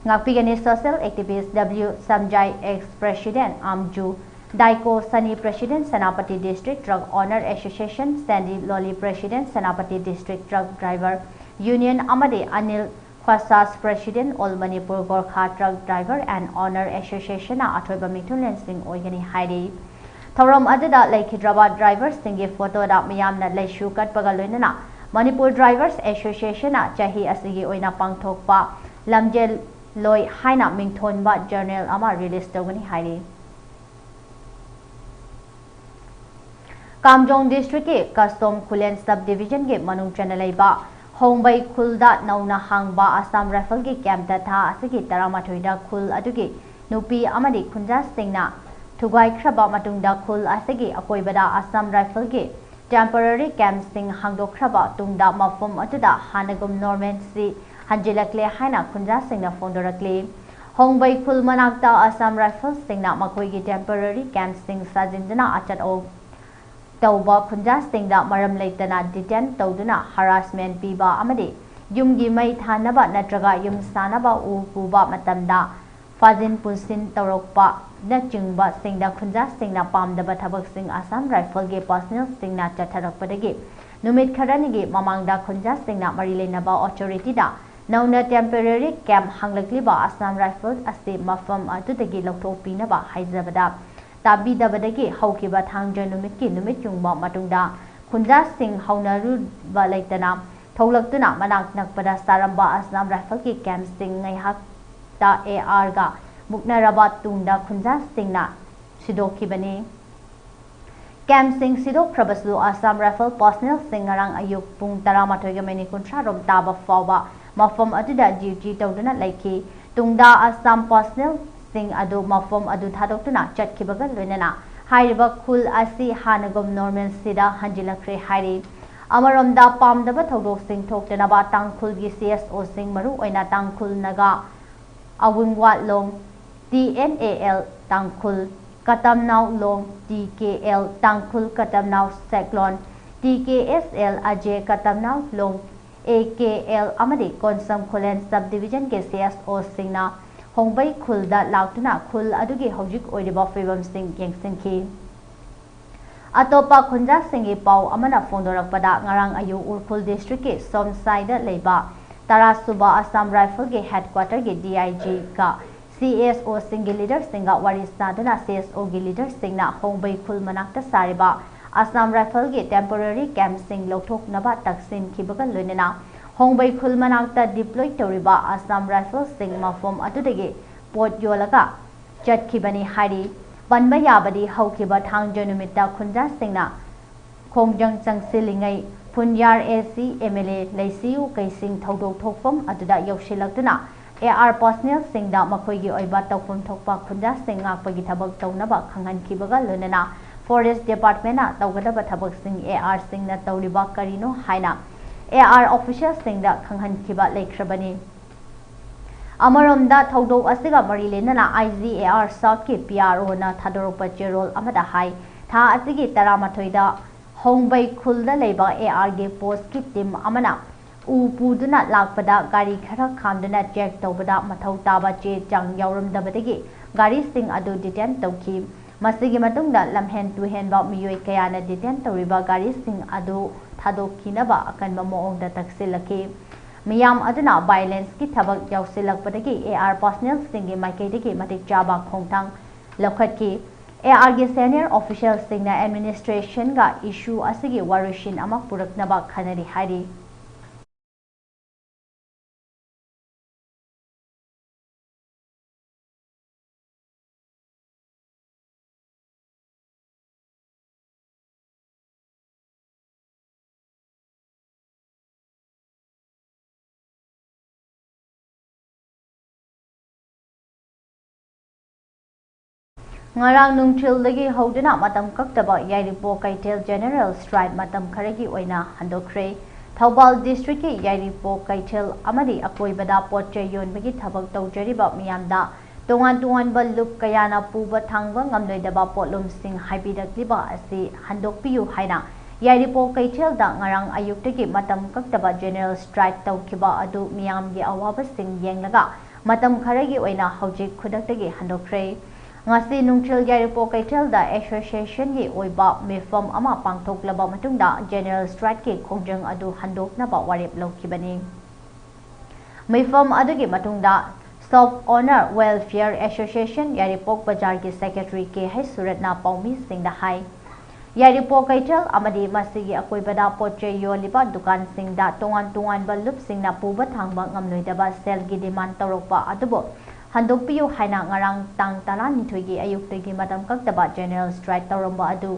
ꯉꯥꯛꯄꯤꯒꯅꯤ, Social Activist W ꯁꯝꯖꯥꯏ, Ex President ꯑꯥꯝꯖꯨ, ꯗꯥꯏꯀꯣ ꯁꯅꯤ President Senapati District Truck Owner Association, ꯁꯦꯟꯗꯤ ꯂꯣꯂꯤ President Senapati District Truck Driver Union ꯑꯃꯗꯤ Anil ꯈ꯭ꯋꯥꯁꯥꯁ President All Manipur Gorkha Truck Driver and Owner Associationꯅ ꯑꯊꯣꯏꯕ ꯃꯤꯡꯊꯣꯟꯂꯦꯟꯁꯤꯡ ꯑꯣꯏꯒꯅꯤ ꯍꯥꯏꯔꯤ꯫ ꯊꯧꯔꯝ ꯑꯗꯨꯗ ꯂꯩꯈꯤꯗ꯭ꯔꯕ ꯗ꯭ꯔꯥꯏꯚꯔꯁꯤꯡꯒꯤ ꯐꯣꯇꯣꯗ ꯃꯤꯌꯥꯝꯅ ꯂꯩꯁꯨ ꯀꯠꯄꯒ ꯂꯣꯏꯅꯅ Manipur Drivers Associationꯅ ꯆꯍꯤ ꯑꯁꯤꯒꯤ ꯑꯣꯏꯅ ꯄꯥꯡꯊꯣꯛꯄ ꯂꯝꯖꯦꯜ ꯂꯣꯏ ꯍꯥꯏꯅ ꯃꯤꯡꯊꯣꯟꯕ ꯖꯔꯅꯦꯜ ꯑꯃ ꯔꯤꯂꯤꯖ ꯇꯧꯒꯅꯤ ꯍꯥꯏꯔꯤ꯫ ꯀꯥꯝꯖꯣꯡ Districtꯀꯤ ꯀꯁꯇꯣꯝ ꯈꯨꯂꯦꯟ Sub Divisionꯒꯤ ꯃꯅꯨꯡ ꯆꯟꯅ ꯂꯩꯕ ꯍꯣꯡꯕꯩ ꯈꯨꯜꯗ ꯅꯧꯅ ꯍꯥꯡꯕ ꯑꯁꯥꯝ ꯔꯥꯏꯐꯜꯒꯤ ꯀꯦꯝꯞꯇ ꯊꯥ ꯑꯁꯤꯒꯤ ꯇꯔꯥꯃꯥꯊꯣꯏꯗ ꯈꯨꯜ ꯑꯗꯨꯒꯤ ꯅꯨꯄꯤ ꯑꯃꯗꯤ ꯈꯨꯟꯖꯥꯁꯤꯡꯅ ꯊꯨꯒꯥꯏꯈ꯭ꯔꯕ ꯃꯇꯨꯡꯗ ꯈꯨꯜ ꯑꯁꯤꯒꯤ ꯑꯀꯣꯏꯕꯗ ꯑꯁꯥꯝ ꯔꯥꯏꯐꯜꯒꯤ temporary campꯁꯤꯡ ꯍꯥꯡꯗꯣꯛꯈ꯭ꯔꯕ ꯇꯨꯡꯗ ꯃꯐꯝ ꯑꯗꯨꯗ ꯍꯥꯟꯅꯒꯨꯝ normalcy ꯍꯟꯖꯤꯜꯂꯛꯂꯦ ꯍꯥꯏꯅ ꯈꯨꯟꯖꯥꯁꯤꯡꯅ ꯐꯣꯡꯗꯣꯔꯛꯂꯤ꯫ ꯍꯣꯡꯕꯩ ꯈꯨꯜ ꯃꯅꯥꯛꯇ ꯑꯁꯥꯝ ꯔꯥꯏꯐꯜꯁꯤꯡꯅ ꯃꯈꯣꯏꯒꯤ temporary campꯁꯤꯡ ꯁꯥꯖꯤꯟꯗꯨꯅ ꯑꯆꯠ ꯑꯣꯛ ꯇꯧꯕ ꯈꯨꯟꯖꯥꯁꯤꯡꯗ ꯃꯔꯝ ꯂꯩꯇꯅ detain ꯇꯧꯗꯨꯅ harassment ꯄꯤꯕ ꯑꯃꯗꯤ ꯌꯨꯝꯒꯤ ꯃꯩ ꯊꯥꯅꯕ ꯅꯠꯇ꯭ꯔꯒ ꯌꯨꯝ ꯁꯥꯅꯕ ꯎ ꯄꯨꯕ ꯃꯇꯝꯗ ꯐꯥꯖꯤꯟ ꯄꯨꯟꯁꯤꯟ ꯇꯧꯔꯛꯄꯅꯆꯤꯡꯕꯁꯤꯡꯗ ꯈꯨꯟꯖꯥꯁꯤꯡꯅ ꯄꯥꯝꯗꯕ ꯊꯕꯛꯁꯤꯡ ꯑꯁꯥꯝ ꯔꯥꯏꯐꯜꯒꯤ personnelꯁꯤꯡꯅ ꯆꯠꯊꯔꯛꯄꯗꯒꯤ ꯅꯨꯃꯤꯠ ꯈꯔꯅꯤꯒꯤ ꯃꯃꯥꯡꯗ ꯈꯨꯟꯖꯥꯁꯤꯡꯅ ꯃꯔꯤ ꯂꯩꯅꯕ authorityꯗ ꯅꯧꯅ temporary camp ꯍꯥꯡꯂꯛꯂꯤꯕ ꯑꯁꯥꯝ ꯔꯥꯏꯐꯜ ꯑꯁꯤ ꯃꯐꯝ ꯑꯗꯨꯗꯒꯤ ꯂꯧꯊꯣꯛꯄꯤꯅꯕ ꯍꯥꯏꯖꯕꯗ ꯇꯥꯕꯤꯗꯕꯗꯒꯤ ꯍꯧꯈꯤꯕ ꯊꯥꯡꯖ ꯅꯨꯃꯤꯠꯀꯤ ꯅꯨꯃꯤꯠ ꯌꯨꯡꯕ ꯃꯇꯨꯡꯗ ꯈꯨꯟꯖꯥꯁꯤꯡ ꯍꯧꯅꯔꯨꯕ ꯂꯩꯇꯅ ꯊꯣꯛꯂꯛꯇꯨꯅ ꯃꯅꯥꯛ ꯅꯛꯄꯗ ꯁꯥꯔꯝꯕ ꯑꯁꯥꯝ ꯔꯥꯏꯐꯜꯒꯤ campꯁꯤꯡ ꯉꯥꯏꯍꯥꯛꯇ ARꯒ ꯃꯨꯛꯅꯔꯕ ꯇꯨꯡꯗ ꯈꯨꯟꯖꯥꯁꯤꯡꯅ ꯁꯤꯗꯣꯛꯈꯤꯕꯅꯤ꯫ Campꯁꯤꯡ ꯁꯤꯗꯣꯛꯈ꯭ꯔꯕꯁꯨ ꯑꯁꯥꯝ ꯔꯥꯏꯐꯜ personnelꯁꯤꯡ ꯉꯔꯥꯡ ꯑꯌꯨꯛ ꯄꯨꯡ ꯇꯔꯥꯃꯥꯊꯣꯏꯒ ꯃꯤꯅꯤꯠ ꯀꯨꯟꯊ꯭ꯔꯥ ꯔꯣꯝ ꯇꯥꯕ ꯐꯥꯎꯕ ꯃꯐꯝ ꯑꯗꯨꯗ duty ꯇꯧꯗꯨꯅ ꯂꯩꯈꯤ꯫ ꯇꯨꯡꯗ ꯑꯁꯥꯝ personnelꯁꯤꯡ ꯑꯗꯨ ꯃꯐꯝ ꯑꯗꯨ ꯊꯥꯗꯣꯛꯇꯨꯅ ꯆꯠꯈꯤꯕꯒ ꯂꯣꯏꯅꯅ ꯍꯥꯏꯔꯤꯕ ꯈꯨꯜ ꯑꯁꯤ ꯍꯥꯟꯅꯒꯨꯝ normalcyꯗ ꯍꯟꯖꯤꯜꯂꯛꯈ꯭ꯔꯦ ꯍꯥꯏꯔꯤ꯫ ꯑꯃꯔꯣꯝꯗ ꯄꯥꯝꯗꯕ ꯊꯧꯗꯣꯛꯁꯤꯡ ꯊꯣꯛꯇꯅꯕ ꯇꯥꯡꯈꯨꯜꯒꯤ CSOꯁꯤꯡ ꯃꯔꯨꯑꯣꯏꯅ ꯇꯥꯡꯈꯨꯜ ꯅꯥꯒꯥ ꯑꯋꯨꯡꯋꯥꯠꯂꯣꯡ, TNAL ꯇꯥꯡꯈꯨꯜ ꯀꯇꯝꯅꯥꯎ ꯂꯣꯡ, TKL ꯇꯥꯡꯈꯨꯜ ꯀꯇꯝꯅꯥꯎ ꯁꯦꯛꯂꯣꯟ, TKSL ꯑꯖꯦ ꯀꯇꯝꯅꯥꯎ ꯂꯣꯡ, AKL ꯑꯃꯗꯤ ꯀꯣꯟꯁꯝ ꯈꯨꯂꯦꯟ Sub Divisionꯒꯤ CSOꯁꯤꯡꯅ ꯍꯣꯡꯕꯩ ꯈꯨꯜꯗ ꯂꯥꯛꯇꯨꯅ ꯈꯨꯜ ꯑꯗꯨꯒꯤ ꯍꯧꯖꯤꯛ ꯑꯣꯏꯔꯤꯕ ꯐꯤꯕꯝꯁꯤꯡ ꯌꯦꯡꯁꯤꯟꯈꯤ꯫ ꯑꯇꯣꯞꯄ ꯈꯨꯟꯖꯥꯁꯤꯡꯒꯤ ꯄꯥꯎ ꯑꯃꯅ ꯐꯣꯡꯗꯣꯔꯛꯄꯗ, ꯉꯔꯥꯡ ꯑꯌꯨꯛ ꯎꯈ꯭ꯔꯨꯜ ꯗꯤꯁꯇ꯭ꯔꯤꯛꯀꯤ ꯁꯣꯝꯁꯥꯏꯗ ꯂꯩꯕ ꯇꯔꯥꯁꯨꯕ Assam ꯔꯥꯏꯐꯜꯒꯤ ꯍꯦꯗꯀ꯭ꯋꯥꯇꯔꯒꯤ D I ꯖꯤꯒ C S ꯑꯣꯁꯤꯡꯒꯤ ꯂꯤꯗꯔꯁꯤꯡꯒ ꯋꯥꯔꯤ ꯁꯥꯅꯗꯨꯅ ꯁꯤ ꯑꯦꯁ ꯑꯣꯒꯤ ꯂꯤꯗꯔꯁꯤꯡꯅ ꯍꯣꯡꯕꯩ ꯈꯨꯜ ꯃꯅꯥꯛꯇ ꯁꯥꯔꯤꯕ ꯑꯁꯥꯝ ꯔꯥꯏꯐꯜꯒꯤ ꯇꯦꯝꯄꯣꯔꯔꯤ ꯀꯦꯝꯞꯁꯤꯡ ꯂꯧꯊꯣꯛꯅꯕ ꯇꯛꯁꯤꯟꯈꯤꯕꯒ ꯂꯣꯏꯅꯅ ꯍꯣꯡꯕꯩ ꯈꯨꯜ ꯃꯅꯥꯛꯇ ꯗꯤꯄ꯭ꯂꯣꯏ ꯇꯧꯔꯤꯕ ꯑꯁꯥꯝ ꯔꯥꯏꯐꯜꯁꯤꯡ ꯃꯐꯝ ꯑꯗꯨꯗꯒꯤ ꯄꯣꯠ ꯌꯣꯜꯂꯒ ꯆꯠꯈꯤꯕꯅꯤ ꯍꯥꯏꯔꯤ꯫ ꯄꯟꯕ ꯌꯥꯕꯗꯤ, ꯍꯧꯈꯤꯕ ꯊꯥꯡꯖ ꯅꯨꯃꯤꯠꯇ ꯈꯨꯟꯖꯥꯁꯤꯡꯅ ꯈꯣꯡꯖꯪ ꯆꯪꯁꯤꯜꯂꯤꯉꯩ ꯐꯨꯟꯌꯥꯔ ꯑꯦ ꯁꯤ ꯑꯦꯝ ꯑꯦꯜ ꯑꯦ ꯂꯩꯁꯤꯌꯨ ꯀꯩꯁꯤꯡ ꯊꯧꯗꯣꯛ ꯊꯣꯛꯐꯝ ꯑꯗꯨꯗ ꯌꯧꯁꯤꯜꯂꯛꯇꯨꯅ ꯑꯦ ꯑꯥꯔ ꯄꯔꯁꯅꯦꯜꯁꯤꯡꯗ ꯃꯈꯣꯏꯒꯤ ꯑꯣꯏꯕ ꯇꯧꯐꯝ ꯊꯣꯛꯄ ꯈꯨꯟꯖꯥꯁꯤꯡ ꯉꯥꯛꯄꯒꯤ ꯊꯕꯛ ꯇꯧꯅꯕ ꯈꯪꯍꯟꯈꯤꯕꯒ ꯂꯣꯏꯅꯅ ꯐꯣꯔꯦꯁ ꯗꯤꯄꯥꯔꯠꯃꯦꯟꯅ ꯇꯧꯒꯗꯕ ꯊꯕꯛꯁꯤꯡ ꯑꯦ ꯑꯥꯔꯁꯤꯡꯅ ꯇꯧꯔꯤꯕ ꯀꯔꯤꯅꯣ ꯍꯥꯏꯅ ꯑꯦ ꯑꯥꯔ ꯑꯣꯐꯤꯁꯤꯌꯦꯜꯁꯤꯡꯗ ꯈꯪꯍꯟꯈꯤꯕ ꯂꯩꯈ꯭ꯔꯕꯅꯤ꯫ ꯑꯃꯔꯣꯝꯗ, ꯊꯧꯗꯣꯛ ꯑꯁꯤꯒ ꯃꯔꯤ ꯂꯩꯅꯅ ꯑꯥꯏ ꯖꯤ ꯑꯦ ꯑꯥꯔ ꯁꯥꯎꯠꯀꯤ ꯄꯤ ꯑꯥꯔ ꯑꯣꯅ ꯊꯥꯗꯣꯔꯛꯄ ꯆꯦꯔꯣꯜ ꯑꯃꯗ ꯍꯥꯏ, ꯊꯥ ꯑꯁꯤꯒꯤ ꯇꯔꯥꯃꯥꯊꯣꯏꯗ ꯍꯣꯡꯕꯩ ꯈꯨꯜꯗ ꯂꯩꯕ ꯑꯦ ꯑꯥꯔꯒꯤ ꯄꯣꯁꯀꯤ ꯇꯤꯝ ꯑꯃꯅ ꯎ ꯄꯨꯗꯨꯅ ꯂꯥꯛꯄꯗ ꯒꯥꯔꯤ ꯈꯔ ꯈꯥꯝꯗꯨꯅ ꯆꯦꯛ ꯇꯧꯕꯗ ꯃꯊꯧ ꯇꯥꯕ ꯆꯦ ꯆꯥꯡ ꯌꯥꯎꯔꯝꯗꯕꯗꯒꯤ ꯒꯥꯔꯤꯁꯤꯡ ꯑꯗꯨ ꯗꯤꯇꯦꯟ ꯇꯧꯈꯤ꯫ ꯃꯁꯤꯒꯤ ꯃꯇꯨꯡꯗ ꯂꯝꯍꯦꯟ ꯇꯨꯍꯦꯟꯕ ꯃꯤꯑꯣꯏ ꯀꯌꯥꯅ ꯗꯤꯇꯦꯟ ꯇꯧꯔꯤꯕ ꯒꯥꯔꯤꯁꯤꯡ ꯑꯗꯨ ꯊꯥꯗꯣꯛꯈꯤꯅꯕ ꯑꯀꯟꯕ ꯃꯑꯣꯡꯗ ꯇꯛꯁꯤꯜꯂꯛꯈꯤ꯫ ꯃꯤꯌꯥꯝ ꯑꯗꯨꯅ ꯚꯥꯏꯂꯦꯟꯁꯀꯤ ꯊꯕꯛ ꯌꯥꯎꯁꯤꯜꯂꯛꯄꯗꯒꯤ ꯑꯦ ꯑꯥꯔ ꯄꯔꯁꯅꯦꯜꯁꯤꯡꯒꯤ ꯃꯥꯏꯀꯩꯗꯒꯤ ꯃꯇꯤꯛ ꯆꯥꯕ ꯈꯣꯡꯊꯥꯡ ꯂꯧꯈꯠꯈꯤ꯫ ꯑꯦ ꯑꯥꯔꯒꯤ ꯁꯦꯅꯤꯌꯔ ꯑꯣꯐꯤꯁꯤꯌꯦꯜꯁꯤꯡꯅ ꯑꯦꯗꯃꯤꯅꯤꯁꯇ꯭ꯔꯦꯁꯟꯒ ꯏꯁꯨ ꯑꯁꯤꯒꯤ ꯋꯥꯔꯣꯏꯁꯤꯟ ꯑꯃ ꯄꯨꯔꯛꯅꯕ ꯈꯟꯅꯔꯤ ꯍꯥꯏꯔꯤ꯫ ꯉꯔꯥꯡ ꯅꯨꯡꯊꯤꯜꯗꯒꯤ ꯍꯧꯗꯨꯅ ꯃꯇꯝ ꯀꯛꯇꯕ ꯌꯥꯏꯔꯤꯄꯣꯛ ꯀꯩꯊꯦꯜ ꯖꯦꯅꯦꯔꯦꯜ ꯁ꯭ꯇ꯭ꯔꯥꯏꯛ ꯃꯇꯝ ꯈꯔꯒꯤ ꯑꯣꯏꯅ ꯍꯟꯗꯣꯛꯈ꯭ꯔꯦ꯫ ꯊꯧꯕꯥꯜ ꯗꯤꯁꯇ꯭ꯔꯤꯛꯀꯤ ꯌꯥꯏꯔꯤꯄꯣꯛ ꯀꯩꯊꯦꯜ ꯑꯃꯗꯤ ꯑꯀꯣꯏꯕꯗ ꯄꯣꯠ ꯆꯩ ꯌꯣꯟꯕꯒꯤ ꯊꯕꯛ ꯇꯧꯖꯔꯤꯕ ꯃꯤꯌꯥꯝꯗ ꯇꯣꯉꯥꯟ ꯇꯣꯉꯥꯟꯕ ꯂꯨꯞ ꯀꯌꯥꯅ ꯄꯨꯕ ꯊꯥꯡꯕ ꯉꯝꯂꯣꯏꯗꯕ ꯄꯣꯠꯂꯨꯝꯁꯤꯡ ꯍꯥꯏꯕꯤꯔꯛꯂꯤꯕ ꯑꯁꯤ ꯍꯟꯗꯣꯛꯄꯤꯌꯨ ꯍꯥꯏꯅ ꯌꯥꯏꯔꯤꯄꯣꯛ ꯀꯩꯊꯦꯜꯗ ꯉꯔꯥꯡ ꯑꯌꯨꯛꯇꯒꯤ ꯃꯇꯝ ꯀꯛꯇꯕ ꯖꯦꯅꯦꯔꯦꯜ ꯁ꯭ꯇ꯭ꯔꯥꯏꯛ ꯇꯧꯈꯤꯕ ꯑꯗꯨ ꯃꯤꯌꯥꯝꯒꯤ ꯑꯋꯥꯕꯁꯤꯡ ꯌꯦꯡꯂꯒ ꯃꯇꯝ ꯈꯔꯒꯤ ꯑꯣꯏꯅ ꯍꯧꯖꯤꯛ ꯈꯨꯗꯛꯇꯒꯤ ꯍꯟꯗꯣꯛꯈ꯭ꯔꯦ꯫ ꯉꯁꯤ ꯅꯨꯡꯊꯤꯜ ꯌꯥꯏꯔꯤꯄꯣꯛ ꯀꯩꯊꯦꯜꯗ associationꯒꯤ ꯑꯣꯏꯕ ꯃꯤꯐꯝ ꯑꯃ ꯄꯥꯡꯊꯣꯛꯂꯕ ꯃꯇꯨꯡꯗ general strikeꯀꯤ ꯈꯣꯡꯖꯪ ꯑꯗꯨ ꯍꯟꯗꯣꯛꯅꯕ ꯋꯥꯔꯦꯞ ꯂꯧꯈꯤꯕꯅꯤ꯫ ꯃꯤꯐꯝ ꯑꯗꯨꯒꯤ ꯃꯇꯨꯡꯗ Shop Owner Welfare Association ꯌꯥꯏꯔꯤꯄꯣꯛ ꯕꯖꯥꯔꯒꯤ secretary ꯀꯦ ꯍꯩꯆ ꯁꯨꯔꯠꯅ ꯄꯥꯎꯃꯤꯁꯤꯡꯗ ꯍꯥꯏ, ꯌꯥꯏꯔꯤꯄꯣꯛ ꯀꯩꯊꯦꯜ ꯑꯃꯗꯤ ꯃꯁꯤꯒꯤ ꯑꯀꯣꯏꯕꯗ ꯄꯣꯠ ꯆꯩ ꯌꯣꯜꯂꯤꯕ ꯗꯨꯀꯥꯟꯁꯤꯡꯗ ꯇꯣꯉꯥꯟ ꯇꯣꯉꯥꯟꯕ ꯂꯨꯞꯁꯤꯡꯅ ꯄꯨꯕ ꯊꯥꯡꯕ ꯉꯝꯂꯣꯏꯗꯕ ꯁꯦꯜꯒꯤ demand ꯇꯧꯔꯛꯄ ꯑꯗꯨꯕꯨ ꯍꯟꯗꯣꯛꯄꯤꯌꯨ ꯍꯥꯏꯅ ꯉꯔꯥꯡ ꯇꯥꯡ ꯇꯔꯥꯅꯤꯊꯣꯏꯒꯤ ꯑꯌꯨꯛꯇꯒꯤ ꯃꯇꯝ ꯀꯛꯇꯕ general strike ꯇꯧꯔꯝꯕ ꯑꯗꯨ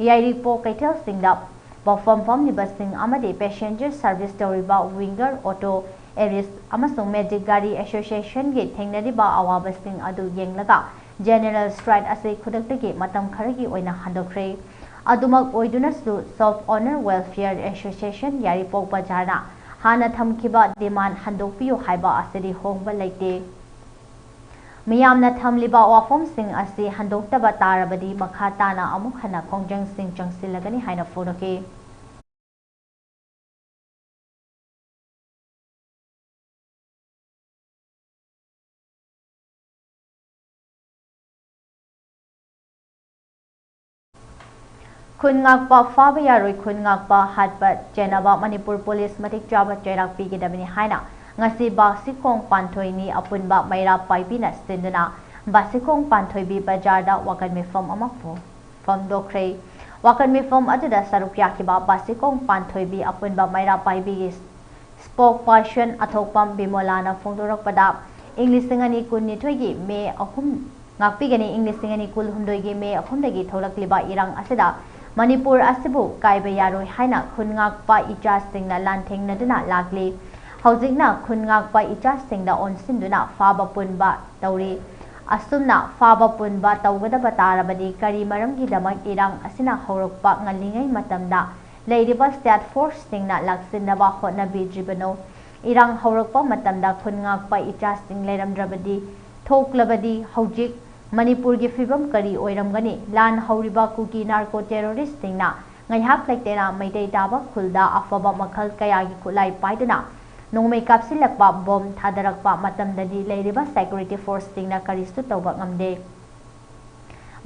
ꯌꯥꯏꯔꯤꯄꯣꯛ ꯀꯩꯊꯦꯜꯁꯤꯡꯗ ꯄꯣꯠꯐꯝ ꯐꯝꯂꯤꯕꯁꯤꯡ ꯑꯃꯗꯤ passenger service ꯇꯧꯔꯤꯕ Winger Auto, Eris ꯑꯃꯁꯨꯡ Magic ꯒꯥꯔꯤ associationꯒꯤ ꯊꯦꯡꯅꯔꯤꯕ ꯑꯋꯥꯕꯁꯤꯡ ꯑꯗꯨ ꯌꯦꯡꯂꯒ general strike ꯑꯁꯤ ꯈꯨꯗꯛꯇꯒꯤ ꯃꯇꯝ ꯈꯔꯒꯤ ꯑꯣꯏꯅ ꯍꯟꯗꯣꯛꯈ꯭ꯔꯦ꯫ ꯑꯗꯨꯃꯛ ꯑꯣꯏꯗꯨꯅꯁꯨ Shop Owner Welfare Association ꯌꯥꯏꯔꯤꯄꯣꯛ ꯕꯖꯥꯔꯅ ꯍꯥꯟꯅ ꯊꯝꯈꯤꯕ demand ꯍꯟꯗꯣꯛꯄꯤꯌꯨ ꯍꯥꯏꯕ ꯑꯁꯤꯗꯤ ꯍꯣꯡꯕ ꯂꯩꯇꯦ꯫ ꯃꯤꯌꯥꯝꯅ ꯊꯝꯂꯤꯕ ꯋꯥꯐꯝꯁꯤꯡ ꯑꯁꯤ ꯍꯟꯗꯣꯛꯇꯕ ꯇꯥꯔꯕꯗꯤ ꯃꯈꯥ ꯇꯥꯅ ꯑꯃꯨꯛ ꯍꯟꯅ ꯈꯣꯡꯖꯪꯁꯤꯡ ꯆꯪꯁꯤꯜꯂꯒꯅꯤ ꯍꯥꯏꯅ ꯐꯣꯡꯗꯣꯛꯈꯤ꯫ ꯈꯨꯟ ꯉꯥꯛꯄ ꯐꯥꯕ ꯌꯥꯔꯣꯏ, ꯈꯨꯟ ꯉꯥꯛꯄ ꯍꯥꯠꯄ ꯆꯦꯟꯅꯕ ꯃꯅꯤꯄꯨꯔ ꯄꯨꯂꯤꯁ ꯃꯇꯤꯛ ꯆꯥꯕ ꯆꯩꯔꯥꯛ ꯄꯤꯒꯗꯕꯅꯤ ꯍꯥꯏꯅ ꯉꯁꯤ ꯕꯥꯁꯤꯈꯣꯡ ꯄꯥꯟꯊꯣꯏꯅꯤ ꯑꯄꯨꯟꯕ ꯃꯩꯔꯥ ꯄꯥꯏꯕꯤꯅ ꯁꯤꯟꯗꯨꯅ ꯕꯥꯁꯤꯈꯣꯡ ꯄꯥꯟꯊꯣꯏꯕꯤ ꯕꯖꯥꯔꯗ ꯋꯥꯀꯠ ꯃꯤꯐꯝ ꯑꯃ ꯐꯣ-, ꯐꯣꯡꯗꯣꯛꯈ꯭ꯔꯦ꯫ ꯋꯥꯀꯠ ꯃꯤꯐꯝ ꯑꯗꯨꯗ ꯁꯔꯨꯛ ꯌꯥꯈꯤꯕ ꯕꯥꯁꯤꯈꯣꯡ ꯄꯥꯟꯊꯣꯏꯕꯤ ꯑꯄꯨꯟꯕ ꯃꯩꯔꯥ ꯄꯥꯏꯕꯤꯒꯤ spokesperson ꯑꯊꯣꯛꯄꯝ ꯕꯤꯃꯣꯂꯥꯅ ꯐꯣꯡꯗꯣꯔꯛꯄꯗ, ꯏꯪ ꯂꯤꯁꯤꯡ ꯑꯅꯤ ꯀꯨꯟꯅꯤꯊꯣꯏꯒꯤ ꯃꯦ ꯑꯍꯨꯝ ꯉꯥꯛꯄꯤꯒꯅꯤ, ꯏꯪ ꯂꯤꯁꯤꯡ ꯑꯅꯤ ꯀꯨꯟꯍꯨꯝꯗꯣꯏꯒꯤ ꯃꯦ ꯑꯍꯨꯝꯗꯒꯤ ꯊꯣꯛꯂꯛꯂꯤꯕ ꯏꯔꯥꯡ ꯑꯁꯤꯗ ꯃꯅꯤꯄꯨꯔ ꯑꯁꯤꯕꯨ ꯀꯥꯏꯕ ꯌꯥꯔꯣꯏ ꯍꯥꯏꯅ ꯈꯨꯟ ꯉꯥꯛꯄ ꯏꯆꯥꯁꯤꯡꯅ ꯂꯥꯟꯊꯦꯡꯅꯗꯨꯅ ꯂꯥꯛꯂꯤ꯫ ꯍꯧꯖꯤꯛꯅ ꯈꯨꯟ ꯉꯥꯛꯄ ꯏꯆꯥꯁꯤꯡꯗ ꯑꯣꯟꯁꯤꯟꯗꯨꯅ ꯐꯥꯕ ꯄꯨꯟꯕ ꯇꯧꯔꯤ꯫ ꯑꯁꯨꯝꯅ ꯐꯥꯕ ꯄꯨꯟꯕ ꯇꯧꯒꯗꯕ ꯇꯥꯔꯕꯗꯤ ꯀꯔꯤ ꯃꯔꯝꯒꯤꯗꯃꯛ ꯏꯔꯥꯡ ꯑꯁꯤꯅ ꯍꯧꯔꯛꯄ ꯉꯜꯂꯤꯉꯩ ꯃꯇꯝꯗ ꯂꯩꯔꯤꯕ state forceꯁꯤꯡꯅ ꯂꯥꯛꯁꯤꯟꯅꯕ ꯍꯣꯠꯅꯕꯤꯗ꯭ꯔꯤꯕꯅꯣ? ꯏꯔꯥꯡ ꯍꯧꯔꯛꯄ ꯃꯇꯝꯗ ꯈꯨꯟ ꯉꯥꯛꯄ ꯏꯆꯥꯁꯤꯡ ꯂꯩꯔꯝꯗ꯭ꯔꯕꯗꯤ, ꯊꯣꯛꯂꯕꯗꯤ ꯍꯧꯖꯤꯛ ꯃꯅꯤꯄꯨꯔꯒꯤ ꯐꯤꯕꯝ ꯀꯔꯤ ꯑꯣꯏꯔꯝꯒꯅꯤ? ꯂꯥꯟ ꯍꯧꯔꯤꯕ ꯀꯨꯀꯤ narco terroristꯁꯤꯡꯅ ꯉꯥꯏꯍꯥꯛ ꯂꯩꯇꯅ ꯃꯩꯇꯩ ꯇꯥꯕ ꯈꯨꯜꯗ ꯑꯐꯕ ꯃꯈꯜ ꯀꯌꯥꯒꯤ ꯈꯨꯠꯂꯥꯏ ꯄꯥꯏꯗꯨꯅ ꯅꯣꯡꯃꯩ ꯀꯥꯞꯁꯤꯜꯂꯛꯄ, ꯕꯣꯝ ꯊꯥꯗꯔꯛꯄ ꯃꯇꯝꯗꯗꯤ ꯂꯩꯔꯤꯕ security forceꯁꯤꯡꯅ ꯀꯔꯤꯁꯨ ꯇꯧꯕ ꯉꯝꯗꯦ꯫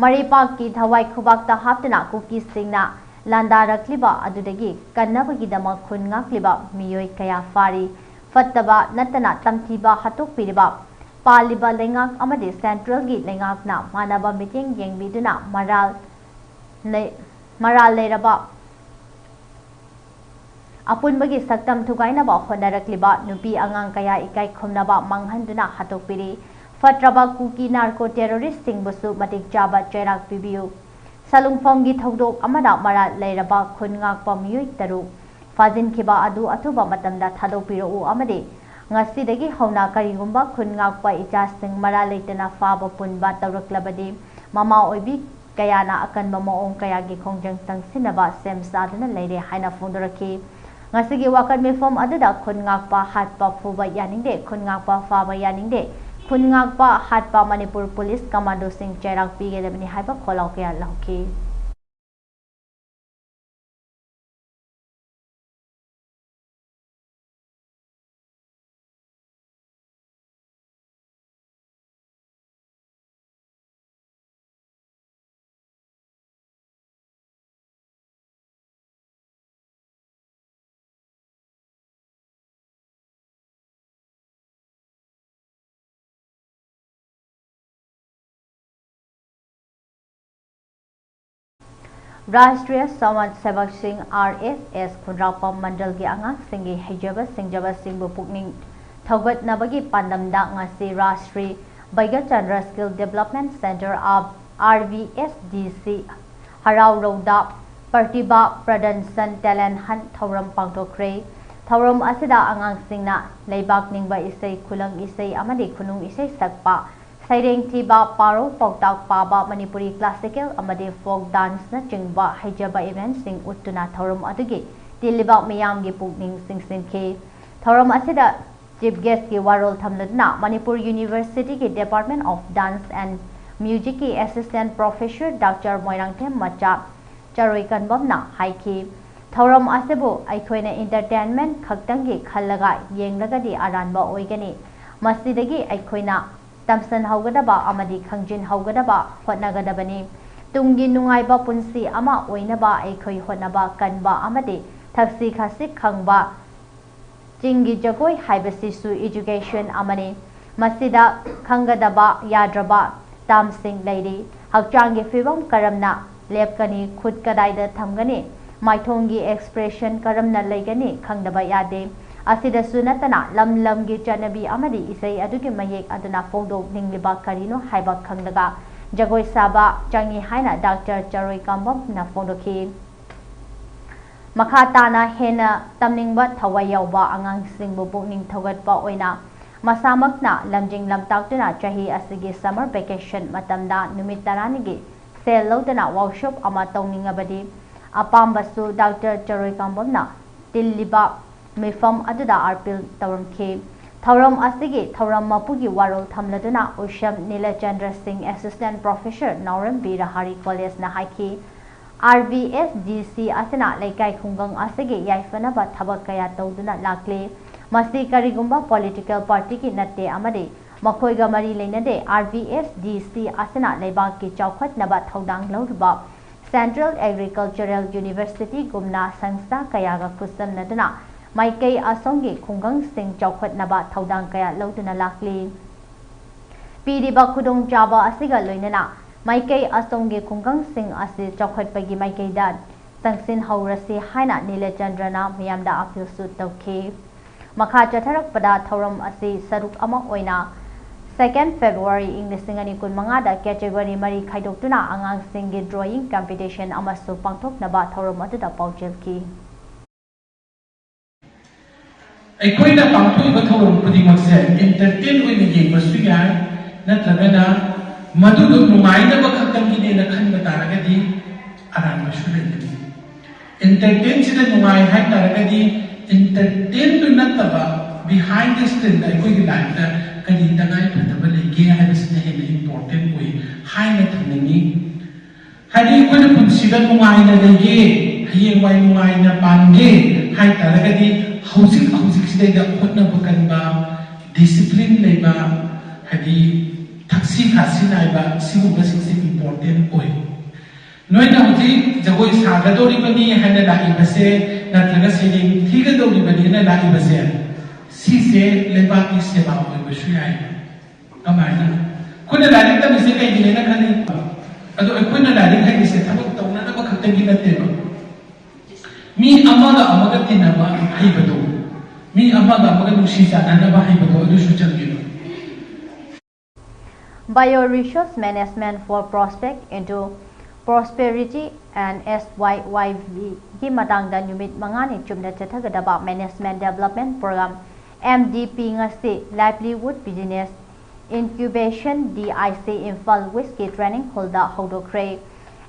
ꯃꯔꯩꯄꯥꯛꯀꯤ ꯊꯋꯥꯏ ꯈꯨꯕꯥꯛꯇ ꯍꯥꯞꯇꯨꯅ ꯀꯨꯀꯤꯁꯤꯡꯅ ꯂꯥꯟꯗꯥꯔꯛꯂꯤꯕ ꯑꯗꯨꯗꯒꯤ ꯀꯟꯅꯕꯒꯤꯗꯃꯛ ꯈꯨꯟ ꯉꯥꯛꯂꯤꯕ ꯃꯤꯑꯣꯏ ꯀꯌꯥ ꯐꯥꯔꯤ꯫ ꯐꯠꯇꯕ ꯅꯠꯇꯅ ꯇꯝꯊꯤꯕ ꯍꯥꯠꯇꯣꯛꯄꯤꯔꯤꯕ ꯄꯥꯜꯂꯤꯕ ꯂꯩꯉꯥꯛ ꯑꯃꯗꯤ centralꯒꯤ ꯂꯩꯉꯥꯛꯅ ꯃꯥꯟꯅꯕ ꯃꯤꯠꯌꯦꯡ ꯌꯦꯡꯕꯤꯗꯨꯅ ꯃꯔꯥꯜ ꯂꯩ-, ꯃꯔꯥꯜ ꯂꯩꯔꯕ ꯑꯄꯨꯟꯕꯒꯤ ꯁꯛꯇꯝ ꯊꯨꯒꯥꯏꯅꯕ ꯍꯣꯠꯅꯔꯛꯂꯤꯕ ꯅꯨꯄꯤ ꯑꯉꯥꯡ ꯀꯌꯥ ꯏꯀꯥꯏ ꯈꯨꯝꯅꯕ ꯃꯥꯡꯍꯟꯗꯨꯅ ꯍꯥꯠꯇꯣꯛꯄꯤꯔꯤ꯫ ꯐꯠꯇ꯭ꯔꯕ ꯀꯨꯀꯤ narco terroristꯁꯤꯡꯕꯨꯁꯨ ꯃꯇꯤꯛ ꯆꯥꯕ ꯆꯩꯔꯥꯛ ꯄꯤꯕꯤꯌꯨ꯫ ꯁꯂꯨꯡꯐꯝꯒꯤ ꯊꯧꯗꯣꯛ ꯑꯃꯗ ꯃꯔꯥꯜ ꯂꯩꯔꯕ ꯈꯨꯟ ꯉꯥꯛꯄ ꯃꯤꯑꯣꯏ ꯇꯔꯨꯛ ꯐꯥꯖꯤꯟꯈꯤꯕ ꯑꯗꯨ ꯑꯊꯨꯕ ꯃꯇꯝꯗ ꯊꯥꯗꯣꯛꯄꯤꯔꯛꯎ ꯑꯃꯗꯤ ꯉꯁꯤꯗꯒꯤ ꯍꯧꯅ ꯀꯔꯤꯒꯨꯝꯕ ꯈꯨꯟ ꯉꯥꯛꯄ ꯏꯆꯥꯁꯤꯡ ꯃꯔꯥꯜ ꯂꯩꯇꯅ ꯐꯥꯕ ꯄꯨꯟꯕ ꯇꯧꯔꯛꯂꯕꯗꯤ ꯃꯃꯥ ꯑꯣꯏꯕꯤ ꯀꯌꯥꯅ ꯑꯀꯟꯕ ꯃꯑꯣꯡ ꯀꯌꯥꯒꯤ ꯈꯣꯡꯖꯪ ꯆꯪꯁꯤꯟꯅꯕ ꯁꯦꯝ ꯁꯥꯗꯨꯅ ꯂꯩꯔꯦ ꯍꯥꯏꯅ ꯐꯣꯡꯗꯣꯔꯛꯈꯤ꯫ ꯉꯁꯤꯒꯤ ꯋꯥꯀꯠ ꯃꯤꯐꯝ ꯑꯗꯨꯗ ꯈꯨꯟ ꯉꯥꯛꯄ ꯍꯥꯠꯄ ꯐꯨꯕ ꯌꯥꯅꯤꯡꯗꯦ, ꯈꯨꯟ ꯉꯥꯛꯄ ꯐꯥꯕ ꯌꯥꯅꯤꯡꯗꯦ, ꯈꯨꯟ ꯉꯥꯛꯄ ꯍꯥꯠꯄ ꯃꯅꯤꯄꯨꯔ ꯄꯨꯂꯤꯁ ꯀꯃꯥꯟꯗꯣꯁꯤꯡ ꯆꯩꯔꯥꯛ ꯄꯤꯒꯗꯕꯅꯤ ꯍꯥꯏꯕ ꯈꯣꯜꯂꯥꯎ ꯀꯌꯥ ꯂꯥꯎꯈꯤ꯫ ꯔꯥꯁꯇ꯭ꯔꯤꯌꯥ ꯁꯃꯥꯖ ꯁꯦꯕꯛ ꯁꯤꯡ, RSS, ꯈꯨꯟꯗ꯭ꯔꯥꯛꯄꯝ ꯃꯟꯗꯜꯒꯤ ꯑꯉꯥꯡꯁꯤꯡꯒꯤ ꯍꯩꯖꯕ ꯁꯤꯡꯖꯕꯁꯤꯡꯕꯨ ꯄꯨꯛꯅꯤꯡ ꯊꯧꯒꯠꯅꯕꯒꯤ ꯄꯥꯟꯗꯝꯗ ꯉꯁꯤ ꯔꯥꯁꯇ꯭ꯔꯤ ꯕꯩꯒꯆꯟꯗ꯭ꯔ Skill Development Centre, RVSDC, ꯍꯔꯥꯎꯔꯧꯗ Pratibha Pradarsan Talent Hunt ꯊꯧꯔꯝ ꯄꯥꯡꯊꯣꯛꯈ꯭ꯔꯦ꯫ ꯊꯧꯔꯝ ꯑꯁꯤꯗ ꯑꯉꯥꯡꯁꯤꯡꯅ ꯂꯩꯕꯥꯛ ꯅꯤꯡꯕ ꯏꯁꯩ, ꯈꯨꯂꯪ ꯏꯁꯩ ꯑꯃꯗꯤ ꯈꯨꯅꯨꯡ ꯏꯁꯩ ꯁꯛꯄ, ꯁꯩꯔꯦꯡ ꯊꯤꯕ, ꯄꯥꯔꯧ ꯄꯥꯎꯇꯥꯛ ꯄꯥꯕ, ꯃꯅꯤꯄꯨꯔꯤ classical ꯑꯃꯗꯤ folk danceꯅꯆꯤꯡꯕ ꯍꯩꯖꯕ eventꯁꯤꯡ ꯎꯠꯇꯨꯅ ꯊꯧꯔꯝ ꯑꯗꯨꯒꯤ ꯇꯤꯜꯂꯤꯕ ꯃꯤꯌꯥꯝꯒꯤ ꯄꯨꯛꯅꯤꯡ ꯆꯤꯡꯁꯤꯟꯈꯤ꯫ ꯊꯧꯔꯝ ꯑꯁꯤꯗ Chief Guestꯀꯤ ꯋꯥꯔꯣꯜ ꯊꯝꯂꯗꯨꯅ Manipur Universityꯒꯤ Department of Dance and Musicꯀꯤ Assistant Professor Doctor Moirangthem ꯃꯆꯥ ꯆꯔꯣꯏꯀꯟꯕꯝꯅ ꯍꯥꯏꯈꯤ꯫ ꯊꯧꯔꯝ ꯑꯁꯤꯕꯨ ꯑꯩꯈꯣꯏꯅ entertainment ꯈꯛꯇꯪꯒꯤ ꯈꯜꯂꯒ ꯌꯦꯡꯂꯒꯗꯤ ꯑꯔꯥꯟꯕ ꯑꯣꯏꯒꯅꯤ꯫ ꯃꯁꯤꯗꯒꯤ ꯑꯩꯈꯣꯏꯅ ꯇꯝꯁꯤꯟꯍꯧꯒꯗꯕ ꯑꯃꯗꯤ ꯈꯪꯖꯤꯟꯍꯧꯒꯗꯕ ꯍꯣꯠꯅꯒꯗꯕꯅꯤ꯫ ꯇꯨꯡꯒꯤ ꯅꯨꯡꯉꯥꯏꯕ ꯄꯨꯟꯁꯤ ꯑꯃ ꯑꯣꯏꯅꯕ ꯑꯩꯈꯣꯏ ꯍꯣꯠꯅꯕ ꯀꯟꯕ ꯑꯃꯗꯤ ꯊꯛꯁꯤ ꯈꯥꯁꯤ ꯈꯪꯕ ꯆꯤꯡꯒꯤ ꯖꯒꯣꯏ ꯍꯥꯏꯕꯁꯤꯁꯨ education ꯑꯃꯅꯤ꯫ ꯃꯁꯤꯗ ꯈꯪꯒꯗꯕ ꯌꯥꯗ꯭ꯔꯕ termꯁꯤꯡ ꯂꯩꯔꯤ꯫ ꯍꯛꯆꯥꯡꯒꯤ ꯐꯤꯕꯝ ꯀꯔꯝꯅ ꯂꯦꯞꯀꯅꯤ, ꯈꯨꯠ ꯀꯗꯥꯏꯗ ꯊꯝꯒꯅꯤ, ꯃꯥꯏꯊꯣꯡꯒꯤ expression ꯀꯔꯝꯅ ꯂꯩꯒꯅꯤ ꯈꯪꯗꯕ ꯌꯥꯗꯦ꯫ ꯑꯁꯤꯗꯁꯨ ꯅꯠꯇꯅ ꯂꯝ ꯂꯝꯒꯤ ꯆꯠꯅꯕꯤ ꯑꯃꯗꯤ ꯏꯁꯩ ꯑꯗꯨꯒꯤ ꯃꯌꯦꯛ ꯑꯗꯨꯅ ꯐꯣꯡꯗꯣꯛꯅꯤꯡꯂꯤꯕ ꯀꯔꯤꯅꯣ ꯍꯥꯏꯕ ꯈꯪꯂꯒ ꯖꯒꯣꯏ ꯁꯥꯕ ꯆꯪꯏ ꯍꯥꯏꯅ ꯗꯥꯛꯇꯔ ꯆꯔꯣꯏꯀꯝꯕꯝꯅ ꯐꯣꯡꯗꯣꯛꯈꯤ꯫ ꯃꯈꯥ ꯇꯥꯅ ꯍꯦꯟꯅ ꯇꯝꯅꯤꯡꯕ ꯊꯋꯥꯏ ꯌꯥꯎꯕ ꯑꯉꯥꯡꯁꯤꯡꯕꯨ ꯄꯨꯛꯅꯤꯡ ꯊꯧꯒꯠꯄ ꯑꯣꯏꯅ ꯃꯁꯥꯃꯛꯅ ꯂꯝꯖꯤꯡ ꯂꯝꯇꯥꯛꯇꯨꯅ ꯆꯍꯤ ꯑꯁꯤꯒꯤ summer vacation ꯃꯇꯝꯗ ꯅꯨꯃꯤꯠ ꯇꯔꯥꯅꯤꯒꯤ ꯁꯦꯜ ꯂꯧꯗꯅ workshop ꯑꯃ ꯇꯧꯅꯤꯡꯉꯕꯗꯤ ꯑꯄꯥꯝꯕꯁꯨ ꯗꯥꯛꯇꯔ ꯆꯔꯣꯏꯀꯝꯕꯝꯅ ꯇꯤꯜꯂꯤꯕ ꯃꯤꯐꯝ ꯑꯗꯨꯗ appeal ꯇꯧꯔꯝꯈꯤ꯫ ꯊꯧꯔꯝ ꯑꯁꯤꯒꯤ ꯊꯧꯔꯝ ꯃꯄꯨꯒꯤ ꯋꯥꯔꯣꯜ ꯊꯝꯂꯗꯨꯅ ꯎꯁꯝ ꯅꯤꯂꯆꯟꯗ꯭ꯔ ꯁꯤꯡ, Assistant Professor, ꯅꯥꯎꯔꯦꯝ ꯕꯤꯔꯍꯥꯔꯤ Collegeꯅ ꯍꯥꯏꯈꯤ, RVSDC ꯑꯁꯤꯅ ꯂꯩꯀꯥꯏ ꯈꯨꯡꯒꯪ ꯑꯁꯤꯒꯤ ꯌꯥꯏꯐꯅꯕ ꯊꯕꯛ ꯀꯌꯥ ꯇꯧꯗꯨꯅ ꯂꯥꯛꯂꯤ꯫ ꯃꯁꯤ ꯀꯔꯤꯒꯨꯝꯕ political partyꯒꯤ ꯅꯠꯇꯦ ꯑꯃꯗꯤ ꯃꯈꯣꯏꯒ ꯃꯔꯤ ꯂꯩꯅꯗꯦ꯫ RVSDC ꯑꯁꯤꯅ ꯂꯩꯕꯥꯛꯀꯤ ꯆꯥꯎꯈꯠꯅꯕ ꯊꯧꯗꯥꯡ ꯂꯧꯔꯤꯕ Central Agricultural Universityꯒꯨꯝꯅ ꯁꯪꯁꯊꯥ ꯀꯌꯥꯒ ꯈꯨꯠꯁꯝꯅꯗꯨꯅ ꯃꯥꯏꯀꯩ ꯑꯁꯣꯝꯒꯤ ꯈꯨꯡꯒꯪꯁꯤꯡ ꯆꯥꯎꯈꯠꯅꯕ ꯊꯧꯗꯥꯡ ꯀꯌꯥ ꯂꯧꯗꯨꯅ ꯂꯥꯛꯂꯤ꯫ ꯄꯤꯔꯤꯕ ꯈꯨꯗꯣꯡꯆꯥꯕ ꯑꯁꯤꯒ ꯂꯣꯏꯅꯅ ꯃꯥꯏꯀꯩ ꯑꯁꯣꯝꯒꯤ ꯈꯨꯡꯒꯪꯁꯤꯡ ꯑꯁꯤ ꯆꯥꯎꯈꯠꯄꯒꯤ ꯃꯥꯏꯀꯩꯗ ꯆꯪꯁꯤꯟꯍꯧꯔꯁꯤ ꯍꯥꯏꯅ ꯅꯤꯂꯆꯟꯗ꯭ꯔꯅ ꯃꯤꯌꯥꯝꯗ appealꯁꯨ ꯇꯧꯈꯤ꯫ ꯃꯈꯥ ꯆꯠꯊꯔꯛꯄꯗ ꯊꯧꯔꯝ ꯑꯁꯤ ꯁꯔꯨꯛ ꯑꯃ ꯑꯣꯏꯅ second February ꯏꯪ ꯂꯤꯁꯤꯡ ꯑꯅꯤ ꯀꯨꯟꯃꯉꯥꯗ category ꯃꯔꯤ ꯈꯥꯏꯗꯣꯛꯇꯨꯅ ꯑꯉꯥꯡꯁꯤꯡꯒꯤ drawing competition ꯑꯃꯁꯨ ꯄꯥꯡꯊꯣꯛꯅꯕ ꯊꯧꯔꯝ ꯑꯗꯨꯗ ꯄꯥꯎꯖꯦꯜꯈꯤ꯫ ꯑꯩꯈꯣꯏꯅ ꯄꯥꯡꯊꯣꯛꯏꯕ ꯊꯧꯔꯝ ꯈꯨꯗꯤꯡꯃꯛꯁꯦ entertain ꯑꯣꯏꯅ ꯌꯦꯡꯕꯁꯨ ꯌꯥꯏ, ꯅꯠꯇ꯭ꯔꯒꯅ ꯃꯗꯨꯗꯨ ꯅꯨꯡꯉꯥꯏꯅꯕ ꯈꯛꯇꯪꯒꯤꯅꯦꯅ ꯈꯟꯕ ꯇꯥꯔꯒꯗꯤ ꯑꯔꯥꯟꯕꯁꯨ ꯂꯩꯒꯅꯤ꯫ Entertainꯁꯤꯗ ꯅꯨꯡꯉꯥꯏ ꯍꯥꯏ ꯇꯥꯔꯒꯗꯤ entertainꯗꯨ ꯅꯠꯇꯕ behind the screenꯗ ꯑꯩꯈꯣꯏꯒꯤ lifeꯇ ꯀꯔꯤ ꯇꯉꯥꯏ ꯐꯗꯕ ꯂꯩꯒꯦ ꯍꯥꯏꯕꯁꯤꯅ ꯍꯦꯟꯅ important ꯑꯣꯏ ꯍꯥꯏꯅ ꯊꯝꯅꯤꯡꯉꯤ꯫ ꯍꯥꯏꯗꯤ ꯑꯩꯈꯣꯏꯅ ꯄꯨꯟꯁꯤꯗ ꯅꯨꯡꯉꯥꯏꯅ ꯂꯩꯒꯦ ꯍꯌꯦꯡꯋꯥꯏ ꯅꯨꯡꯉꯥꯏꯅ ꯄꯥꯟꯒꯦ ꯍꯥꯏ ꯇꯥꯔꯒꯗꯤ ꯍꯧꯖꯤꯛ ꯍꯧꯖꯤꯛꯁꯤꯗꯩꯗ ꯍꯣꯠꯅꯕ ꯀꯟꯕ, ꯗꯤꯁꯤꯄ꯭ꯂꯤꯟ ꯂꯩꯕ, ꯍꯥꯏꯗꯤ ꯊꯛꯁꯤ ꯈꯥꯁꯤ ꯅꯥꯏꯕ, ꯁꯤꯒꯨꯝꯕꯁꯤꯡꯁꯦ ꯏꯝꯄꯣꯔꯇꯦꯟ ꯑꯣꯏ꯫ ꯅꯣꯏꯅ ꯍꯧꯖꯤꯛ ꯖꯒꯣꯏ ꯁꯥꯒꯗꯧꯔꯤꯕꯅꯤ ꯍꯥꯏꯅ ꯂꯥꯛꯏꯕꯁꯦ, ꯅꯠꯇ꯭ꯔꯒ ꯁꯩꯔꯦꯡ ꯊꯤꯒꯗꯧꯔꯤꯕꯅꯤꯅ ꯂꯥꯛꯏꯕꯁꯦ, ꯁꯤꯁꯦ ꯂꯩꯕꯥꯛꯀꯤ ꯁꯦꯕꯥ ꯑꯣꯏꯕꯁꯨ ꯌꯥꯏ꯫ ꯀꯃꯥꯏꯅ? ꯑꯩꯈꯣꯏꯅ ꯂꯥꯏꯔꯤꯛ ꯇꯝꯃꯤꯁꯦ ꯀꯩꯒꯤꯅꯦꯅ ꯈꯜꯂꯤ? ꯑꯗꯣ ꯑꯩꯈꯣꯏꯅ ꯂꯥꯏꯔꯤꯛ ꯍꯩꯔꯤꯁꯦ ꯊꯕꯛ ꯇꯧꯅꯅꯕ ꯈꯛꯇꯒꯤ ꯅꯠꯇꯦꯕ꯫ ꯃꯤ ꯑꯃꯒ ꯑꯃꯒ ꯇꯤꯟꯅꯕ ꯍꯩꯕꯗꯣ, ꯃꯤ ꯑꯃꯒ ꯑꯃꯒ ꯅꯨꯡꯁꯤ ꯆꯥꯟꯅꯅꯕ ꯍꯩꯕꯗꯣ, ꯑꯗꯨꯁꯨ ꯆꯪꯉꯦꯕ꯫ Bio Resource Management for Prospect into Prosperity and S Y Y V ꯒꯤ ꯃꯇꯥꯡꯗ ꯅꯨꯃꯤꯠ ꯃꯉꯥꯅꯤ ꯆꯨꯞꯅ ꯆꯠꯊꯒꯗꯕ Management Development Program, M D P, ꯉꯁꯤ Livelihood Business Incubation, D I C, Imphal West ꯀꯤ training hall the ꯍꯧꯗꯣꯛꯈ꯭ꯔꯦ꯫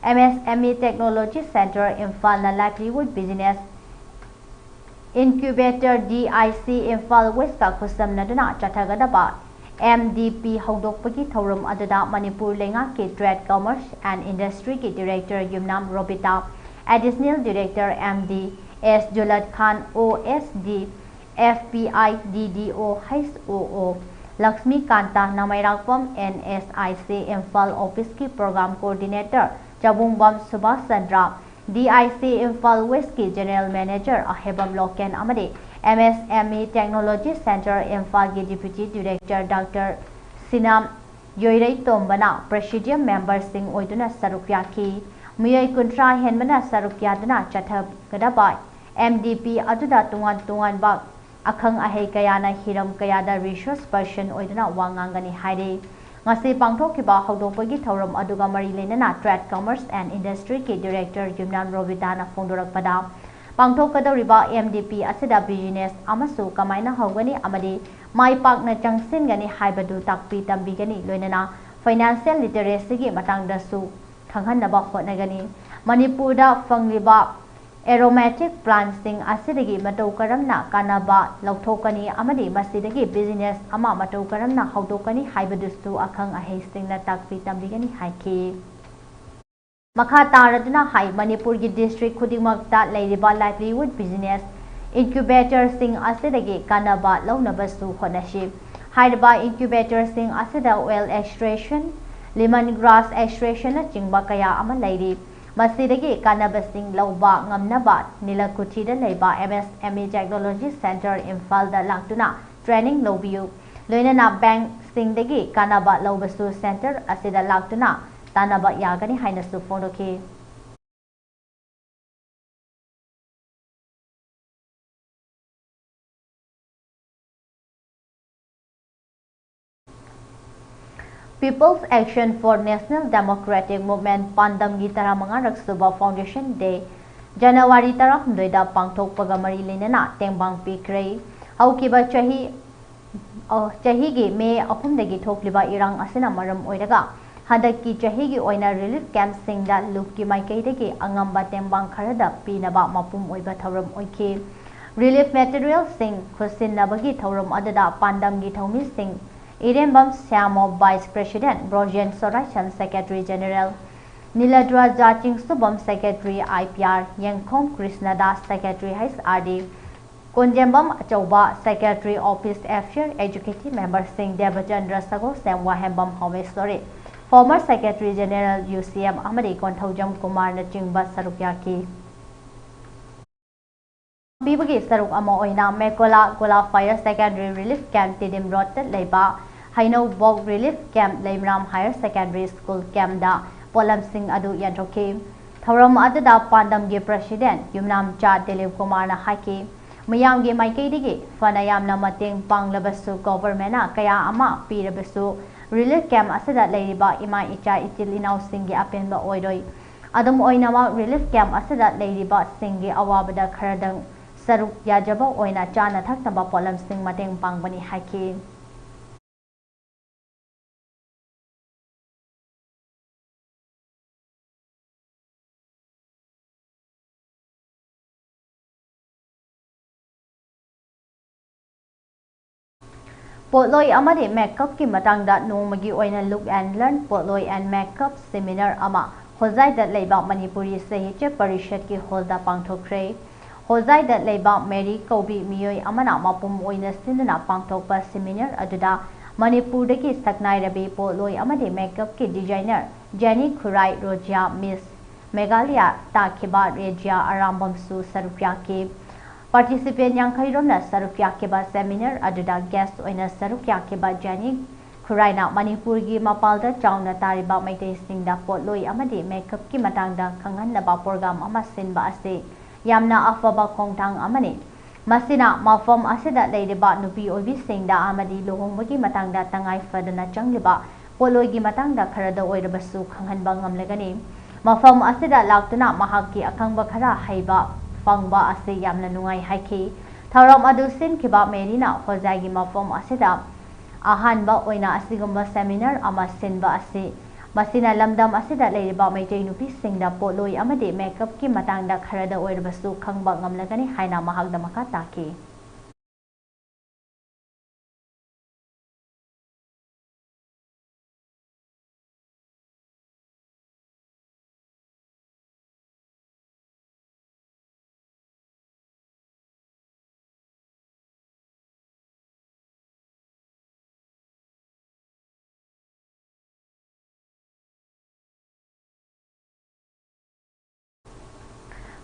M S M E Technology Center ꯏꯝꯐꯥꯜꯅ Livelihood Business Incubator, D I C, Imphal West ꯀ ꯈꯨꯠꯁꯝꯅꯗꯨꯅ ꯆꯠꯊꯒꯗꯕ M D P ꯍꯧꯗꯣꯛꯄꯒꯤ ꯊꯧꯔꯝ ꯑꯗꯨꯗ ꯃꯅꯤꯄꯨꯔ ꯂꯩꯉꯥꯛꯀꯤ Trade, Commerce and Industry ꯒꯤ Director Yumnam Robita, Additional Director M D S Julat Khan, O S D F P I D D O H O O Lakshmi Kanta, Nameirakpam N S I C Imphal office ꯀꯤ Program Coordinator Chabungbam ꯁꯨꯕꯥꯁ Chandra, D I C Imphal West ꯀꯤ General Manager Ahebam Loken ꯑꯃꯗꯤ M S M E Technology Center ꯏꯝꯐꯥꯜꯒꯤ Deputy Director Doctor Sinam ꯌꯣꯏꯔꯩꯇꯣꯝꯕꯅ Presidium member ꯁꯤꯡ ꯑꯣꯏꯗꯨꯅ ꯁꯔꯨꯛ ꯌꯥꯈꯤ꯫ ꯃꯤꯑꯣꯏ ꯀꯨꯟꯊ꯭ꯔꯥ ꯍꯦꯟꯕꯅ ꯁꯔꯨꯛ ꯌꯥꯗꯨꯅ ꯆꯠꯊꯒꯗꯕ M D P ꯑꯗꯨꯗ ꯇꯣꯉꯥꯟ ꯇꯣꯉꯥꯟꯕ ꯑꯈꯪ ꯑꯍꯩ ꯀꯌꯥꯅ ꯍꯤꯔꯝ ꯀꯌꯥꯗ resource person ꯑꯣꯏꯗꯨꯅ ꯋꯥ ꯉꯥꯡꯒꯅꯤ ꯍꯥꯏꯔꯤ꯫ ꯉꯁꯤ ꯄꯥꯡꯊꯣꯛꯈꯤꯕ ꯍꯧꯗꯣꯛꯄꯒꯤ ꯊꯧꯔꯝ ꯑꯗꯨꯒ ꯃꯔꯤ ꯂꯩꯅꯅ Trade, Commerce and Industry ꯒꯤ Director ꯌꯨꯝꯅꯥꯝ ꯔꯣꯕꯤꯇꯥꯅ ꯐꯣꯡꯗꯣꯔꯛꯄꯗ, ꯄꯥꯡꯊꯣꯛꯀꯗꯧꯔꯤꯕ M D P ꯑꯁꯤꯗ business ꯑꯃꯁꯨ ꯀꯃꯥꯏꯅ ꯍꯧꯒꯅꯤ ꯑꯃꯗꯤ ꯃꯥꯏ ꯄꯥꯛꯅ ꯆꯪꯁꯤꯟꯒꯅꯤ ꯍꯥꯏꯕꯗꯨ ꯇꯥꯛꯄꯤ ꯇꯝꯕꯤꯒꯅꯤ, ꯂꯣꯏꯅꯅ financial literacy ꯒꯤ ꯃꯇꯥꯡꯗꯁꯨ ꯈꯪꯍꯟꯅꯕ ꯍꯣꯠꯅꯒꯅꯤ꯫ ꯃꯅꯤꯄꯨꯔꯗ ꯐꯪꯂꯤꯕ aromatic plant ꯁꯤꯡ ꯑꯁꯤꯗꯒꯤ ꯃꯇꯧ ꯀꯔꯝꯅ ꯀꯥꯟꯅꯕ ꯂꯧꯊꯣꯛꯀꯅꯤ ꯑꯃꯗꯤ ꯃꯁꯤꯗꯒꯤ business ꯑꯃ ꯃꯇꯧ ꯀꯔꯝꯅ ꯍꯧꯗꯣꯛꯀꯅꯤ ꯍꯥꯏꯕꯗꯨꯁꯨ ꯑꯈꯪ ꯑꯍꯩꯁꯤꯡꯅ ꯇꯥꯛꯄꯤ ꯇꯝꯕꯤꯒꯅꯤ ꯍꯥꯏꯈꯤ꯫ ꯃꯈꯥ ꯇꯥꯔꯗꯨꯅ ꯍꯥꯏ, ꯃꯅꯤꯄꯨꯔꯒꯤ district ꯈꯨꯗꯤꯡꯃꯛꯇ ꯂꯩꯔꯤꯕ livelihood business incubatorꯁꯤꯡ ꯑꯁꯤꯗꯒꯤ ꯀꯥꯟꯅꯕ ꯂꯧꯅꯕꯁꯨ ꯍꯣꯠꯅꯁꯤ꯫ ꯍꯥꯏꯔꯤꯕ incubatorꯁꯤꯡ ꯑꯁꯤꯗ oil extraction, lemon grass extractionꯅꯆꯤꯡꯕ ꯀꯌꯥ ꯑꯃ ꯂꯩꯔꯤ꯫ ꯃꯁꯤꯗꯒꯤ ꯀꯥꯟꯅꯕꯁꯤꯡ ꯂꯧꯕ ꯉꯝꯅꯕ ꯅꯤꯂꯀꯨꯊꯤꯗ ꯂꯩꯕ M S M E Technology Centre ꯏꯝꯐꯥꯜꯗ ꯂꯥꯛꯇꯨꯅ training ꯂꯧꯕꯤꯌꯨ꯫ ꯂꯣꯏꯅꯅ bankꯁꯤꯡꯗꯒꯤ ꯀꯥꯟꯅꯕ ꯂꯧꯕꯁꯨ centre ꯑꯁꯤꯗ ꯂꯥꯛꯇꯨꯅ ꯇꯥꯟꯅꯕ ꯌꯥꯒꯅꯤ ꯍꯥꯏꯅꯁꯨ ꯐꯣꯡꯗꯣꯛꯈꯤ꯫ People's Action for National Democratic Movement ꯄꯥꯟꯗꯝꯒꯤ ꯇꯔꯥꯃꯉꯥꯔꯛ ꯁꯨꯕ Foundation Day ꯖꯅꯋꯥꯔꯤ ꯇꯔꯥꯍꯨꯝꯗꯣꯏꯗ ꯄꯥꯡꯊꯣꯛꯄꯒ ꯃꯔꯤ ꯂꯩꯅꯅ ꯇꯦꯡꯕꯥꯡ ꯄꯤꯈ꯭ꯔꯦ꯫ ꯍꯧꯈꯤꯕ ꯆꯍꯤ, ꯑ, ꯆꯍꯤꯒꯤ ꯃꯦ ꯑꯍꯨꯝꯗꯒꯤ ꯊꯣꯛꯂꯤꯕ ꯏꯔꯥꯡ ꯑꯁꯤꯅ ꯃꯔꯝ ꯑꯣꯏꯔꯒ ꯍꯟꯗꯛꯀꯤ ꯆꯍꯤꯒꯤ ꯑꯣꯏꯅ relief campꯁꯤꯡꯗ ꯂꯨꯞꯀꯤ ꯃꯥꯏꯀꯩꯗꯒꯤ ꯑꯉꯝꯕ ꯇꯦꯡꯕꯥꯡ ꯈꯔꯗ ꯄꯤꯅꯕ ꯃꯄꯨꯝ ꯑꯣꯏꯕ ꯊꯧꯔꯝ ꯑꯣꯏꯈꯤ꯫ Relief materialꯁꯤꯡ ꯈꯨꯠꯁꯤꯟꯅꯕꯒꯤ ꯊꯧꯔꯝ ꯑꯗꯨꯗ ꯄꯥꯟꯗꯝꯒꯤ ꯊꯧꯃꯤꯁꯤꯡ ꯏꯔꯦꯝꯕꯝ ꯁ꯭ꯌꯥꯃꯣ Vice President, Brojen ꯁꯣꯔꯥꯏꯁꯟ Secretary General, ꯅꯤꯂꯗ꯭ꯔꯖꯥ ꯆꯤꯡꯁꯨꯕꯝ Secretary I P R, ꯌꯦꯡꯈꯣꯝ Krishnadas Secretary H R D, ꯀꯣꯟꯖꯦꯝꯕꯝ ꯑꯆꯧꯕ Secretary Office Affair Executive Memberꯁꯤꯡ ꯗꯦꯕꯆꯟꯗ꯭ꯔ ꯁꯒꯣꯜꯁꯦꯝ, ꯋꯥꯍꯦꯝꯕꯝ ꯍꯥꯎꯃꯦꯁꯣꯔꯤ, former Secretary General U C M ꯑꯃꯗꯤ ꯀꯣꯟꯊꯧꯖꯝ ꯀꯨꯃꯥꯔꯅꯆꯤꯡꯕ ꯁꯔꯨꯛ ꯌꯥꯈꯤ꯫ ꯄꯤꯕꯒꯤ ꯁꯔꯨꯛ ꯑꯃ ꯑꯣꯏꯅ ꯃꯦꯀꯣꯂꯥ ꯒꯣꯂꯥ Fire Secondary Relief Camp Tiddim ꯔꯣꯗꯇ ꯂꯩꯕ ꯍꯩꯅꯧꯕꯣꯛ Relief Camp, ꯂꯩꯃꯔꯥꯝ Higher Secondary School campꯗ ꯄꯣꯠꯂꯝꯁꯤꯡ ꯑꯗꯨ ꯌꯦꯟꯊꯣꯛꯈꯤ꯫ ꯊꯧꯔꯝ ꯑꯗꯨꯗ ꯄꯥꯟꯗꯝꯒꯤ President ꯌꯨꯝꯅꯥꯝꯆꯥ ꯗꯤꯂꯤꯞ ꯀꯨꯃꯥꯔꯅ ꯍꯥꯏꯈꯤ, ꯃꯤꯌꯥꯝꯒꯤ ꯃꯥꯏꯀꯩꯗꯒꯤ ꯐꯅ ꯌꯥꯝꯅ ꯃꯇꯦꯡ ꯄꯥꯡꯂꯕꯁꯨ, governmentꯅ ꯀꯌꯥ ꯑꯃ ꯄꯤꯔꯕꯁꯨ, relief camp ꯑꯁꯤꯗ ꯂꯩꯔꯤꯕ ꯏꯃꯥ ꯏꯆꯥ ꯏꯆꯤꯜ ꯏꯅꯥꯎꯁꯤꯡꯒꯤ ꯑꯄꯦꯟꯕ ꯑꯣꯏꯔꯣꯏ꯫ ꯑꯗꯨꯝ ꯑꯣꯏꯅꯃꯛ, relief camp ꯑꯁꯤꯗ ꯂꯩꯔꯤꯕꯁꯤꯡꯒꯤ ꯑꯋꯥꯕꯗ ꯈꯔꯗꯪ ꯁꯔꯨꯛ ꯌꯥꯖꯕ ꯑꯣꯏꯅ ꯆꯥꯅ ꯊꯛꯅꯕ ꯄꯣꯠꯂꯝꯁꯤꯡ ꯃꯇꯦꯡ ꯄꯥꯡꯕꯅꯤ ꯍꯥꯏꯈꯤ꯫ ꯄꯣꯠꯂꯣꯏ ꯑꯃꯗꯤ makeupꯀꯤ ꯃꯇꯥꯡꯗ ꯅꯣꯡꯃꯒꯤ ꯑꯣꯏꯅ Look and Learn ꯄꯣꯠꯂꯣꯏ and makeup seminar ꯑꯃ ꯍꯣꯖꯥꯏꯗ ꯂꯩꯕ ꯃꯅꯤꯄꯨꯔꯤ ꯁꯥꯍꯤꯇ꯭ꯌ ꯄꯔꯤꯁꯠꯀꯤ ꯍꯣꯜꯗ ꯄꯥꯡꯊꯣꯛꯈ꯭ꯔꯦ꯫ ꯍꯣꯖꯥꯏꯗ ꯂꯩꯕ ꯃꯦꯔꯤ ꯀꯧꯕꯤ ꯃꯤꯑꯣꯏ ꯑꯃꯅ ꯃꯄꯨꯝ ꯑꯣꯏꯅ ꯁꯤꯟꯗꯨꯅ ꯄꯥꯡꯊꯣꯛꯄ ꯁꯦꯃꯤꯅꯥꯔ ꯑꯗꯨꯗ ꯃꯅꯤꯄꯨꯔꯗꯒꯤ ꯁꯛꯅꯥꯏꯔꯕꯤ ꯄꯣꯠꯂꯣꯏ ꯑꯃꯗꯤ ꯃꯦꯀꯞꯀꯤ ꯗꯤꯖꯥꯏꯅꯔ ꯖꯦꯅꯤ ꯈꯨꯔꯥꯏ ꯔꯣꯖꯤꯌꯥ, ꯃꯤꯁ ꯃꯦꯘꯥꯂꯌꯥ ꯇꯥꯈꯤꯕ ꯔꯦꯖꯤꯌꯥ ꯑꯔꯥꯝꯕꯝꯁꯨ ꯁꯔꯨꯛ ꯌꯥꯈꯤ꯫ ꯄꯥꯔꯇꯤꯁꯤꯄꯦꯟ ꯌꯥꯡꯈꯩ ꯔꯣꯝꯅ ꯁꯔꯨꯛ ꯌꯥꯈꯤꯕ ꯁꯦꯃꯤꯅꯥꯔ ꯑꯗꯨꯗ ꯒꯦꯁ ꯑꯣꯏꯅ ꯁꯔꯨꯛ ꯌꯥꯈꯤꯕ ꯖꯦꯅꯤ ꯈꯨꯔꯥꯏꯅ ꯃꯅꯤꯄꯨꯔꯒꯤ ꯃꯄꯥꯜꯗ ꯆꯥꯎꯅ ꯇꯥꯔꯤꯕ ꯃꯩꯇꯩꯁꯤꯡꯗ ꯄꯣꯠꯂꯣꯏ ꯑꯃꯗꯤ ꯃꯦꯀꯞꯀꯤ ꯃꯇꯥꯡꯗ ꯈꯪꯍꯟꯅꯕ ꯄ꯭ꯔꯣꯒ꯭ꯔꯥꯝ ꯑꯃ ꯁꯤꯟꯕ ꯑꯁꯤ ꯌꯥꯝꯅ ꯑꯐꯕ ꯈꯣꯡꯊꯥꯡ ꯑꯃꯅꯤ꯫ ꯃꯁꯤꯅ ꯃꯐꯝ ꯑꯁꯤꯗ ꯂꯩꯔꯤꯕ ꯅꯨꯄꯤ ꯑꯣꯏꯕꯤꯁꯤꯡꯗ ꯑꯃꯗꯤ ꯂꯨꯍꯣꯡꯕꯒꯤ ꯃꯇꯥꯡꯗ ꯇꯉꯥꯏ ꯐꯗꯅ ꯆꯪꯂꯤꯕ ꯄꯣꯠꯂꯣꯏꯒꯤ ꯃꯇꯥꯡꯗ ꯈꯔꯗ ꯑꯣꯏꯔꯕꯁꯨ ꯈꯪꯍꯟꯕ ꯉꯝꯂꯒꯅꯤ꯫ ꯃꯐꯝ ꯑꯁꯤꯗ ꯂꯥꯛꯇꯨꯅ ꯃꯍꯥꯛꯀꯤ ꯑꯈꯪꯕ ꯈꯔ ꯍꯩꯕ ꯐꯪꯕ ꯑꯁꯤ ꯌꯥꯝꯅ ꯅꯨꯡꯉꯥꯏ ꯍꯥꯏꯈꯤ꯫ ꯊꯧꯔꯝ ꯑꯗꯨ ꯁꯤꯟꯈꯤꯕ ꯃꯦꯔꯤꯅ ꯍꯣꯖꯥꯏꯒꯤ ꯃꯐꯝ ꯑꯁꯤꯗ ꯑꯍꯥꯟꯕ ꯑꯣꯏꯅ ꯑꯁꯤꯒꯨꯝꯕ ꯁꯦꯃꯤꯅꯥꯔ ꯑꯃ ꯁꯤꯟꯕ ꯑꯁꯤ, ꯃꯁꯤꯅ ꯂꯝꯗꯝ ꯑꯁꯤꯗ ꯂꯩꯔꯤꯕ ꯃꯩꯇꯩ ꯅꯨꯄꯤꯁꯤꯡꯗ ꯄꯣꯠꯂꯣꯏ ꯑꯃꯗꯤ ꯃꯦꯀꯞꯀꯤ ꯃꯇꯥꯡꯗ ꯈꯔꯗ ꯑꯣꯏꯔꯕꯁꯨ ꯈꯪꯕ ꯉꯝꯂꯒꯅꯤ ꯍꯥꯏꯅ ꯃꯍꯥꯛꯅ ꯃꯈꯥ ꯇꯥꯈꯤ꯫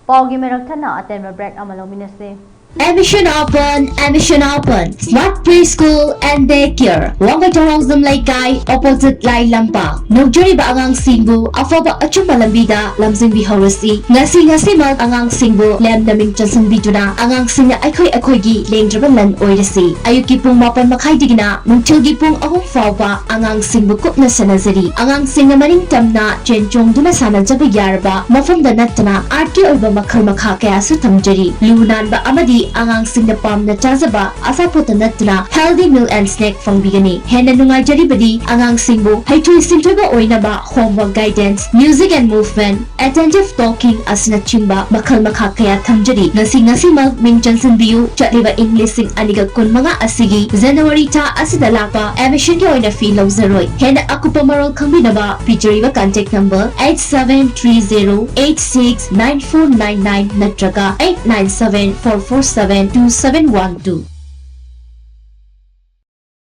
ꯄꯥꯎꯒꯤ ꯃꯔꯛ ꯊꯠꯅ ꯑꯇꯦꯟꯕ ꯕ꯭ꯔꯦꯛ ꯑꯃ ꯂꯧꯃꯤꯟꯅꯁꯤ꯫ Admission open, admission open. Smart Preschool and Daycare. ꯋꯥꯡꯃꯩ ꯊꯧꯔꯥꯡꯖꯝ ꯂꯩꯀꯥꯏ, opposite ꯂꯥꯏ ꯂꯝꯄꯥꯛ꯫ ꯅꯧꯖꯔꯤꯕ ꯑꯉꯥꯡꯁꯤꯡꯕꯨ ꯑꯐꯕ ꯑꯆꯨꯝꯕ ꯂꯝꯕꯤꯗ ꯂꯝꯖꯤꯡꯕꯤꯍꯧꯔꯁꯤ꯫ ꯉꯁꯤ ꯉꯁꯤꯃꯛ ꯑꯉꯥꯡꯁꯤꯡꯕꯨ ꯂꯦꯝꯅ ꯃꯤꯡ ꯆꯟꯁꯤꯟꯕꯤꯗꯨꯅ ꯑꯉꯥꯡꯁꯤꯡꯅ ꯑꯩꯈꯣꯏ ꯑꯩꯈꯣꯏꯒꯤ ꯂꯦꯡꯗ꯭ꯔꯕ ꯂꯟ ꯑꯣꯏꯔꯁꯤ꯫ ꯑꯌꯨꯛꯀꯤ ꯄꯨꯡ ꯃꯥꯄꯟ ꯃꯈꯥꯏꯗꯒꯤꯅ ꯅꯨꯡꯊꯤꯜꯒꯤ ꯄꯨꯡ ꯑꯍꯨꯝ ꯐꯥꯎꯕ ꯑꯉꯥꯡꯁꯤꯡꯕꯨ ꯀꯨꯞꯅ ꯁꯦꯟꯅꯖꯔꯤ꯫ ꯑꯉꯥꯡꯁꯤꯡꯅ ꯃꯅꯤꯡ ꯇꯝꯅ ꯆꯦꯟ ꯆꯣꯡꯗꯨꯅ ꯁꯥꯟꯅꯖꯕ ꯌꯥꯔꯕ ꯃꯐꯝꯗ ꯅꯠꯇꯅ ꯑꯥꯔꯠꯀꯤ ꯑꯣꯏꯕ ꯃꯈꯜ ꯃꯈꯥ ꯀꯌꯥꯁꯨ ꯊꯝꯖꯔꯤ꯫ ꯂꯨ ꯅꯥꯟꯕ ꯑꯃꯗꯤ ꯑꯉꯥꯡꯁꯤꯡꯅ ꯄꯥꯝꯅ ꯆꯥꯖꯕ ꯑꯆꯥꯄꯣꯠꯇ ꯅꯠꯇꯅ healthy meal and snack ꯐꯪꯕꯤꯒꯅꯤ꯫ ꯍꯦꯟꯅ ꯅꯨꯡꯉꯥꯏꯖꯔꯤꯕꯗꯤ ꯑꯉꯥꯡꯁꯤꯡꯕꯨ ꯍꯩꯊꯣꯏ ꯁꯤꯡꯊꯣꯏꯕ ꯑꯣꯏꯅꯕ homework guidance, music and movement, attentive talking ꯑꯁꯤꯅꯆꯤꯡꯕ ꯃꯈꯜ ꯃꯈꯥ ꯀꯌꯥ ꯊꯝꯖꯔꯤ꯫ ꯉꯁꯤ ꯉꯁꯤꯃꯛ ꯃꯤꯡ ꯆꯟꯁꯤꯟꯕꯤꯌꯨ꯫ ꯆꯠꯂꯤꯕ ꯏꯪ ꯂꯤꯁꯤꯡ ꯑꯅꯤꯒ ꯀꯨꯟꯃꯉꯥ ꯑꯁꯤꯒꯤ January ꯊꯥ ꯑꯁꯤꯗ ꯂꯥꯛꯄ admission ꯒꯤ ꯑꯣꯏꯅ fee ꯂꯧꯖꯔꯣꯏ꯫ ꯍꯦꯟꯅ ꯑꯀꯨꯞꯄ ꯃꯔꯣꯜ ꯈꯪꯕꯤꯅꯕ ꯄꯤꯖꯔꯤꯕ contact number eight seven three zero eight six nine four nine nine ꯅꯠꯇ꯭ꯔꯒ eight nine seven four four seven two seven one two.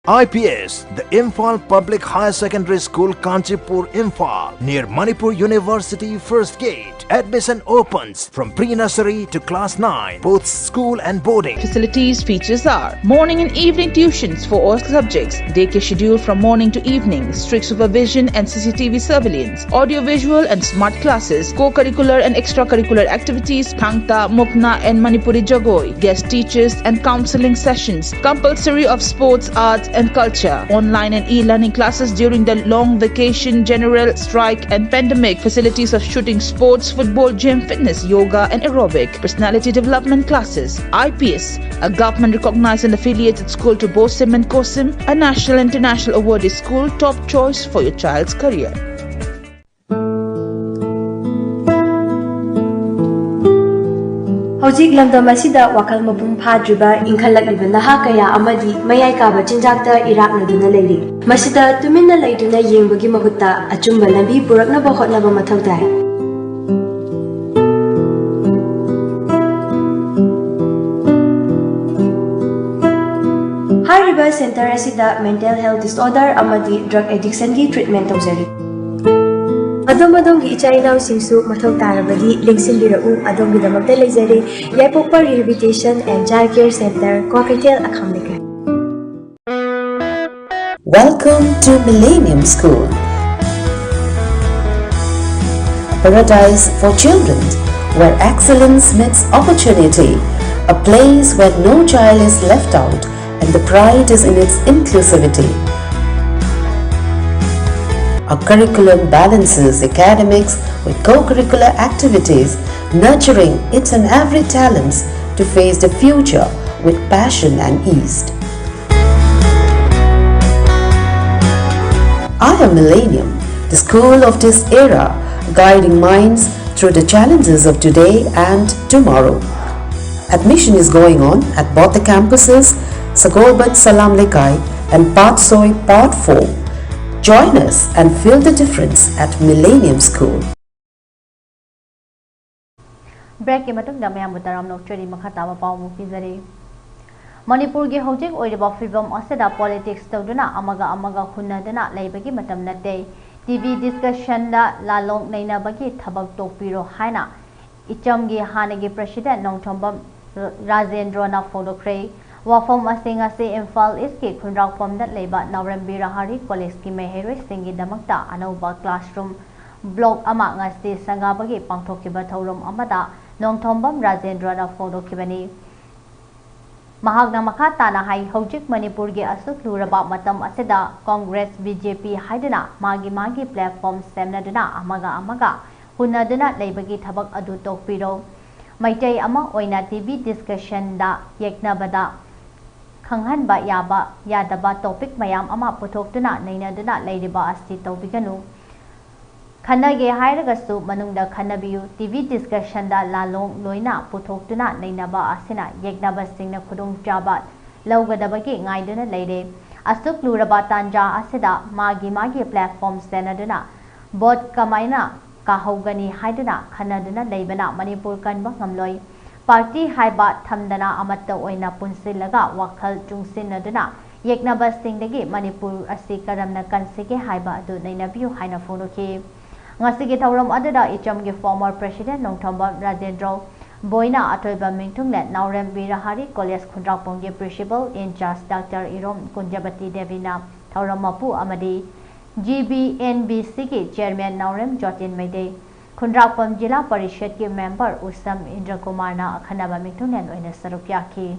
I P S, the Imphal Public Higher Secondary School, Kanchipur, Imphal, near Manipur University First Gate. Admission opens from pre-nursery to class nine, both school and boarding. Facilities features are morning and evening tuitions for all subjects, daycare schedule from morning to evening, strict supervision and C C T V surveillance, audio-visual and smart classes, co-curricular and extracurricular activities, Thangta, Mukna and Manipuri Jagoi, guest teachers and counseling sessions, compulsory of sports, arts and culture, online and e-learning classes during the long vacation, general strike and pandemic, facilities of shooting sports, football, gym, fitness, yoga and aerobic, personality development classes, I P S, a government recognized and affiliated school to BOSIM and COSIM, a national international awarded school, top choice for your child's career. ꯍꯧꯖꯤꯛ ꯂꯝꯗꯝ ꯑꯁꯤꯗ ꯋꯥꯈꯜ ꯃꯄꯨꯡ ꯐꯥꯗ꯭ꯔꯤꯕ ꯏꯟꯈꯠꯂꯛꯂꯤꯕ ꯅꯍꯥ ꯀꯌꯥ ꯑꯃꯗꯤ ꯃꯌꯥꯏ ꯀꯥꯕ ꯆꯤꯟꯖꯥꯛꯇ ꯏꯔꯥꯛꯅꯗꯨꯅ ꯂꯩꯔꯤ꯫ ꯃꯁꯤꯗ ꯇꯨꯃꯤꯟꯅ ꯂꯩꯗꯨꯅ ꯌꯦꯡꯕꯒꯤ ꯃꯍꯨꯠꯇ ꯑꯆꯨꯝꯕ ꯂꯝꯕꯤ ꯄꯨꯔꯛꯅꯕ ꯍꯣꯠꯅꯕ ꯃꯊꯧ ꯇꯥꯏ꯫ ꯍꯥꯏꯔꯤꯕ center ꯑꯁꯤꯗ mental health disorder ꯑꯃꯗꯤ drug addiction ꯒꯤ treatment ꯇꯧꯖꯔꯤ꯫ ꯑꯗꯣꯝ ꯑꯗꯣꯝꯒꯤ ꯏꯆꯥ ꯏꯅꯥꯎꯁꯤꯡꯁꯨ ꯃꯊꯧ ꯇꯥꯔꯕꯗꯤ ꯂꯦꯡꯁꯤꯟꯕꯤꯔꯛꯎ, ꯑꯗꯣꯝꯒꯤꯗꯃꯛꯇ ꯂꯩꯖꯔꯤ ꯌꯥꯏꯄꯣꯛꯄ Rehabilitation and Child Care Center, Kwakeithel, ꯑꯈꯥꯝ ꯂꯩꯀꯥꯏ꯫ Welcome to Millennium School, a paradise for children where excellence meets opportunity, a place where no child is left out and the pride is in its inclusivity. Our curriculum balances academics with co-curricular activities, nurturing each and every talents to face the future with passion and ease. I am Millennium, the school of this era, guiding minds through the challenges of today and tomorrow. Admission is going on at both the campuses, Sagolbat Salam Lekai and Patsoi Part four. Join us and feel the difference at Millennium School. ꯕ꯭ꯔꯦꯛꯀꯤ ꯃꯇꯨꯡꯗ ꯃꯌꯥꯝꯕꯨ ꯇꯔꯥꯝꯅ ꯑꯣꯛꯆꯔꯤ꯫ ꯃꯈꯥ ꯇꯥꯕ ꯄꯥꯎ ꯑꯃꯨꯛ ꯄꯤꯖꯔꯤ꯫ ꯃꯅꯤꯄꯨꯔꯒꯤ ꯍꯧꯖꯤꯛ ꯑꯣꯏꯔꯤꯕ ꯐꯤꯕꯝ ꯑꯁꯤꯗ politics ꯇꯧꯗꯨꯅ ꯑꯃꯒ ꯑꯃꯒ ꯍꯨꯟꯅꯗꯨꯅ ꯂꯩꯕꯒꯤ ꯃꯇꯝ ꯅꯠꯇꯦ꯫ TV discussion ꯗ ꯂꯥꯂꯣꯡ ꯅꯩꯅꯕꯒꯤ ꯊꯕꯛ ꯇꯣꯛꯄꯤꯔꯣ ꯍꯥꯏꯅ ꯏꯆꯝꯒꯤ ꯍꯥꯟꯅꯒꯤ president ꯅꯣꯡꯊꯣꯝꯕꯝ ꯔꯥꯖꯦꯟꯗ꯭ꯔꯣꯅ ꯐꯣꯡꯗꯣꯛꯈ꯭ꯔꯦ꯫ ꯋꯥꯐꯝ ꯑꯁꯤ ꯉꯁꯤ ꯏꯝꯐꯥꯜ ꯏꯁꯀꯤ ꯈꯨꯟꯗ꯭ꯔꯥꯛꯄꯝꯗ ꯂꯩꯕ ꯅꯥꯎꯔꯦꯝꯕꯤꯔ ꯍꯥꯔꯤ ꯀꯣꯂꯦꯖꯀꯤ ꯃꯍꯩꯔꯣꯏꯁꯤꯡꯒꯤꯗꯃꯛꯇ ꯑꯅꯧꯕ classroom block ꯑꯃ ꯉꯁꯤ ꯁꯪꯒꯥꯕꯒꯤ ꯄꯥꯡꯊꯣꯛꯈꯤꯕ ꯊꯧꯔꯝ ꯑꯃꯗ ꯅꯣꯡꯊꯣꯝꯕꯝ ꯔꯥꯖꯦꯟꯗ꯭ꯔꯣꯅ ꯐꯣꯡꯗꯣꯛꯈꯤꯕꯅꯤ꯫ ꯃꯍꯥꯛꯅ ꯃꯈꯥ ꯇꯥꯅ ꯍꯥꯏ, ꯍꯧꯖꯤꯛ ꯃꯅꯤꯄꯨꯔꯒꯤ ꯑꯁꯨꯛ ꯂꯨꯔꯕ ꯃꯇꯝ ꯑꯁꯤꯗ Congress, BJP ꯍꯥꯏꯗꯨꯅ ꯃꯥꯒꯤ ꯃꯥꯒꯤ platform ꯁꯦꯝꯅꯗꯨꯅ ꯑꯃꯒ ꯑꯃꯒ ꯍꯨꯟꯅꯗꯨꯅ ꯂꯩꯕꯒꯤ ꯊꯕꯛ ꯑꯗꯨ ꯇꯣꯛꯄꯤꯔꯣ꯫ ꯃꯩꯇꯩ ꯑꯃ ꯑꯣꯏꯅ TV discussion ꯗ ꯌꯦꯛꯅꯕꯗ ꯈꯪꯍꯟꯕ ꯌꯥꯕ ꯌꯥꯗꯕ topic ꯃꯌꯥꯝ ꯑꯃ ꯄꯨꯊꯣꯛꯇꯨꯅ ꯅꯩꯅꯗꯨꯅ ꯂꯩꯔꯤꯕ ꯑꯁꯤ ꯇꯧꯕꯤꯒꯅꯨ꯫ ꯈꯟꯅꯒꯦ ꯍꯥꯏꯔꯒꯁꯨ ꯃꯅꯨꯡꯗ ꯈꯟꯅꯕꯤꯌꯨ꯫ TV discussion ꯗ ꯂꯥꯂꯣꯡ ꯂꯣꯏꯅ ꯄꯨꯊꯣꯛꯇꯨꯅ ꯅꯩꯅꯕ ꯑꯁꯤꯅ ꯌꯦꯛꯅꯕꯁꯤꯡꯅ ꯈꯨꯗꯣꯡꯆꯥꯕ ꯂꯧꯒꯗꯕꯒꯤ ꯉꯥꯏꯗꯨꯅ ꯂꯩꯔꯦ꯫ ꯑꯁꯨꯛ ꯂꯨꯔꯕ ꯇꯥꯟꯖꯥ ꯑꯁꯤꯗ ꯃꯥꯒꯤ ꯃꯥꯒꯤ platform ꯁꯦꯟꯅꯗꯨꯅ vote ꯀꯃꯥꯏꯅ ꯀꯥꯍꯧꯒꯅꯤ ꯍꯥꯏꯗꯨꯅ ꯈꯟꯅꯗꯨꯅ ꯂꯩꯕꯅ ꯃꯅꯤꯄꯨꯔ ꯀꯟꯕ ꯉꯝꯂꯣꯏ꯫ Party ꯍꯥꯏꯕ ꯊꯝꯗꯅ ꯑꯃꯠꯇ ꯑꯣꯏꯅ ꯄꯨꯟꯁꯤꯜꯂꯒ ꯋꯥꯈꯜ ꯆꯨꯡꯁꯤꯟꯅꯗꯨꯅ ꯌꯦꯛꯅꯕꯁꯤꯡꯗꯒꯤ ꯃꯅꯤꯄꯨꯔ ꯑꯁꯤ ꯀꯔꯝꯅ ꯀꯟꯁꯤꯒꯦ ꯍꯥꯏꯕ ꯑꯗꯨ ꯅꯩꯅꯕꯤꯌꯨ ꯍꯥꯏꯅ ꯐꯣꯡꯗꯣꯛꯈꯤ꯫ ꯉꯁꯤꯒꯤ ꯊꯧꯔꯝ ꯑꯗꯨꯗ ꯏꯆꯝꯒꯤ former president ꯅꯣꯡꯊꯣꯝꯕꯝ ꯔꯥꯖꯦꯟꯗ꯭ꯔꯣ ꯕꯣꯏꯅ ꯑꯊꯣꯏꯕ ꯃꯤꯡꯊꯨꯡꯂꯦꯟ ꯅꯥꯎꯔꯦꯝ ꯕꯤꯔ ꯍꯥꯔꯤ ꯀꯣꯂꯦꯖ ꯈꯨꯟꯗ꯭ꯔꯥꯛꯄꯝꯒꯤ principal in charge doctor Irom Kunjabati ꯗꯦꯕꯤꯅ ꯊꯧꯔꯝ ꯃꯄꯨ ꯑꯃꯗꯤ GBNBC ꯒꯤ chairman ꯅꯥꯎꯔꯦꯝ ꯖꯣꯇꯤꯟ ꯃꯩꯇꯩ, ꯈꯨꯟꯗ꯭ꯔꯥꯛꯄꯝ ꯖꯤꯂꯥ ꯄꯔꯤꯁꯗꯀꯤ member ꯎꯁꯝ ꯏꯟꯗ꯭ꯔꯀꯨꯃꯥꯔꯅ ꯑꯈꯟꯅꯕ ꯃꯤꯡꯊꯨꯡꯂꯦꯟ ꯑꯣꯏꯅ ꯁꯔꯨꯛ ꯌꯥꯈꯤ꯫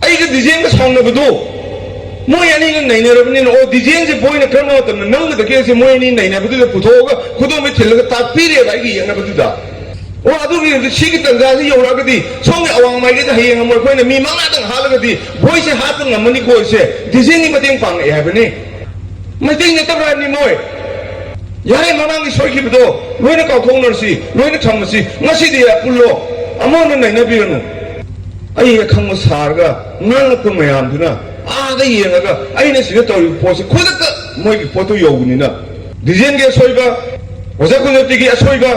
ꯑꯩꯒ ꯗꯤꯖꯦꯟꯒ ꯁꯥꯎꯅꯕꯗꯣ ꯃꯣꯏ ꯑꯅꯤꯅ ꯅꯩꯅꯔꯕꯅꯤꯅ, ꯑꯣ, ꯗꯤꯖꯦꯟꯁꯦ ꯕꯣꯏꯅ ꯀꯔꯝꯕ ꯃꯇꯝꯗ ꯅꯝꯒꯗꯒꯦꯁꯦ ꯃꯣꯏ ꯑꯅꯤ ꯅꯩꯅꯕꯗꯨꯗ ꯄꯨꯊꯣꯛꯑꯒ ꯈꯨꯗꯣꯝꯕꯤ ꯊꯤꯜꯂꯒ ꯇꯥꯛꯄꯤꯔꯦꯕ ꯑꯩꯒꯤ ꯌꯦꯛꯅꯕꯗꯨꯗ꯫ ꯑꯣ, ꯑꯗꯨꯒꯤ ꯁꯤꯒꯤ ꯇꯥꯟꯖꯥꯁꯤ ꯌꯧꯔꯛꯑꯒꯗꯤ ꯁꯣꯝꯒꯤ ꯑꯋꯥꯡ ꯃꯥꯏꯀꯩꯗ ꯍꯌꯦꯡ ꯑꯃ ꯑꯩꯈꯣꯏꯅ ꯃꯤ ꯃꯉꯥꯗꯪ ꯍꯥꯠꯂꯒꯗꯤ ꯚꯣꯏꯁꯁꯦ ꯍꯥꯠꯄ ꯉꯝꯃꯅꯤꯀꯣ ꯁꯦ ꯗꯤꯖꯤꯟꯒꯤ ꯃꯇꯦꯡ ꯄꯥꯡꯉꯛꯑꯦ ꯍꯥꯏꯕꯅꯤ꯫ ꯃꯩꯇꯩ ꯅꯠꯇꯕ꯭ꯔꯥ ꯍꯥꯏꯕꯅꯤ ꯃꯣꯏ꯫ ꯌꯥꯔꯦ, ꯃꯃꯥꯡꯒꯤ ꯁꯣꯏꯈꯤꯕꯗꯣ ꯂꯣꯏꯅ ꯀꯥꯎꯊꯣꯛꯅꯔꯁꯤ, ꯂꯣꯏꯅ ꯊꯝꯃꯁꯤ꯫ ꯉꯁꯤꯗꯤ ꯄꯨꯜꯂꯣ, ꯑꯃ ꯑꯃ ꯅꯩꯅꯕꯤꯔꯅꯨ꯫ ꯑꯩ ꯑꯈꯪꯕ ꯁꯥꯔꯒ ꯉꯥꯡꯂꯛꯄ ꯃꯌꯥꯝꯗꯨꯅ ꯑꯥꯗ ꯌꯦꯡꯉꯒ ꯑꯩꯅ ꯁꯤꯗ ꯇꯧꯔꯤꯕ ꯄꯣꯠꯁꯦ ꯈꯨꯗꯛꯇ ꯃꯣꯏꯒꯤ ꯄꯣꯠꯇꯨ ꯌꯧꯕꯅꯤꯅ ꯗꯤꯖꯦꯟꯒꯤ ꯑꯁꯣꯏꯕ, ꯑꯣꯖꯥ ꯀꯨꯟꯖꯣꯇꯤꯒꯤ ꯑꯁꯣꯏꯕ,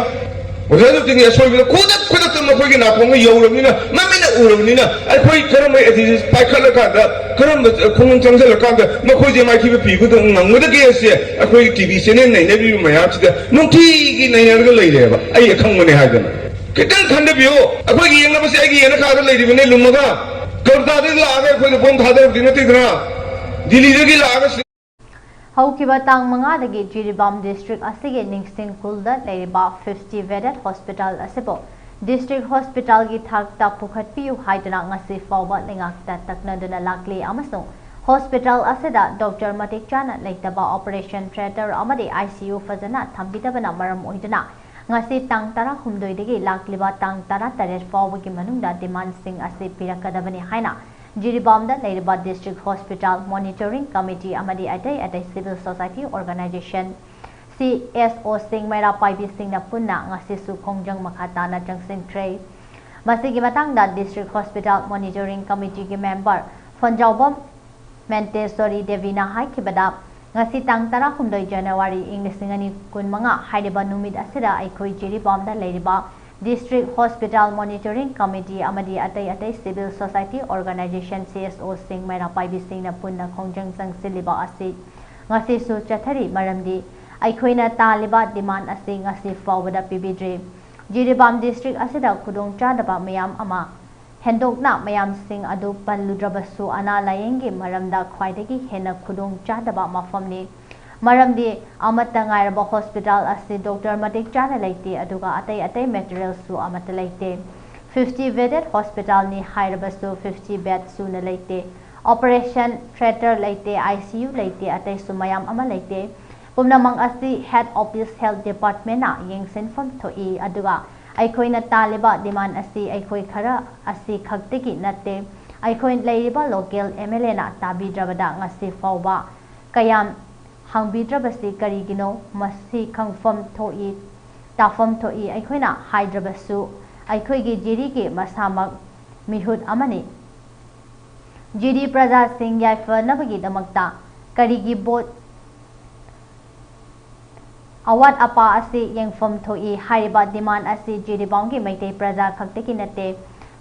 ꯑꯣꯖꯥ ꯀꯨꯟꯖꯣꯇꯤꯒꯤ ꯑꯁꯣꯏꯕꯗ ꯈꯨꯗꯛ ꯈꯨꯗꯛꯇ ꯃꯈꯣꯏꯒꯤ ꯅꯥꯀꯣꯡꯗ ꯌꯧꯔꯕꯅꯤꯅ, ꯃꯃꯤꯠꯅ ꯎꯔꯕꯅꯤꯅ ꯑꯩꯈꯣꯏ ꯀꯔꯝꯕ ꯑꯦꯗꯤꯁ ꯄꯥꯏꯈꯠꯂꯀꯥꯟꯗ, ꯀꯔꯝꯕ ꯈꯣꯡꯖꯪ ꯆꯪꯁꯤꯜꯂꯀꯥꯟꯗ ꯃꯈꯣꯏꯁꯦ ꯃꯥꯏꯊꯤꯕ ꯄꯤꯕꯗ ꯉꯝꯒꯗꯒꯦ ꯍꯥꯏꯁꯦ ꯑꯩꯈꯣꯏꯒꯤ ꯇꯤ ꯚꯤ ꯆꯦꯅꯦꯜ ꯅꯩꯅꯕꯤꯕ ꯃꯌꯥꯝꯁꯤꯗ ꯅꯨꯡꯇꯤꯒꯤ ꯅꯩꯅꯔꯒ ꯂꯩꯔꯦꯕ꯫ ꯑꯩ ꯑꯈꯪꯕꯅꯦ ꯍꯥꯏꯗꯅ ꯈꯤꯇꯪ ꯈꯟꯗꯕꯤꯌꯨ꯫ ꯑꯩꯈꯣꯏꯒꯤ ꯌꯦꯡꯅꯕꯁꯦ ꯑꯩꯒꯤ ꯌꯦꯡꯅꯈꯥꯗ ꯂꯩꯔꯤꯕꯅꯦ ꯂꯨꯝꯃꯒ꯫ ꯀꯜꯀꯇꯥꯗꯒꯤ ꯂꯥꯛꯑꯒ ꯑꯩꯈꯣꯏꯗ ꯕꯣꯝ ꯊꯥꯗꯔꯨꯕꯗꯤ ꯅꯠꯇꯦꯗꯅ, ꯗꯤꯜꯂꯤꯗꯒꯤ ꯂꯥꯛꯑꯒ ꯁꯤ- ꯍꯧꯈꯤꯕ ꯇꯥꯡ ꯃꯉꯥꯗꯒꯤ ꯖꯤꯔꯤꯕꯥꯝ ꯗꯤꯁꯇ꯭ꯔꯤꯛ ꯑꯁꯤꯒꯤ ꯅꯤꯡꯁꯤꯡ ꯈꯨꯜꯗ ꯂꯩꯔꯤꯕ ꯐꯤꯐꯇꯤ ꯕꯦꯗꯦꯗ ꯍꯣꯁꯄꯤꯇꯥꯜ ꯑꯁꯤꯕꯨ ꯗꯤꯁꯇ꯭ꯔꯤꯛ ꯍꯣꯁꯄꯤꯇꯥꯜꯒꯤ ꯊꯥꯛꯇ ꯄꯨꯈꯠꯄꯤꯌꯨ ꯍꯥꯏꯗꯨꯅ ꯉꯁꯤ ꯐꯥꯎꯕ ꯂꯩꯉꯥꯛꯇ ꯇꯛꯅꯗꯨꯅ ꯂꯥꯛꯂꯤ ꯑꯃꯁꯨꯡ ꯍꯣꯁꯄꯤꯇꯥꯜ ꯑꯁꯤꯗ ꯗꯣꯛꯇꯔ ꯃꯇꯤꯛ ꯆꯥꯅ ꯂꯩꯇꯕ, ꯑꯣꯄꯔꯦꯁꯟ ꯊꯤꯌꯦꯇꯔ ꯑꯃꯗꯤ ꯑꯥꯏ ꯁꯤ ꯌꯨ ꯐꯖꯅ ꯊꯝꯕꯤꯗꯕꯅ ꯃꯔꯝ ꯑꯣꯏꯗꯨꯅ ꯉꯁꯤ ꯇꯥꯡ ꯇꯔꯥꯍꯨꯝꯗꯣꯏꯗꯒꯤ ꯂꯥꯛꯂꯤꯕ ꯇꯥꯡ ꯇꯔꯥꯇꯔꯦꯠ ꯐꯥꯎꯕꯒꯤ ꯃꯅꯨꯡꯗ ꯗꯤꯃꯥꯟꯁꯤꯡ ꯑꯁꯤ ꯄꯤꯔꯛꯀꯗꯕꯅꯤ ꯍꯥꯏꯅ ꯖꯤꯔꯤꯕꯥꯝꯗ ꯂꯩꯔꯤꯕ ꯗꯤꯁꯇ꯭ꯔꯤꯛ ꯍꯣꯁꯄꯤꯇꯥꯜ ꯃꯣꯅꯤꯇꯣꯔꯤꯡ ꯀꯃꯤꯇꯤ ꯑꯃꯗꯤ ꯑꯇꯩ ꯑꯇꯩ civil society organisation, C S ꯑꯣꯁꯤꯡ, ꯃꯩꯔꯥ ꯄꯥꯏꯕꯤꯁꯤꯡꯅ ꯄꯨꯟꯅ ꯉꯁꯤꯁꯨ ꯈꯣꯡꯖꯪ ꯃꯈꯥ ꯇꯥꯅ ꯆꯪꯁꯤꯟꯈ꯭ꯔꯦ꯫ ꯃꯁꯤꯒꯤ ꯃꯇꯥꯡꯗ ꯗꯤꯁꯇ꯭ꯔꯤꯛ ꯍꯣꯁꯄꯤꯇꯥꯜ ꯃꯣꯅꯤꯇꯣꯔꯤꯡ ꯀꯃꯤꯇꯤꯒꯤ ꯃꯦꯝꯕꯔ ꯐꯣꯟꯖꯥꯎꯕꯝ ꯃꯦꯟꯇꯦꯁꯣꯔꯤ ꯗꯦꯕꯤꯅ ꯍꯥꯏꯈꯤꯕꯗ, ꯉꯁꯤ ꯇꯥꯡ ꯇꯔꯥꯍꯨꯝꯗꯣꯏ ꯖꯅꯋꯥꯔꯤ ꯏꯪ ꯂꯤꯁꯤꯡ ꯑꯅꯤ ꯀꯨꯟꯃꯉꯥ ꯍꯥꯏꯔꯤꯕ ꯅꯨꯃꯤꯠ ꯑꯁꯤꯗ ꯑꯩꯈꯣꯏ ꯖꯤꯔꯤꯕꯥꯝꯗ ꯂꯩꯔꯤꯕ ꯗꯤꯁꯇ꯭ꯔꯤꯛ ꯍꯣꯁꯄꯤꯇꯥꯜ ꯃꯣꯅꯤꯇꯣꯔꯤꯡ ꯀꯃꯤꯇꯤ ꯑꯃꯗꯤ ꯑꯇꯩ ꯑꯇꯩ civil society organisation, C S ꯑꯣꯁꯤꯡ, ꯃꯩꯔꯥ ꯄꯥꯏꯕꯤꯁꯤꯡꯅ ꯄꯨꯟꯅ ꯈꯣꯡꯖꯪ ꯆꯪꯁꯤꯜꯂꯤꯕ ꯑꯁꯤ ꯉꯁꯤꯁꯨ ꯆꯠꯊꯔꯤ꯫ ꯃꯔꯝꯗꯤ ꯑꯩꯈꯣꯏꯅ ꯇꯥꯜꯂꯤꯕ ꯗꯤꯃꯥꯟ ꯑꯁꯤ ꯉꯁꯤ ꯐꯥꯎꯕꯗ ꯄꯤꯕꯤꯗ꯭ꯔꯤ꯫ ꯖꯤꯔꯤꯕꯥꯝ ꯗꯤꯁꯇ꯭ꯔꯤꯛ ꯑꯁꯤꯗ ꯈꯨꯗꯣꯡꯆꯥꯗꯕ ꯃꯌꯥꯝ ꯑꯃ ꯍꯦꯟꯗꯣꯛꯅ ꯃꯌꯥꯝꯁꯤꯡ ꯑꯗꯨ ꯄꯜꯂꯨꯗ꯭ꯔꯕꯁꯨ, ꯑꯅꯥ ꯂꯥꯌꯦꯡꯒꯤ ꯃꯔꯝꯗ ꯈ꯭ꯋꯥꯏꯗꯒꯤ ꯍꯦꯟꯅ ꯈꯨꯗꯣꯡ ꯆꯥꯗꯕ ꯃꯐꯝꯅꯤ꯫ ꯃꯔꯝꯗꯤ ꯑꯃꯠꯇ ꯉꯥꯏꯔꯕ ꯍꯣꯁꯄꯤꯇꯥꯜ ꯑꯁꯤ ꯗꯣꯛꯇꯔ ꯃꯇꯤꯛ ꯆꯥꯅ ꯂꯩꯇꯦ, ꯑꯗꯨꯒ ꯑꯇꯩ ꯑꯇꯩ ꯃꯦꯇꯔꯤꯌꯦꯜꯁꯨ ꯑꯃꯠꯇ ꯂꯩꯇꯦ꯫ ꯐꯤꯐꯇꯤ ꯕꯦꯗꯦꯗ ꯍꯣꯁꯄꯤꯇꯥꯜꯅꯤ ꯍꯥꯏꯔꯕꯁꯨ ꯐꯤꯐꯇꯤ ꯕꯦꯗ ꯁꯨꯅ ꯂꯩꯇꯦ꯫ ꯑꯣꯄꯔꯦꯁꯟ ꯊꯤꯌꯦꯇꯔ ꯂꯩꯇꯦ, ꯑꯥꯏ ꯁꯤ ꯌꯨ ꯂꯩꯇꯦ, ꯑꯇꯩꯁꯨ ꯃꯌꯥꯝ ꯑꯃ ꯂꯩꯇꯦ꯫ ꯄꯨꯝꯅꯃꯛ ꯑꯁꯤ Head Office Health Departmentꯅ ꯌꯦꯡꯁꯤꯟꯐꯝ ꯊꯣꯛꯏ꯫ ꯑꯗꯨꯒ ꯑꯩꯈꯣꯏꯅ ꯇꯥꯜꯂꯤꯕ demand ꯑꯁꯤ ꯑꯩꯈꯣꯏ ꯈꯔ ꯑꯁꯤ ꯈꯛꯇꯒꯤ ꯅꯠꯇꯦ, ꯑꯩꯈꯣꯏ ꯂꯩꯔꯤꯕ local MLAꯅ ꯇꯥꯕꯤꯗ꯭ꯔꯕꯗ ꯉꯁꯤ ꯐꯥꯎꯕ ꯀꯌꯥꯝ ꯍꯪꯕꯤꯗ꯭ꯔꯕꯁꯤ ꯀꯔꯤꯒꯤꯅꯣ? ꯃꯁꯤ ꯈꯪꯐꯝ ꯊꯣꯛꯏ, ꯇꯥꯐꯝ ꯊꯣꯛꯏ꯫ ꯑꯩꯈꯣꯏꯅ ꯍꯥꯏꯗ꯭ꯔꯕꯁꯨ ꯑꯩꯈꯣꯏꯒꯤ ꯖꯤꯔꯤꯒꯤ ꯃꯁꯥꯃꯛ ꯃꯤꯍꯨꯠ ꯑꯃꯅꯤ꯫ ꯖꯤꯔꯤ ꯄ꯭ꯔꯖꯥꯁꯤꯡ ꯌꯥꯏꯐꯅꯕꯒꯤꯗꯃꯛꯇ ꯀꯔꯤꯒꯤ ꯕꯣꯠ ꯑꯋꯥꯠ ꯑꯄꯥ ꯑꯁꯤ ꯌꯦꯡꯐꯝ ꯊꯣꯛꯏ꯫ ꯍꯥꯏꯔꯤꯕ demand ꯑꯁꯤ ꯖꯤꯔꯤꯕꯥꯝꯒꯤ ꯃꯩꯇꯩ ꯄ꯭ꯔꯖꯥ ꯈꯛꯇꯒꯤ ꯅꯠꯇꯦ,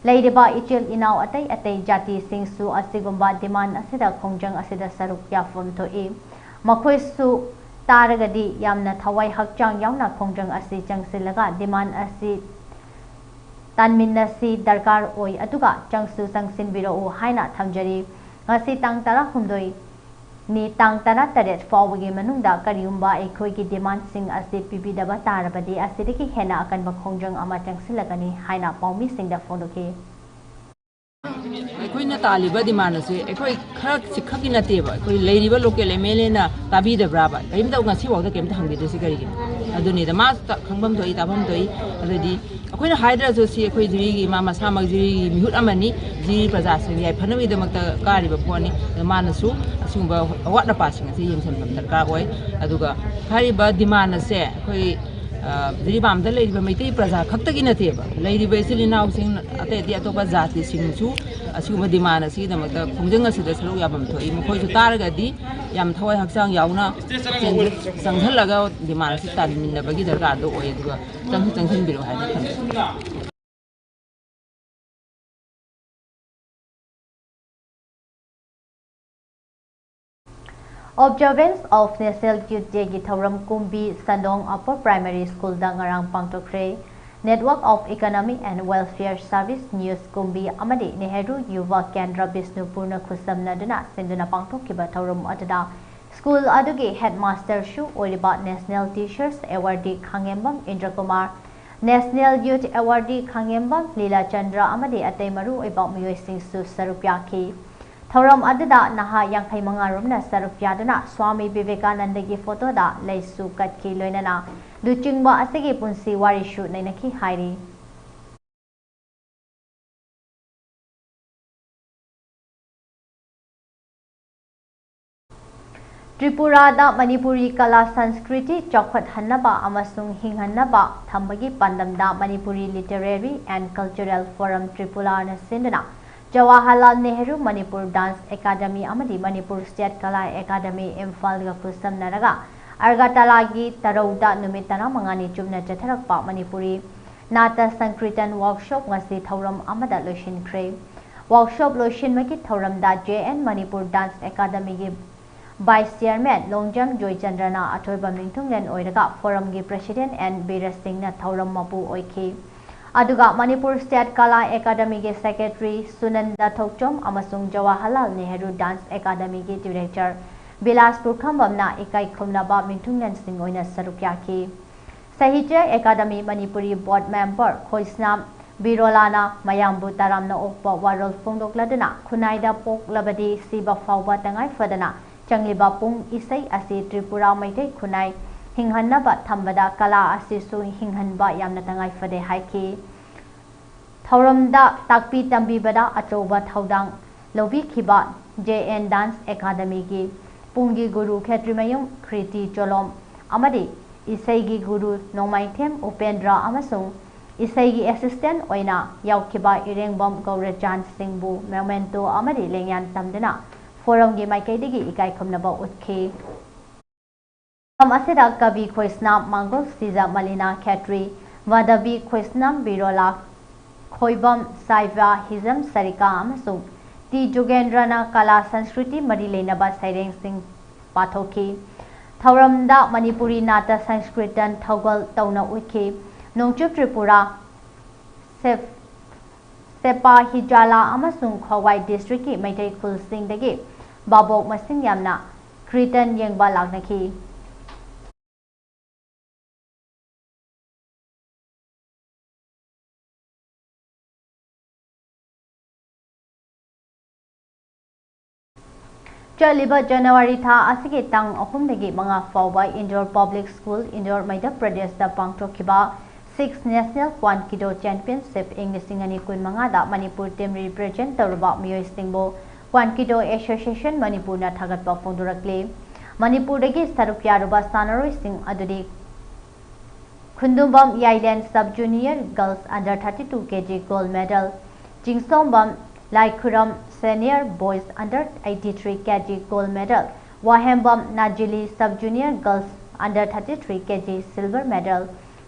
ꯂꯩꯔꯤꯕ ꯏꯆꯤꯜ ꯏꯅꯥꯎ ꯑꯇꯩ ꯑꯇꯩ ꯖꯥꯇꯤꯁꯤꯡꯁꯨ ꯑꯁꯤꯒꯨꯝꯕ demand ꯑꯁꯤꯗ ꯈꯣꯡꯖꯪ ꯑꯁꯤꯗ ꯁꯔꯨꯛ ꯌꯥꯐꯝ ꯊꯣꯛꯏ꯫ ꯃꯈꯣꯏꯁꯨ ꯇꯥꯔꯒꯗꯤ ꯌꯥꯝꯅ ꯊꯋꯥꯏ ꯍꯛꯆꯥꯡ ꯌꯥꯎꯅ ꯈꯣꯡꯖꯪ ꯑꯁꯤ ꯆꯪꯁꯤꯜꯂꯒ demand ꯑꯁꯤ ꯇꯥꯟꯃꯤꯟꯅꯁꯤ ꯗꯔꯀꯥꯔ ꯑꯣꯏ, ꯑꯗꯨꯒ ꯆꯪꯁꯨ ꯆꯪꯁꯤꯟꯕꯤꯔꯛꯎ ꯍꯥꯏꯅ ꯊꯝꯖꯔꯤ꯫ ꯉꯁꯤ ꯇꯥꯡ ꯇꯔꯥꯍꯨꯝꯗꯣꯏ ꯅꯤ, ꯇꯥꯡ ꯇꯔꯥꯇꯔꯦꯠ ꯐꯥꯎꯕꯒꯤ ꯃꯅꯨꯡꯗ ꯀꯔꯤꯒꯨꯝꯕ ꯑꯩꯈꯣꯏꯒꯤ demandꯁꯤꯡ ꯑꯁꯤ ꯄꯤꯕꯤꯗꯕ ꯇꯥꯔꯕꯗꯤ ꯑꯁꯤꯗꯒꯤ ꯍꯦꯟꯅ ꯑꯀꯟꯕ ꯈꯣꯡꯖꯪ ꯑꯃ ꯆꯪꯁꯤꯜꯂꯛꯀꯅꯤ ꯍꯥꯏꯅ ꯄꯥꯎꯃꯤꯁꯤꯡꯗ ꯐꯣꯡꯗꯣꯛꯈꯤ꯫ ꯑꯩꯈꯣꯏꯅ ꯇꯥꯜꯂꯤꯕ demand ꯑꯁꯦ ꯑꯩꯈꯣꯏ ꯈꯔ ꯈꯛꯀꯤ ꯅꯠꯇꯦꯕ, ꯑꯩꯈꯣꯏ ꯂꯩꯔꯤꯕ local MLAꯅ ꯇꯥꯕꯤꯗꯕ꯭ꯔꯥꯕ? ꯀꯔꯤꯝꯇ ꯉꯁꯤꯐꯥꯎꯗ ꯀꯔꯤꯝꯇ ꯍꯪꯕꯤꯗ꯭ꯔꯤꯁꯤ ꯀꯔꯤꯒꯤꯅꯣ? ꯑꯗꯨꯅꯤꯗ, ꯃꯥ ꯈꯪꯐꯝ ꯊꯣꯛꯏ, ꯇꯥꯐꯝ ꯊꯣꯛꯏ꯫ ꯑꯗꯨꯗꯤ ꯑꯩꯈꯣꯏꯅ ꯍꯥꯏꯗ꯭ꯔꯁꯨ ꯁꯤ ꯑꯩꯈꯣꯏ ꯖꯤꯔꯤꯒꯤ, ꯃꯥ ꯃꯁꯥꯃꯛ ꯖꯤꯔꯤꯒꯤ ꯃꯤꯍꯨꯠ ꯑꯃꯅꯤ, ꯖꯤꯔꯤ ꯄ꯭ꯔꯖꯥꯁꯤꯡ ꯌꯥꯏꯐꯅꯕꯒꯤꯗꯃꯛꯇ ꯀꯥꯔꯤꯕ ꯄꯣꯠꯅꯤ꯫ ꯑꯗ ꯃꯥꯅꯁꯨ ꯑꯁꯤꯒꯨꯝꯕ ꯑꯋꯥꯠ ꯑꯄꯥꯁꯤꯡ ꯑꯁꯤ ꯌꯦꯡꯁꯤꯟꯕ ꯗꯔꯀꯥꯔ ꯑꯣꯏ꯫ ꯑꯗꯨꯒ ꯍꯥꯏꯔꯤꯕ demand ꯑꯁꯦ ꯑꯩꯈꯣꯏ, ꯑ, ꯖꯤꯔꯤꯕꯥꯝꯗ ꯂꯩꯔꯤꯕ ꯃꯩꯇꯩ ꯄ꯭ꯔꯖꯥ ꯈꯛꯇꯒꯤ ꯅꯠꯇꯦꯕ, ꯂꯩꯔꯤꯕ ꯏꯆꯤꯜ ꯏꯅꯥꯎꯁꯤꯡ ꯑꯇꯩ ꯑꯇꯩ ꯑꯇꯣꯞꯄ ꯖꯥꯇꯤꯁꯤꯡꯁꯨ ꯑꯁꯤꯒꯨꯝꯕ demand ꯑꯁꯤꯒꯤꯗꯃꯛꯇ ꯈꯣꯡꯖꯪ ꯑꯁꯤꯗ ꯁꯔꯨꯛ ꯌꯥꯐꯝ ꯊꯣꯛꯏ꯫ ꯃꯈꯣꯏꯁꯨ ꯇꯥꯔꯒꯗꯤ ꯌꯥꯝ ꯊꯋꯥꯏ ꯍꯛꯆꯥꯡ ꯌꯥꯎꯅ ꯆꯦꯟ-, ꯆꯪꯁꯤꯜꯂꯒ demand ꯑꯁꯤ ꯇꯥꯟꯃꯤꯟꯅꯕꯒꯤ ꯗꯔꯀꯥꯔꯗꯨ ꯑꯣꯏ꯫ ꯑꯗꯨꯒ ꯆꯪꯁꯨ ꯆꯪꯁꯤꯟꯕꯤꯔꯛꯑꯣ ꯍꯥꯏꯅ ꯊꯝꯖꯒꯦ꯫ Observance of National Youth Dayꯒꯤ ꯊꯧꯔꯝ ꯀꯨꯝꯕꯤ ꯁꯟꯗꯣꯡ Upper Primary Schoolꯗ ꯉꯔꯥꯡ ꯄꯥꯡꯊꯣꯛꯈ꯭ꯔꯦ꯫ Network of Economic and Welfare Service, ꯅ꯭ꯌꯨꯁ ꯀꯨꯝꯕꯤ ꯑꯃꯗꯤ ꯅꯦꯍꯔꯨ ꯌꯨꯚꯥ ꯀꯦꯟꯗ꯭ꯔ ꯕꯤꯁꯅꯨꯄꯨꯔꯅ ꯈꯨꯠꯁꯝꯅꯗꯨꯅ ꯁꯤꯟꯗꯨꯅ ꯄꯥꯡꯊꯣꯛꯈꯤꯕ ꯊꯧꯔꯝ ꯑꯗꯨꯗ school ꯑꯗꯨꯒꯤ headmasterꯁꯨ ꯑꯣꯏꯔꯤꯕ National Teachers Awardee ꯈꯥꯉꯦꯝꯕꯝ ꯏꯟꯗ꯭ꯔꯀꯨꯃꯥꯔ, National Youth Awardee ꯈꯥꯉꯦꯝꯕꯝ ꯂꯤꯂꯥꯆꯟꯗ꯭ꯔ ꯑꯃꯗꯤ ꯑꯇꯩ ꯃꯔꯨꯑꯣꯏꯕ ꯃꯤꯑꯣꯏꯁꯤꯡꯁꯨ ꯁꯔꯨꯛ ꯌꯥꯈꯤ꯫ ꯊꯧꯔꯝ ꯑꯗꯨꯗ ꯅꯍꯥ ꯌꯥꯡꯈꯩ ꯃꯉꯥ ꯔꯣꯝꯅ ꯁꯔꯨꯛ ꯌꯥꯗꯨꯅ ꯁ꯭ꯋꯥꯃꯤ ꯕꯤꯕꯦꯀꯥꯅꯟꯗꯒꯤ ꯐꯣꯇꯣꯗ ꯂꯩꯁꯨ ꯀꯠꯈꯤ, ꯂꯣꯏꯅꯅ ꯂꯨꯆꯤꯡꯕ ꯑꯁꯤꯒꯤ ꯄꯨꯟꯁꯤ ꯋꯥꯔꯤꯁꯨ ꯅꯩꯅꯈꯤ ꯍꯥꯏꯔꯤ꯫ ꯇ꯭ꯔꯤꯄꯨꯔꯥꯗ ꯃꯅꯤꯄꯨꯔꯤ ꯀꯂꯥ ꯁꯪꯁꯀ꯭ꯔꯤꯇꯤ ꯆꯥꯎꯈꯠꯍꯟꯅꯕ ꯑꯃꯁꯨꯡ ꯍꯤꯡꯍꯟꯅꯕ ꯊꯝꯕꯒꯤ ꯄꯥꯟꯗꯝꯗ Manipuri Literary and Cultural Forum Tripurana ꯁꯤꯟꯗꯨꯅ ꯖꯋꯥꯍꯔꯂꯥꯜ ꯅꯦꯍꯔꯨ ꯃꯅꯤꯄꯨꯔ ꯗꯥꯟꯁ ꯑꯦꯀꯥꯗꯃꯤ ꯑꯃꯗꯤ ꯃꯅꯤꯄꯨꯔ ꯁ꯭ꯇꯦꯠ ꯀꯂꯥ ꯑꯦꯀꯥꯗꯃꯤ ꯏꯝꯐꯥꯜꯒ ꯈꯨꯠꯁꯝꯅꯔꯒ ꯑꯒꯔꯇꯂꯥꯒꯤ ꯇꯔꯧꯗ ꯅꯨꯃꯤꯠ ꯇꯔꯥꯃꯉꯥꯅꯤ ꯆꯨꯞꯅ ꯆꯠꯊꯔꯛꯄ ꯃꯅꯤꯄꯨꯔꯤ ꯅꯥꯇ ꯁꯪꯀ꯭ꯔꯤꯇꯟ ꯋꯥꯔꯛꯁꯣꯞ ꯉꯁꯤ ꯊꯧꯔꯝ ꯑꯃꯗ ꯂꯣꯏꯁꯤꯟꯈ꯭ꯔꯦ꯫ ꯋꯥꯔꯛꯁꯣꯞ ꯂꯣꯏꯁꯤꯟꯕꯒꯤ ꯊꯧꯔꯝꯗ ꯖꯦ ꯑꯦꯟ ꯃꯅꯤꯄꯨꯔ ꯗꯥꯟꯁ ꯑꯦꯀꯥꯗꯃꯤꯒꯤ ꯚꯥꯏꯁ ꯆꯤꯌꯔꯃꯦꯟ ꯂꯣꯡꯖꯝ ꯖꯣꯏꯆꯟꯗ꯭ꯔꯅ ꯑꯊꯣꯏꯕ ꯃꯤꯡꯊꯨꯡꯂꯦꯟ ꯑꯣꯏꯔꯒ ꯐꯣꯔꯝꯒꯤ ꯄ꯭ꯔꯦꯁꯤꯗꯦꯟ ꯑꯦꯟ ꯕꯤꯔꯦꯁ ꯁꯤꯡꯅ ꯊꯧꯔꯝ ꯃꯄꯨ ꯑꯣꯏꯈꯤ꯫ ꯑꯗꯨꯒ ꯃꯅꯤꯄꯨꯔ ꯁ꯭ꯇꯦꯠ ꯀꯂꯥ ꯑꯦꯀꯥꯗꯃꯤꯒꯤ ꯁꯦꯀ꯭ꯔꯦꯇꯔꯤ ꯁꯨꯅꯟꯗ ꯊꯣꯛꯆꯣꯝ ꯑꯃꯁꯨꯡ ꯖꯋꯥꯍꯔꯂꯥꯜ ꯅꯦꯍꯔꯨ ꯗꯥꯟꯁ ꯑꯦꯀꯥꯗꯃꯤꯒꯤ ꯗꯤꯔꯦꯛꯇꯔ ꯕꯤꯂꯥꯁ ꯄꯨꯈ꯭ꯔꯝꯕꯝꯅ ꯏꯀꯥꯏ ꯈꯨꯝꯅꯕ ꯃꯤꯡꯊꯨꯡꯂꯦꯟꯁꯤꯡ ꯑꯣꯏꯅ ꯁꯔꯨꯛ ꯌꯥꯈꯤ꯫ ꯁꯥꯍꯤꯇ꯭ꯌ ꯑꯦꯀꯥꯗꯃꯤ ꯃꯅꯤꯄꯨꯔꯤ ꯕꯣꯔꯗ ꯃꯦꯝꯕꯔ ꯈꯣꯏꯁꯅꯥꯝ ꯕꯤꯔꯣꯂꯥꯅ ꯃꯌꯥꯝꯕꯨ ꯇꯔꯥꯝꯅ ꯑꯣꯛꯄ ꯋꯥꯔꯣꯜ ꯐꯣꯡꯗꯣꯛꯂꯗꯨꯅ ꯈꯨꯟꯅꯥꯏꯗ ꯄꯣꯛꯂꯕꯗꯤ ꯁꯤꯕ ꯐꯥꯎꯕ ꯇꯉꯥꯏ ꯐꯗꯅ ꯆꯪꯂꯤꯕ ꯄꯨꯡ ꯏꯁꯩ ꯑꯁꯤ ꯇ꯭ꯔꯤꯄꯨꯔꯥ ꯃꯩꯇꯩ ꯈꯨꯟꯅꯥꯏ ꯍꯤꯡꯍꯟꯅꯕ ꯊꯝꯕꯗ ꯀꯂꯥ ꯑꯁꯤꯁꯨ ꯍꯤꯡꯍꯟꯕ ꯌꯥꯝꯅ ꯇꯉꯥꯏ ꯐꯗꯦ ꯍꯥꯏꯈꯤ꯫ ꯊꯧꯔꯝꯗ ꯇꯥꯛꯄꯤ ꯇꯝꯕꯤꯕꯗ ꯑꯆꯧꯕ ꯊꯧꯗꯥꯡ ꯂꯧꯕꯤꯈꯤꯕ ꯖꯦ ꯑꯦꯟ ꯗꯥꯟꯁ ꯑꯦꯀꯥꯗꯃꯤꯒꯤ ꯄꯨꯡꯒꯤ ꯒꯨꯔꯨ ꯈꯦꯇ꯭ꯔꯤꯃꯌꯨꯝ ꯈ꯭ꯔꯤꯇꯤ ꯆꯣꯂꯣꯝ ꯑꯃꯗꯤ ꯏꯁꯩꯒꯤ ꯒꯨꯔꯨ ꯅꯣꯡꯃꯥꯏꯊꯦꯝ ꯎꯄꯦꯟꯗ꯭ꯔ ꯑꯃꯁꯨꯡ ꯏꯁꯩꯒꯤ ꯑꯦꯁꯤꯁꯇꯦꯟ ꯑꯣꯏꯅ ꯌꯥꯎꯈꯤꯕ ꯏꯔꯦꯡꯕꯝ ꯒꯧꯔꯆꯥꯟ ꯁꯤꯡꯕꯨ ꯃꯦꯃꯦꯟꯇꯣ ꯑꯃꯗꯤ ꯂꯦꯡꯌꯥꯟ ꯇꯝꯗꯨꯅ ꯐꯣꯔꯝꯒꯤ ꯃꯥꯏꯀꯩꯗꯒꯤ ꯏꯀꯥꯏ ꯈꯨꯝꯅꯕ ꯎꯠꯈꯤ꯫ ꯃꯐꯝ ꯑꯁꯤꯗ ꯀꯕꯤ ꯈꯣꯏꯁꯅꯥꯝ ꯃꯥꯡꯒꯣꯜ ꯁꯤꯖ ꯃꯂꯤꯅꯥ ꯈꯦꯇ꯭ꯔꯤ, ꯃꯥꯙꯕꯤ ꯈꯣꯏꯁꯅꯥꯝ ꯕꯤꯔꯣꯂꯥ, ꯈꯣꯏꯕꯝ ꯁꯥꯏꯕ ꯍꯤꯖꯝ ꯁꯔꯤꯀꯥ ꯑꯃꯁꯨꯡ ꯇꯤ ꯖꯨꯒꯦꯟꯗ꯭ꯔꯅ ꯀꯂꯥ ꯁꯪꯁꯀ꯭ꯔꯤꯇꯤ ꯃꯔꯤ ꯂꯩꯅꯕ ꯁꯩꯔꯦꯡꯁꯤꯡ ꯄꯥꯊꯣꯛꯈꯤ꯫ ꯊꯧꯔꯝꯗ ꯃꯅꯤꯄꯨꯔꯤ ꯅꯥꯇ ꯁꯪꯁꯀ꯭ꯔꯤꯇꯟ ꯊꯧꯒꯜ ꯇꯧꯅ ꯎꯠꯈꯤ꯫ ꯅꯣꯡꯆꯨꯞ ꯇ꯭ꯔꯤꯄꯨꯔꯥ ꯁꯦꯞ-, ꯁꯦꯄꯥ ꯍꯤꯖꯥꯂꯥ ꯑꯃꯁꯨꯡ ꯈ꯭ꯋꯥꯏ ꯗꯤꯁꯇ꯭ꯔꯤꯛꯀꯤ ꯃꯩꯇꯩ ꯈꯨꯜꯁꯤꯡꯗꯒꯤ ꯚꯥꯕꯣꯛ ꯃꯁꯤꯡ ꯌꯥꯝꯅ ꯀ꯭ꯔꯤꯇꯟ ꯌꯦꯡꯕ ꯂꯥꯛꯅꯈꯤ꯫ ꯆꯠꯂꯤꯕ ꯖꯅꯋꯥꯔꯤ ꯊꯥ ꯑꯁꯤꯒꯤ ꯇꯥꯡ ꯑꯍꯨꯝꯗꯒꯤ ꯃꯉꯥ ꯐꯥꯎꯕ ꯏꯟꯗꯣꯔ ꯄꯕ꯭ꯂꯤꯛ ꯁ꯭ꯀꯨꯜ, ꯏꯟꯗꯣꯔ, ꯃꯙ꯭ꯌ ꯄ꯭ꯔꯗꯦꯁꯇ ꯄꯥꯡꯊꯣꯛꯈꯤꯕ ꯁꯤꯛꯁ ꯅꯦꯁꯅꯦꯜ ꯀ꯭ꯋꯥꯟ ꯀꯤꯗꯣ ꯆꯦꯝꯄꯤꯌꯟꯁꯤꯞ ꯏꯪ ꯂꯤꯁꯤꯡ ꯑꯅꯤ ꯀꯨꯟꯃꯉꯥꯗ ꯃꯅꯤꯄꯨꯔ ꯇꯤꯝ ꯔꯤꯄ꯭ꯔꯖꯦꯟ ꯇꯧꯔꯕ ꯃꯤꯑꯣꯏꯁꯤꯡꯕꯨ ꯀ꯭ꯋꯥꯟ ꯀꯤꯗꯣ ꯑꯦꯁꯣꯁꯤꯌꯦꯁꯟ ꯃꯅꯤꯄꯨꯔꯅ ꯊꯥꯒꯠꯄ ꯐꯣꯡꯗꯣꯔꯛꯂꯤ꯫ ꯃꯅꯤꯄꯨꯔꯗꯒꯤ ꯁꯔꯨꯛ ꯌꯥꯔꯨꯕ ꯁꯥꯟꯅꯔꯣꯏꯁꯤꯡ ꯑꯗꯨꯗꯤ ꯈꯨꯟꯗꯨꯝꯕꯝ ꯌꯥꯏꯂꯦꯟ sub junior girls under thirty two kg gold medal, ꯆꯤꯡꯁꯣꯝꯕꯝ ꯂꯥꯏꯈꯨꯔꯝ senior boys under eighty three kg gold medal, ꯋꯥꯍꯦꯝꯕꯝ ꯅꯥꯖꯤꯂꯤ sub junior girls under thirty three kg silver medal,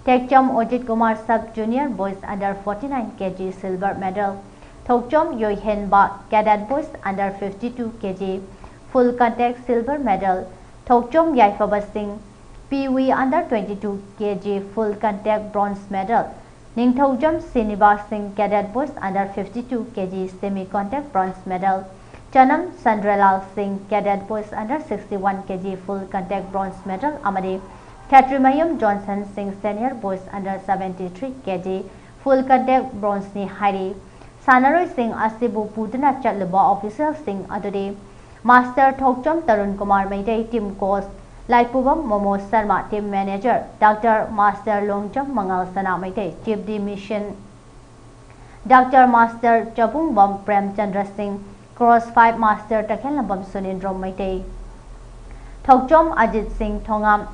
ꯇꯦꯛꯆꯝ ꯑꯣꯖꯤꯠ Kumar sub junior boys under forty nine kg silver medal, ꯊꯣꯛꯆꯣꯝ ꯌꯣꯏꯍꯦꯟꯕ cadet boys under fifty two kg full contact silver medal, ꯊꯣꯛꯆꯣꯝ ꯌꯥꯏꯐꯕ ꯁꯤꯡ P W under twenty two kg full contact bronze medal, ꯅꯤꯡꯊꯧꯖꯝ ꯁ꯭ꯔꯤꯅꯤꯕꯥꯁ ꯁꯤꯡ cadet boys under fifty two kg semi contact bronze medal, ꯆꯅꯝ ꯁꯟꯗ꯭ꯔꯦꯂꯥꯜ ꯁꯤꯡ cadet boys under sixty one kg full contact bronze medal ꯑꯃꯗꯤ Khetrimayum Johnson ꯁꯤꯡ senior boys under seventy three kg full contact bronzeꯅꯤ ꯍꯥꯏꯔꯤ꯫ ꯁꯥꯟꯅꯔꯣꯏꯁꯤꯡ ꯑꯁꯤꯕꯨ ꯄꯨꯗꯨꯅ ꯆꯠꯂꯨꯕ ꯑꯣꯐꯤꯁꯤꯌꯦꯜꯁꯤꯡ ꯑꯗꯨꯗꯤ master Thokchom Tarun Kumar Meitei, team coach Laipubam Momo Sharma, team manager doctor master Longjam Mangal Sana Meitei, chief de mission doctor master Chabungbam Premchandra ꯁꯤꯡ, cross fight master ꯇꯈꯦꯜꯂꯝꯕꯝ ꯁꯨꯅꯤꯟꯗ꯭ꯔꯣꯝ ꯃꯩꯇꯩ, ꯊꯣꯛꯆꯣꯝ ꯑꯖꯤꯠ ꯁꯤꯡ ꯊꯣꯉꯥꯝ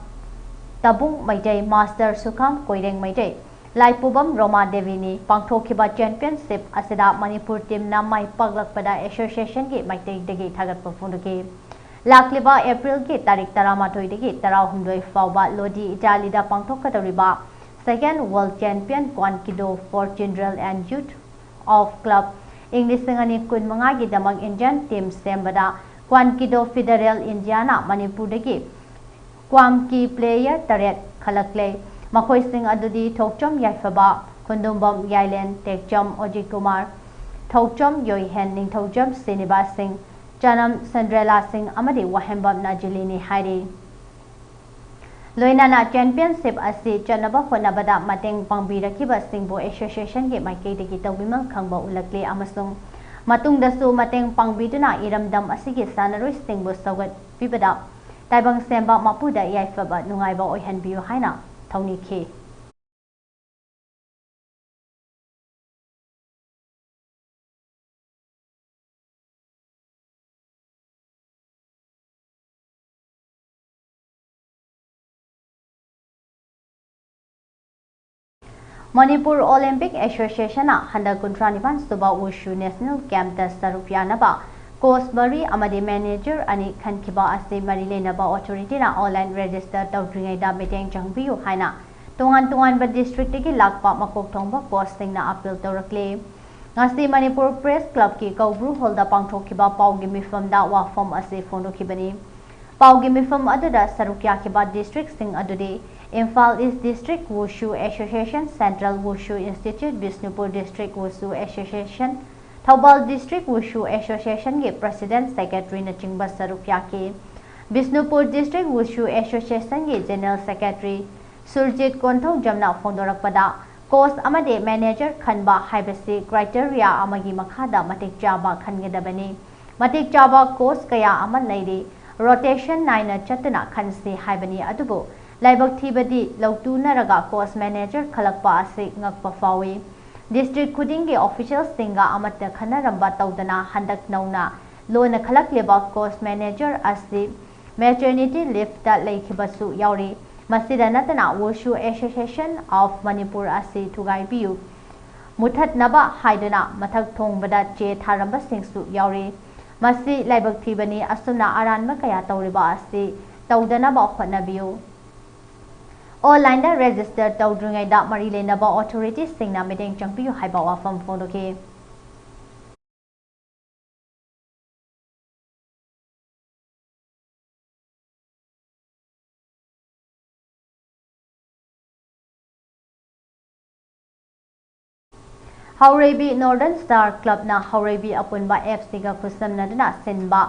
ꯇꯕꯨꯡ ꯃꯩꯇꯩ, ꯃꯥꯁꯇꯔ ꯁꯨꯈꯥꯝ ꯀꯣꯏꯔꯦꯡ ꯃꯩꯇꯩ, ꯂꯥꯏꯄꯨꯕꯝ ꯔꯣꯃꯥ ꯗꯦꯕꯤꯅꯤ꯫ ꯄꯥꯡꯊꯣꯛꯈꯤꯕ ꯆꯦꯝꯄꯤꯌꯟꯁꯤꯞ ꯑꯁꯤꯗ ꯃꯅꯤꯄꯨꯔ ꯇꯤꯝꯅ ꯃꯥꯏ ꯄꯥꯛꯂꯛꯄꯗ ꯑꯦꯁꯣꯁꯤꯌꯦꯁꯟꯒꯤ ꯃꯥꯏꯀꯩꯗꯒꯤ ꯊꯥꯒꯠꯄ ꯐꯣꯡꯗꯣꯛꯈꯤ꯫ ꯂꯥꯛꯂꯤꯕ ꯑꯦꯄ꯭ꯔꯤꯜꯒꯤ ꯇꯥꯔꯤꯛ ꯇꯔꯥꯃꯥꯊꯣꯏꯗꯒꯤ ꯇꯔꯥꯍꯨꯝꯗꯣꯏ ꯐꯥꯎꯕ Lodi, ꯏꯇꯥꯂꯤꯗ ꯄꯥꯡꯊꯣꯛꯀꯗꯧꯔꯤꯕ Second World Champion Kwan Kido for Children and Youth of Club ꯏꯪ ꯂꯤꯁꯤꯡ ꯑꯅꯤ ꯀꯨꯟꯃꯉꯥꯒꯤꯗꯃꯛ ꯏꯟꯗꯤꯌꯟ ꯇꯤꯝ ꯁꯦꯝꯕꯗ ꯀ꯭ꯋꯥꯟ ꯀꯤꯗꯣ ꯐꯤꯗꯔꯦꯜ ꯏꯟꯗꯤꯌꯥꯅ ꯃꯅꯤꯄꯨꯔꯗꯒꯤ ꯀ꯭ꯋꯥꯝꯀꯤ ꯄ꯭ꯂꯦꯌꯔ ꯇꯔꯦꯠ ꯈꯜꯂꯛꯂꯦ꯫ ꯃꯈꯣꯏꯁꯤꯡ ꯑꯗꯨꯗꯤ ꯊꯣꯛꯆꯣꯝ ꯌꯥꯏꯐꯕ, ꯈꯨꯟꯗꯨꯝꯕꯝ ꯌꯥꯏꯂꯦꯟ, ꯇꯦꯛꯆꯝ ꯑꯣꯖꯤꯠ ꯀꯨꯃꯥꯔ, ꯊꯣꯛꯆꯣꯝ ꯌꯣꯏꯍꯦꯟ, ꯅꯤꯡꯊꯧꯖꯝ ꯁ꯭ꯔꯤꯅꯤꯕꯥꯁ ꯁꯤꯡ, ꯆꯅꯝ ꯁꯟꯗ꯭ꯔꯦꯂꯥ ꯁꯤꯡ ꯑꯃꯗꯤ ꯋꯥꯍꯦꯝꯕꯝ ꯅꯥꯖꯤꯂꯤꯅꯤ ꯍꯥꯏꯔꯤ꯫ ꯂꯣꯏꯅꯅ ꯆꯦꯝꯄꯤꯌꯟꯁꯤꯞ ꯑꯁꯤ ꯆꯠꯅꯕ ꯍꯣꯠꯅꯕꯗ ꯃꯇꯦꯡ ꯄꯥꯡꯕꯤꯔꯛꯈꯤꯕꯁꯤꯡꯕꯨ ꯑꯦꯁꯣꯁꯤꯌꯦꯁꯟꯒꯤ ꯃꯥꯏꯀꯩꯗꯒꯤ ꯇꯧꯕꯤꯃꯜ ꯈꯪꯕ ꯎꯠꯂꯛꯂꯤ ꯑꯃꯁꯨꯡ ꯃꯇꯨꯡꯗꯁꯨ ꯃꯇꯦꯡ ꯄꯥꯡꯕꯤꯗꯨꯅ ꯏꯔꯝꯗꯝ ꯑꯁꯤꯒꯤ ꯁꯥꯟꯅꯔꯣꯏꯁꯤꯡꯕꯨ ꯁꯧꯒꯠꯄꯤꯕꯗ ꯇꯥꯏꯕꯪ ꯁꯦꯝꯕ ꯃꯄꯨꯗ ꯌꯥꯏꯐꯕ ꯅꯨꯡꯉꯥꯏꯕ ꯑꯣꯏꯍꯟꯕꯤꯌꯨ ꯍꯥꯏꯅ ꯊꯧꯅꯤꯈꯤ꯫ ꯃꯅꯤꯄꯨꯔ ꯑꯣꯂꯤꯝꯄꯤꯛ ꯑꯦꯁꯣꯁꯤꯌꯦꯁꯟꯅ ꯍꯟꯗꯛ ꯀꯨꯟꯊ꯭ꯔꯥ ꯅꯤꯄꯥꯟ ꯁꯨꯕ ꯋꯨꯁꯨ ꯅꯦꯁꯅꯦꯜ ꯀꯦꯝꯞꯇ ꯁꯔꯨꯛ ꯌꯥꯅꯕ ꯀꯣꯆ ꯃꯔꯤ ꯑꯃꯗꯤ ꯃꯦꯅꯦꯖꯔ ꯑꯅꯤ ꯈꯟꯈꯤꯕ ꯑꯁꯤ ꯃꯔꯤ ꯂꯩꯅꯕ ꯑꯣꯊꯣꯔꯤꯇꯤꯅ ꯑꯣꯟꯂꯥꯏꯟ ꯔꯦꯖꯤꯁꯇꯔ ꯇꯧꯗ꯭ꯔꯤꯉꯩꯗ ꯃꯤꯠꯌꯦꯡ ꯆꯪꯕꯤꯌꯨ ꯍꯥꯏꯅ ꯇꯣꯉꯥꯟ ꯇꯣꯉꯥꯟꯕ ꯗꯤꯁꯇ꯭ꯔꯤꯛꯇꯒꯤ ꯂꯥꯛꯄ ꯃꯀꯣꯛ ꯊꯣꯡꯕ ꯀꯣꯆꯁꯤꯡꯅ ꯑꯄꯤꯜ ꯇꯧꯔꯛꯂꯤ꯫ ꯉꯁꯤ ꯃꯅꯤꯄꯨꯔ ꯄ꯭ꯔꯦꯁ ꯀ꯭ꯂꯕꯀꯤ ꯀꯧꯕ꯭ꯔꯨ ꯍꯣꯜꯗ ꯄꯥꯡꯊꯣꯛꯈꯤꯕ ꯄꯥꯎꯒꯤ ꯃꯤꯐꯝꯗ ꯋꯥꯐꯝ ꯑꯁꯤ ꯐꯣꯡꯗꯣꯛꯈꯤꯕꯅꯤ꯫ ꯄꯥꯎꯒꯤ ꯃꯤꯐꯝ ꯑꯗꯨꯗ ꯁꯔꯨꯛ ꯌꯥꯈꯤꯕ ꯗꯤꯁꯇ꯭ꯔꯤꯛꯁꯤꯡ ꯑꯗꯨꯗꯤ Imphal east district wushu association, central wushu institute, Bishnupur district wushu association, Thoubal district wushu ꯑꯦꯁꯣꯁꯤꯌꯦꯁꯟꯒꯤ ꯄ꯭ꯔꯁꯤꯗꯦꯟꯠ, ꯁꯦꯀ꯭ꯔꯦꯇꯔꯤꯅꯆꯤꯡꯕ ꯁꯔꯨꯛ ꯌꯥꯈꯤ꯫ ꯕꯤꯁꯅꯨꯄꯨꯔ ꯗꯤꯁꯇ꯭ꯔꯤꯛ ꯋꯨꯁꯨ ꯑꯦꯁꯣꯁꯤꯌꯦꯁꯟꯒꯤ ꯖꯦꯅꯔꯦꯜ ꯁꯦꯀ꯭ꯔꯦꯇꯔꯤ ꯁꯨꯔꯖꯤꯠ ꯀꯣꯟꯊꯧꯖꯝꯅ ꯐꯣꯡꯗꯣꯔꯛꯄꯗ, ꯀꯣꯆ ꯑꯃꯗꯤ ꯃꯦꯅꯦꯖꯔ ꯈꯟꯕ ꯍꯥꯏꯕꯁꯤ ꯀ꯭ꯔꯥꯏꯇꯦꯔꯤꯌꯥ ꯑꯃꯒꯤ ꯃꯈꯥꯗ ꯃꯇꯤꯛ ꯆꯥꯕ ꯈꯟꯒꯗꯕꯅꯤ꯫ ꯃꯇꯤꯛ ꯆꯥꯕ ꯀꯣꯆ ꯀꯌꯥ ꯑꯃ ꯂꯩꯔꯤ꯫ ꯔꯣꯇꯦꯁꯟ ꯅꯥꯏꯅ ꯆꯠꯇꯨꯅ ꯈꯟꯁꯤ ꯍꯥꯏꯕꯅꯤ, ꯑꯗꯨꯕꯨ ꯂꯥꯏꯕꯛ ꯊꯤꯕꯗꯤ ꯂꯧꯇꯨꯅꯔꯒ ꯀꯣꯆ ꯃꯦꯅꯦꯖꯔ ꯈꯜꯂꯛꯄ ꯑꯁꯤ ꯉꯛꯄ ꯐꯥꯎꯏ꯫ ꯗꯤꯁꯇ꯭ꯔꯤꯛ ꯈꯨꯗꯤꯡꯒꯤ ꯑꯣꯐꯤꯁꯤꯌꯦꯜꯁꯤꯡꯒ ꯑꯃꯠꯇ ꯈꯟꯅꯔꯝꯕ ꯇꯧꯗꯅ ꯍꯟꯗꯛ ꯅꯧꯅ ꯂꯣꯟꯅ ꯈꯜꯂꯛꯂꯤꯕ ꯀꯣꯆ ꯃꯦꯅꯦꯖꯔ ꯑꯁꯤ ꯃꯦꯇꯔꯅꯤꯇꯤ ꯂꯤꯐꯇ ꯂꯩꯈꯤꯕꯁꯨ ꯌꯥꯎꯔꯤ꯫ ꯃꯁꯤꯗ ꯅꯠꯇꯅ ꯋꯨꯁꯨ ꯑꯦꯁꯣꯁꯤꯌꯦꯁꯟ ꯑꯣꯐ ꯃꯅꯤꯄꯨꯔ ꯑꯁꯤ ꯊꯨꯒꯥꯏꯕꯤꯌꯨ, ꯃꯨꯊꯠꯅꯕ ꯍꯥꯏꯗꯨꯅ ꯃꯊꯛ ꯊꯣꯡꯕꯗ ꯆꯦ ꯊꯥꯔꯝꯕꯁꯤꯡꯁꯨ ꯌꯥꯎꯔꯤ꯫ ꯃꯁꯤ ꯂꯥꯏꯕꯛ ꯊꯤꯕꯅꯤ꯫ ꯑꯁꯨꯝꯅ ꯑꯔꯥꯟꯕ ꯀꯌꯥ ꯇꯧꯔꯤꯕ ꯑꯁꯤ ꯇꯧꯗꯅꯕ ꯍꯣꯠꯅꯕꯤꯌꯨ꯫ ꯑꯣꯟꯂꯥꯏꯟꯗ ꯔꯦꯖꯤꯁꯇꯔ ꯇꯧꯗ꯭ꯔꯤꯉꯩꯗ ꯃꯔꯤ ꯂꯩꯅꯕ ꯑꯣꯊꯣꯔꯤꯇꯤꯁꯤꯡꯅ ꯃꯤꯠꯌꯦꯡ ꯆꯪꯕꯤꯌꯨ ꯍꯥꯏꯕ ꯋꯥꯐꯝ ꯐꯣꯡꯗꯣꯛꯈꯤ꯫ ꯍꯥꯎꯔꯩꯕꯤ ꯅꯣꯔꯗꯔꯟ ꯁ꯭ꯇꯥꯔ ꯀ꯭ꯂꯕꯅ ꯍꯥꯎꯔꯩꯕꯤ ꯑꯄꯨꯟꯕ ꯑꯦꯐ ꯁꯤꯒ ꯈꯨꯠꯁꯝꯅꯗꯨꯅ ꯁꯤꯟꯕ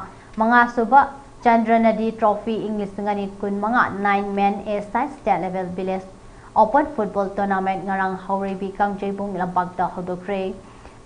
ꯃꯉꯥꯁꯨꯕ ꯆꯟꯗ꯭ꯔ ꯅꯗꯤ ꯇ꯭ꯔꯣꯐꯤ ꯏꯪ ꯂꯤꯁꯤꯡ ꯑꯅꯤ ꯀꯨꯟꯃꯉꯥ nine man A side state level village open football tournament ꯉꯔꯥꯡ ꯍꯥꯎꯔꯩꯕꯤ ꯀꯥꯡꯖꯩꯕꯨꯡ ꯂꯝꯄꯥꯛꯇ ꯍꯧꯗꯣꯛꯈ꯭ꯔꯦ꯫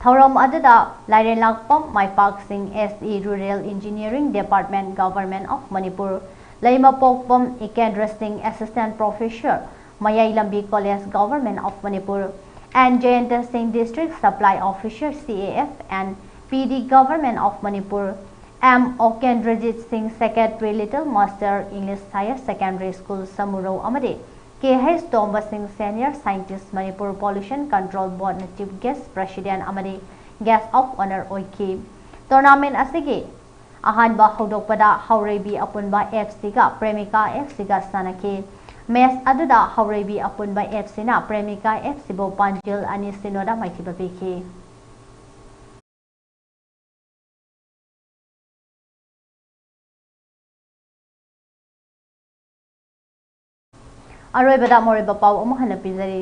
ꯊꯧꯔꯝ ꯑꯗꯨꯗ ꯂꯥꯏꯔꯦꯟꯂꯥꯛꯄꯝ ꯃꯥꯏꯄꯥꯛ ꯁꯤꯡ, S E Rural Engineering Department, Government of Manipur, ꯂꯩꯃꯄꯣꯛꯄꯝ ꯏꯀꯦꯟꯗ꯭ꯔ ꯁꯤꯡ, Assistant Professor, ꯃꯌꯥꯏ ꯂꯝꯕꯤ College, Government of Manipur, N Jayanta Singh, District Supply Officer, C A F, N P D, Government of Manipur, M Okendrajit Singh, Secretary, Little Master English Higher Secondary School, Samurou, ꯑꯃꯗꯤ K H ꯇꯣꯝꯕ ꯁꯤꯡ, Senior Scientist, Manipur Pollution Control Board ꯅ Chief Guest, President ꯑꯃꯗꯤ Guest of Honour ꯑꯣꯏꯈꯤ꯫ Tournament ꯑꯁꯤꯒꯤ ꯑꯍꯥꯟꯕ ꯍꯧꯗꯣꯛꯄꯗ ꯍꯥꯎꯔꯩꯕꯤ ꯑꯄꯨꯟꯕ F C ꯒ ꯄ꯭ꯔꯦꯃꯤꯀꯥ F C ꯒ ꯁꯥꯟꯅꯈꯤ꯫ Match ꯑꯗꯨꯗ ꯍꯥꯎꯔꯩꯕꯤ ꯑꯄꯨꯟꯕ F C ꯅ ꯄ꯭ꯔꯦꯃꯤꯀꯥ F C ꯕꯨ ꯄꯥꯟꯖꯤꯜ ꯑꯅꯤ ꯁꯤꯅꯣꯗ ꯃꯥꯏꯊꯤꯕ ꯄꯤꯈꯤ꯫ ꯑꯔꯣꯏꯕꯗ ꯃꯔꯨꯑꯣꯏꯕ ꯄꯥꯎ ꯑꯃꯨꯛ ꯍꯟꯅ ꯄꯤꯖꯔꯤ꯫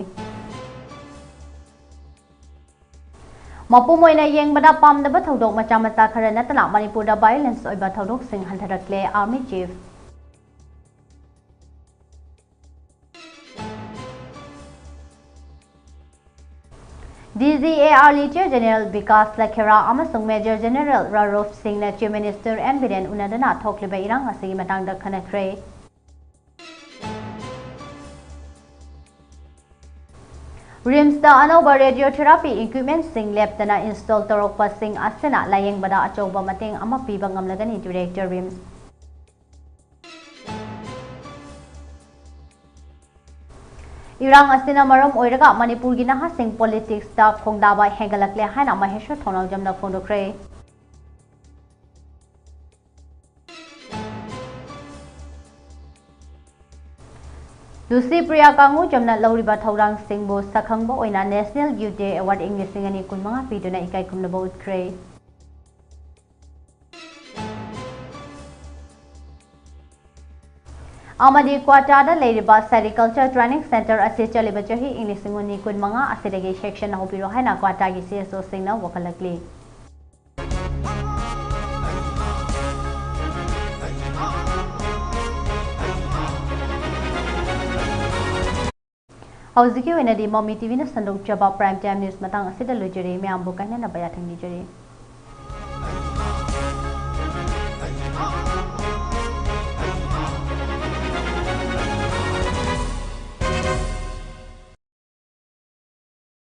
ꯃꯄꯨꯝ ꯑꯣꯏꯅ ꯌꯦꯡꯕꯗ ꯄꯥꯝꯗꯕ ꯊꯧꯗꯣꯛ ꯃꯆꯥ ꯃꯆꯥ ꯈꯔ ꯅꯠꯇꯅ ꯃꯅꯤꯄꯨꯔꯗ violence ꯑꯣꯏꯕ ꯊꯧꯗꯣꯛꯁꯤꯡ ꯍꯟꯊꯔꯛꯂꯦ, Army Chief꯫ D G A R Lieutenant General Bikash Lakhera ꯑꯃꯁꯨꯡ Major General Rarup Singhꯅ Chief Minister N Biren ꯎꯅꯗꯨꯅ ꯊꯣꯛꯂꯤꯕ ꯏꯔꯥꯡ ꯑꯁꯤꯒꯤ ꯃꯇꯥꯡꯗ ꯈꯟꯅꯈ꯭ꯔꯦ꯫ RIMSꯇ ꯑꯅꯧꯕ radiotherapy equipmentꯁꯤꯡ ꯂꯦꯞꯇꯅ install ꯇꯧꯔꯛꯄꯁꯤꯡ ꯑꯁꯤꯅ ꯂꯥꯌꯦꯡꯕꯗ ꯑꯆꯧꯕ ꯃꯇꯦꯡ ꯑꯃ ꯄꯤꯕ ꯉꯝꯂꯒꯅꯤ, Director, RIMS꯫ ꯏꯔꯥꯡ ꯑꯁꯤꯅ ꯃꯔꯝ ꯑꯣꯏꯔꯒ ꯃꯅꯤꯄꯨꯔꯒꯤ ꯅꯍꯥꯁꯤꯡ politicsꯇ ꯈꯣꯡꯗꯥꯕ ꯍꯦꯟꯒꯠꯂꯛꯂꯦ ꯍꯥꯏꯅ ꯃꯍꯦꯁ꯭ꯋꯔ ꯊꯣꯡꯅꯥꯎꯖꯝꯅ ꯐꯣꯡꯗꯣꯛꯈ꯭ꯔꯦ꯫ ꯂꯨꯁꯤ ꯄ꯭ꯔꯤꯌꯥ ꯀꯥꯡꯉꯨꯖꯝꯅ ꯂꯧꯔꯤꯕ ꯊꯧꯗꯥꯡꯁꯤꯡꯕꯨ ꯁꯛꯈꯪꯕ ꯑꯣꯏꯅ National Youth Day Award ꯏꯪ ꯂꯤꯁꯤꯡ ꯑꯅꯤ ꯀꯨꯟꯃꯉꯥ ꯄꯤꯗꯨꯅ ꯏꯀꯥꯏ ꯈꯨꯝꯅꯕ ꯎꯠꯈ꯭ꯔꯦ꯫ ꯑꯃꯗꯤ ꯀ꯭ꯋꯥꯇꯥꯗ ꯂꯩꯔꯤꯕ Sericulture Training Centre ꯑꯁꯤ ꯆꯠꯂꯤꯕ ꯆꯍꯤ ꯏꯪ ꯂꯤꯁꯤꯡ ꯑꯅꯤ ꯀꯨꯟꯃꯉꯥ ꯑꯁꯤꯗꯒꯤ section ꯍꯧꯕꯤꯔꯣ ꯍꯥꯏꯅ ꯀ꯭ꯋꯥꯇꯥꯒꯤ C S Oꯁꯤꯡꯅ ꯋꯥꯀꯠꯂꯛꯂꯤ꯫ ꯍꯧꯖꯤꯛꯀꯤ ꯑꯣꯏꯅꯗꯤ ꯃꯃꯤ ꯇꯤꯚꯤꯅ ꯁꯟꯗꯣꯛꯆꯕ Prime Time News ꯃꯇꯥꯡ ꯑꯁꯤꯗ ꯂꯣꯏꯖꯔꯦ꯫ ꯃꯌꯥꯝꯕꯨ ꯀꯥꯏꯅꯅꯕ ꯌꯥꯊꯪ ꯅꯤꯖꯔꯤ꯫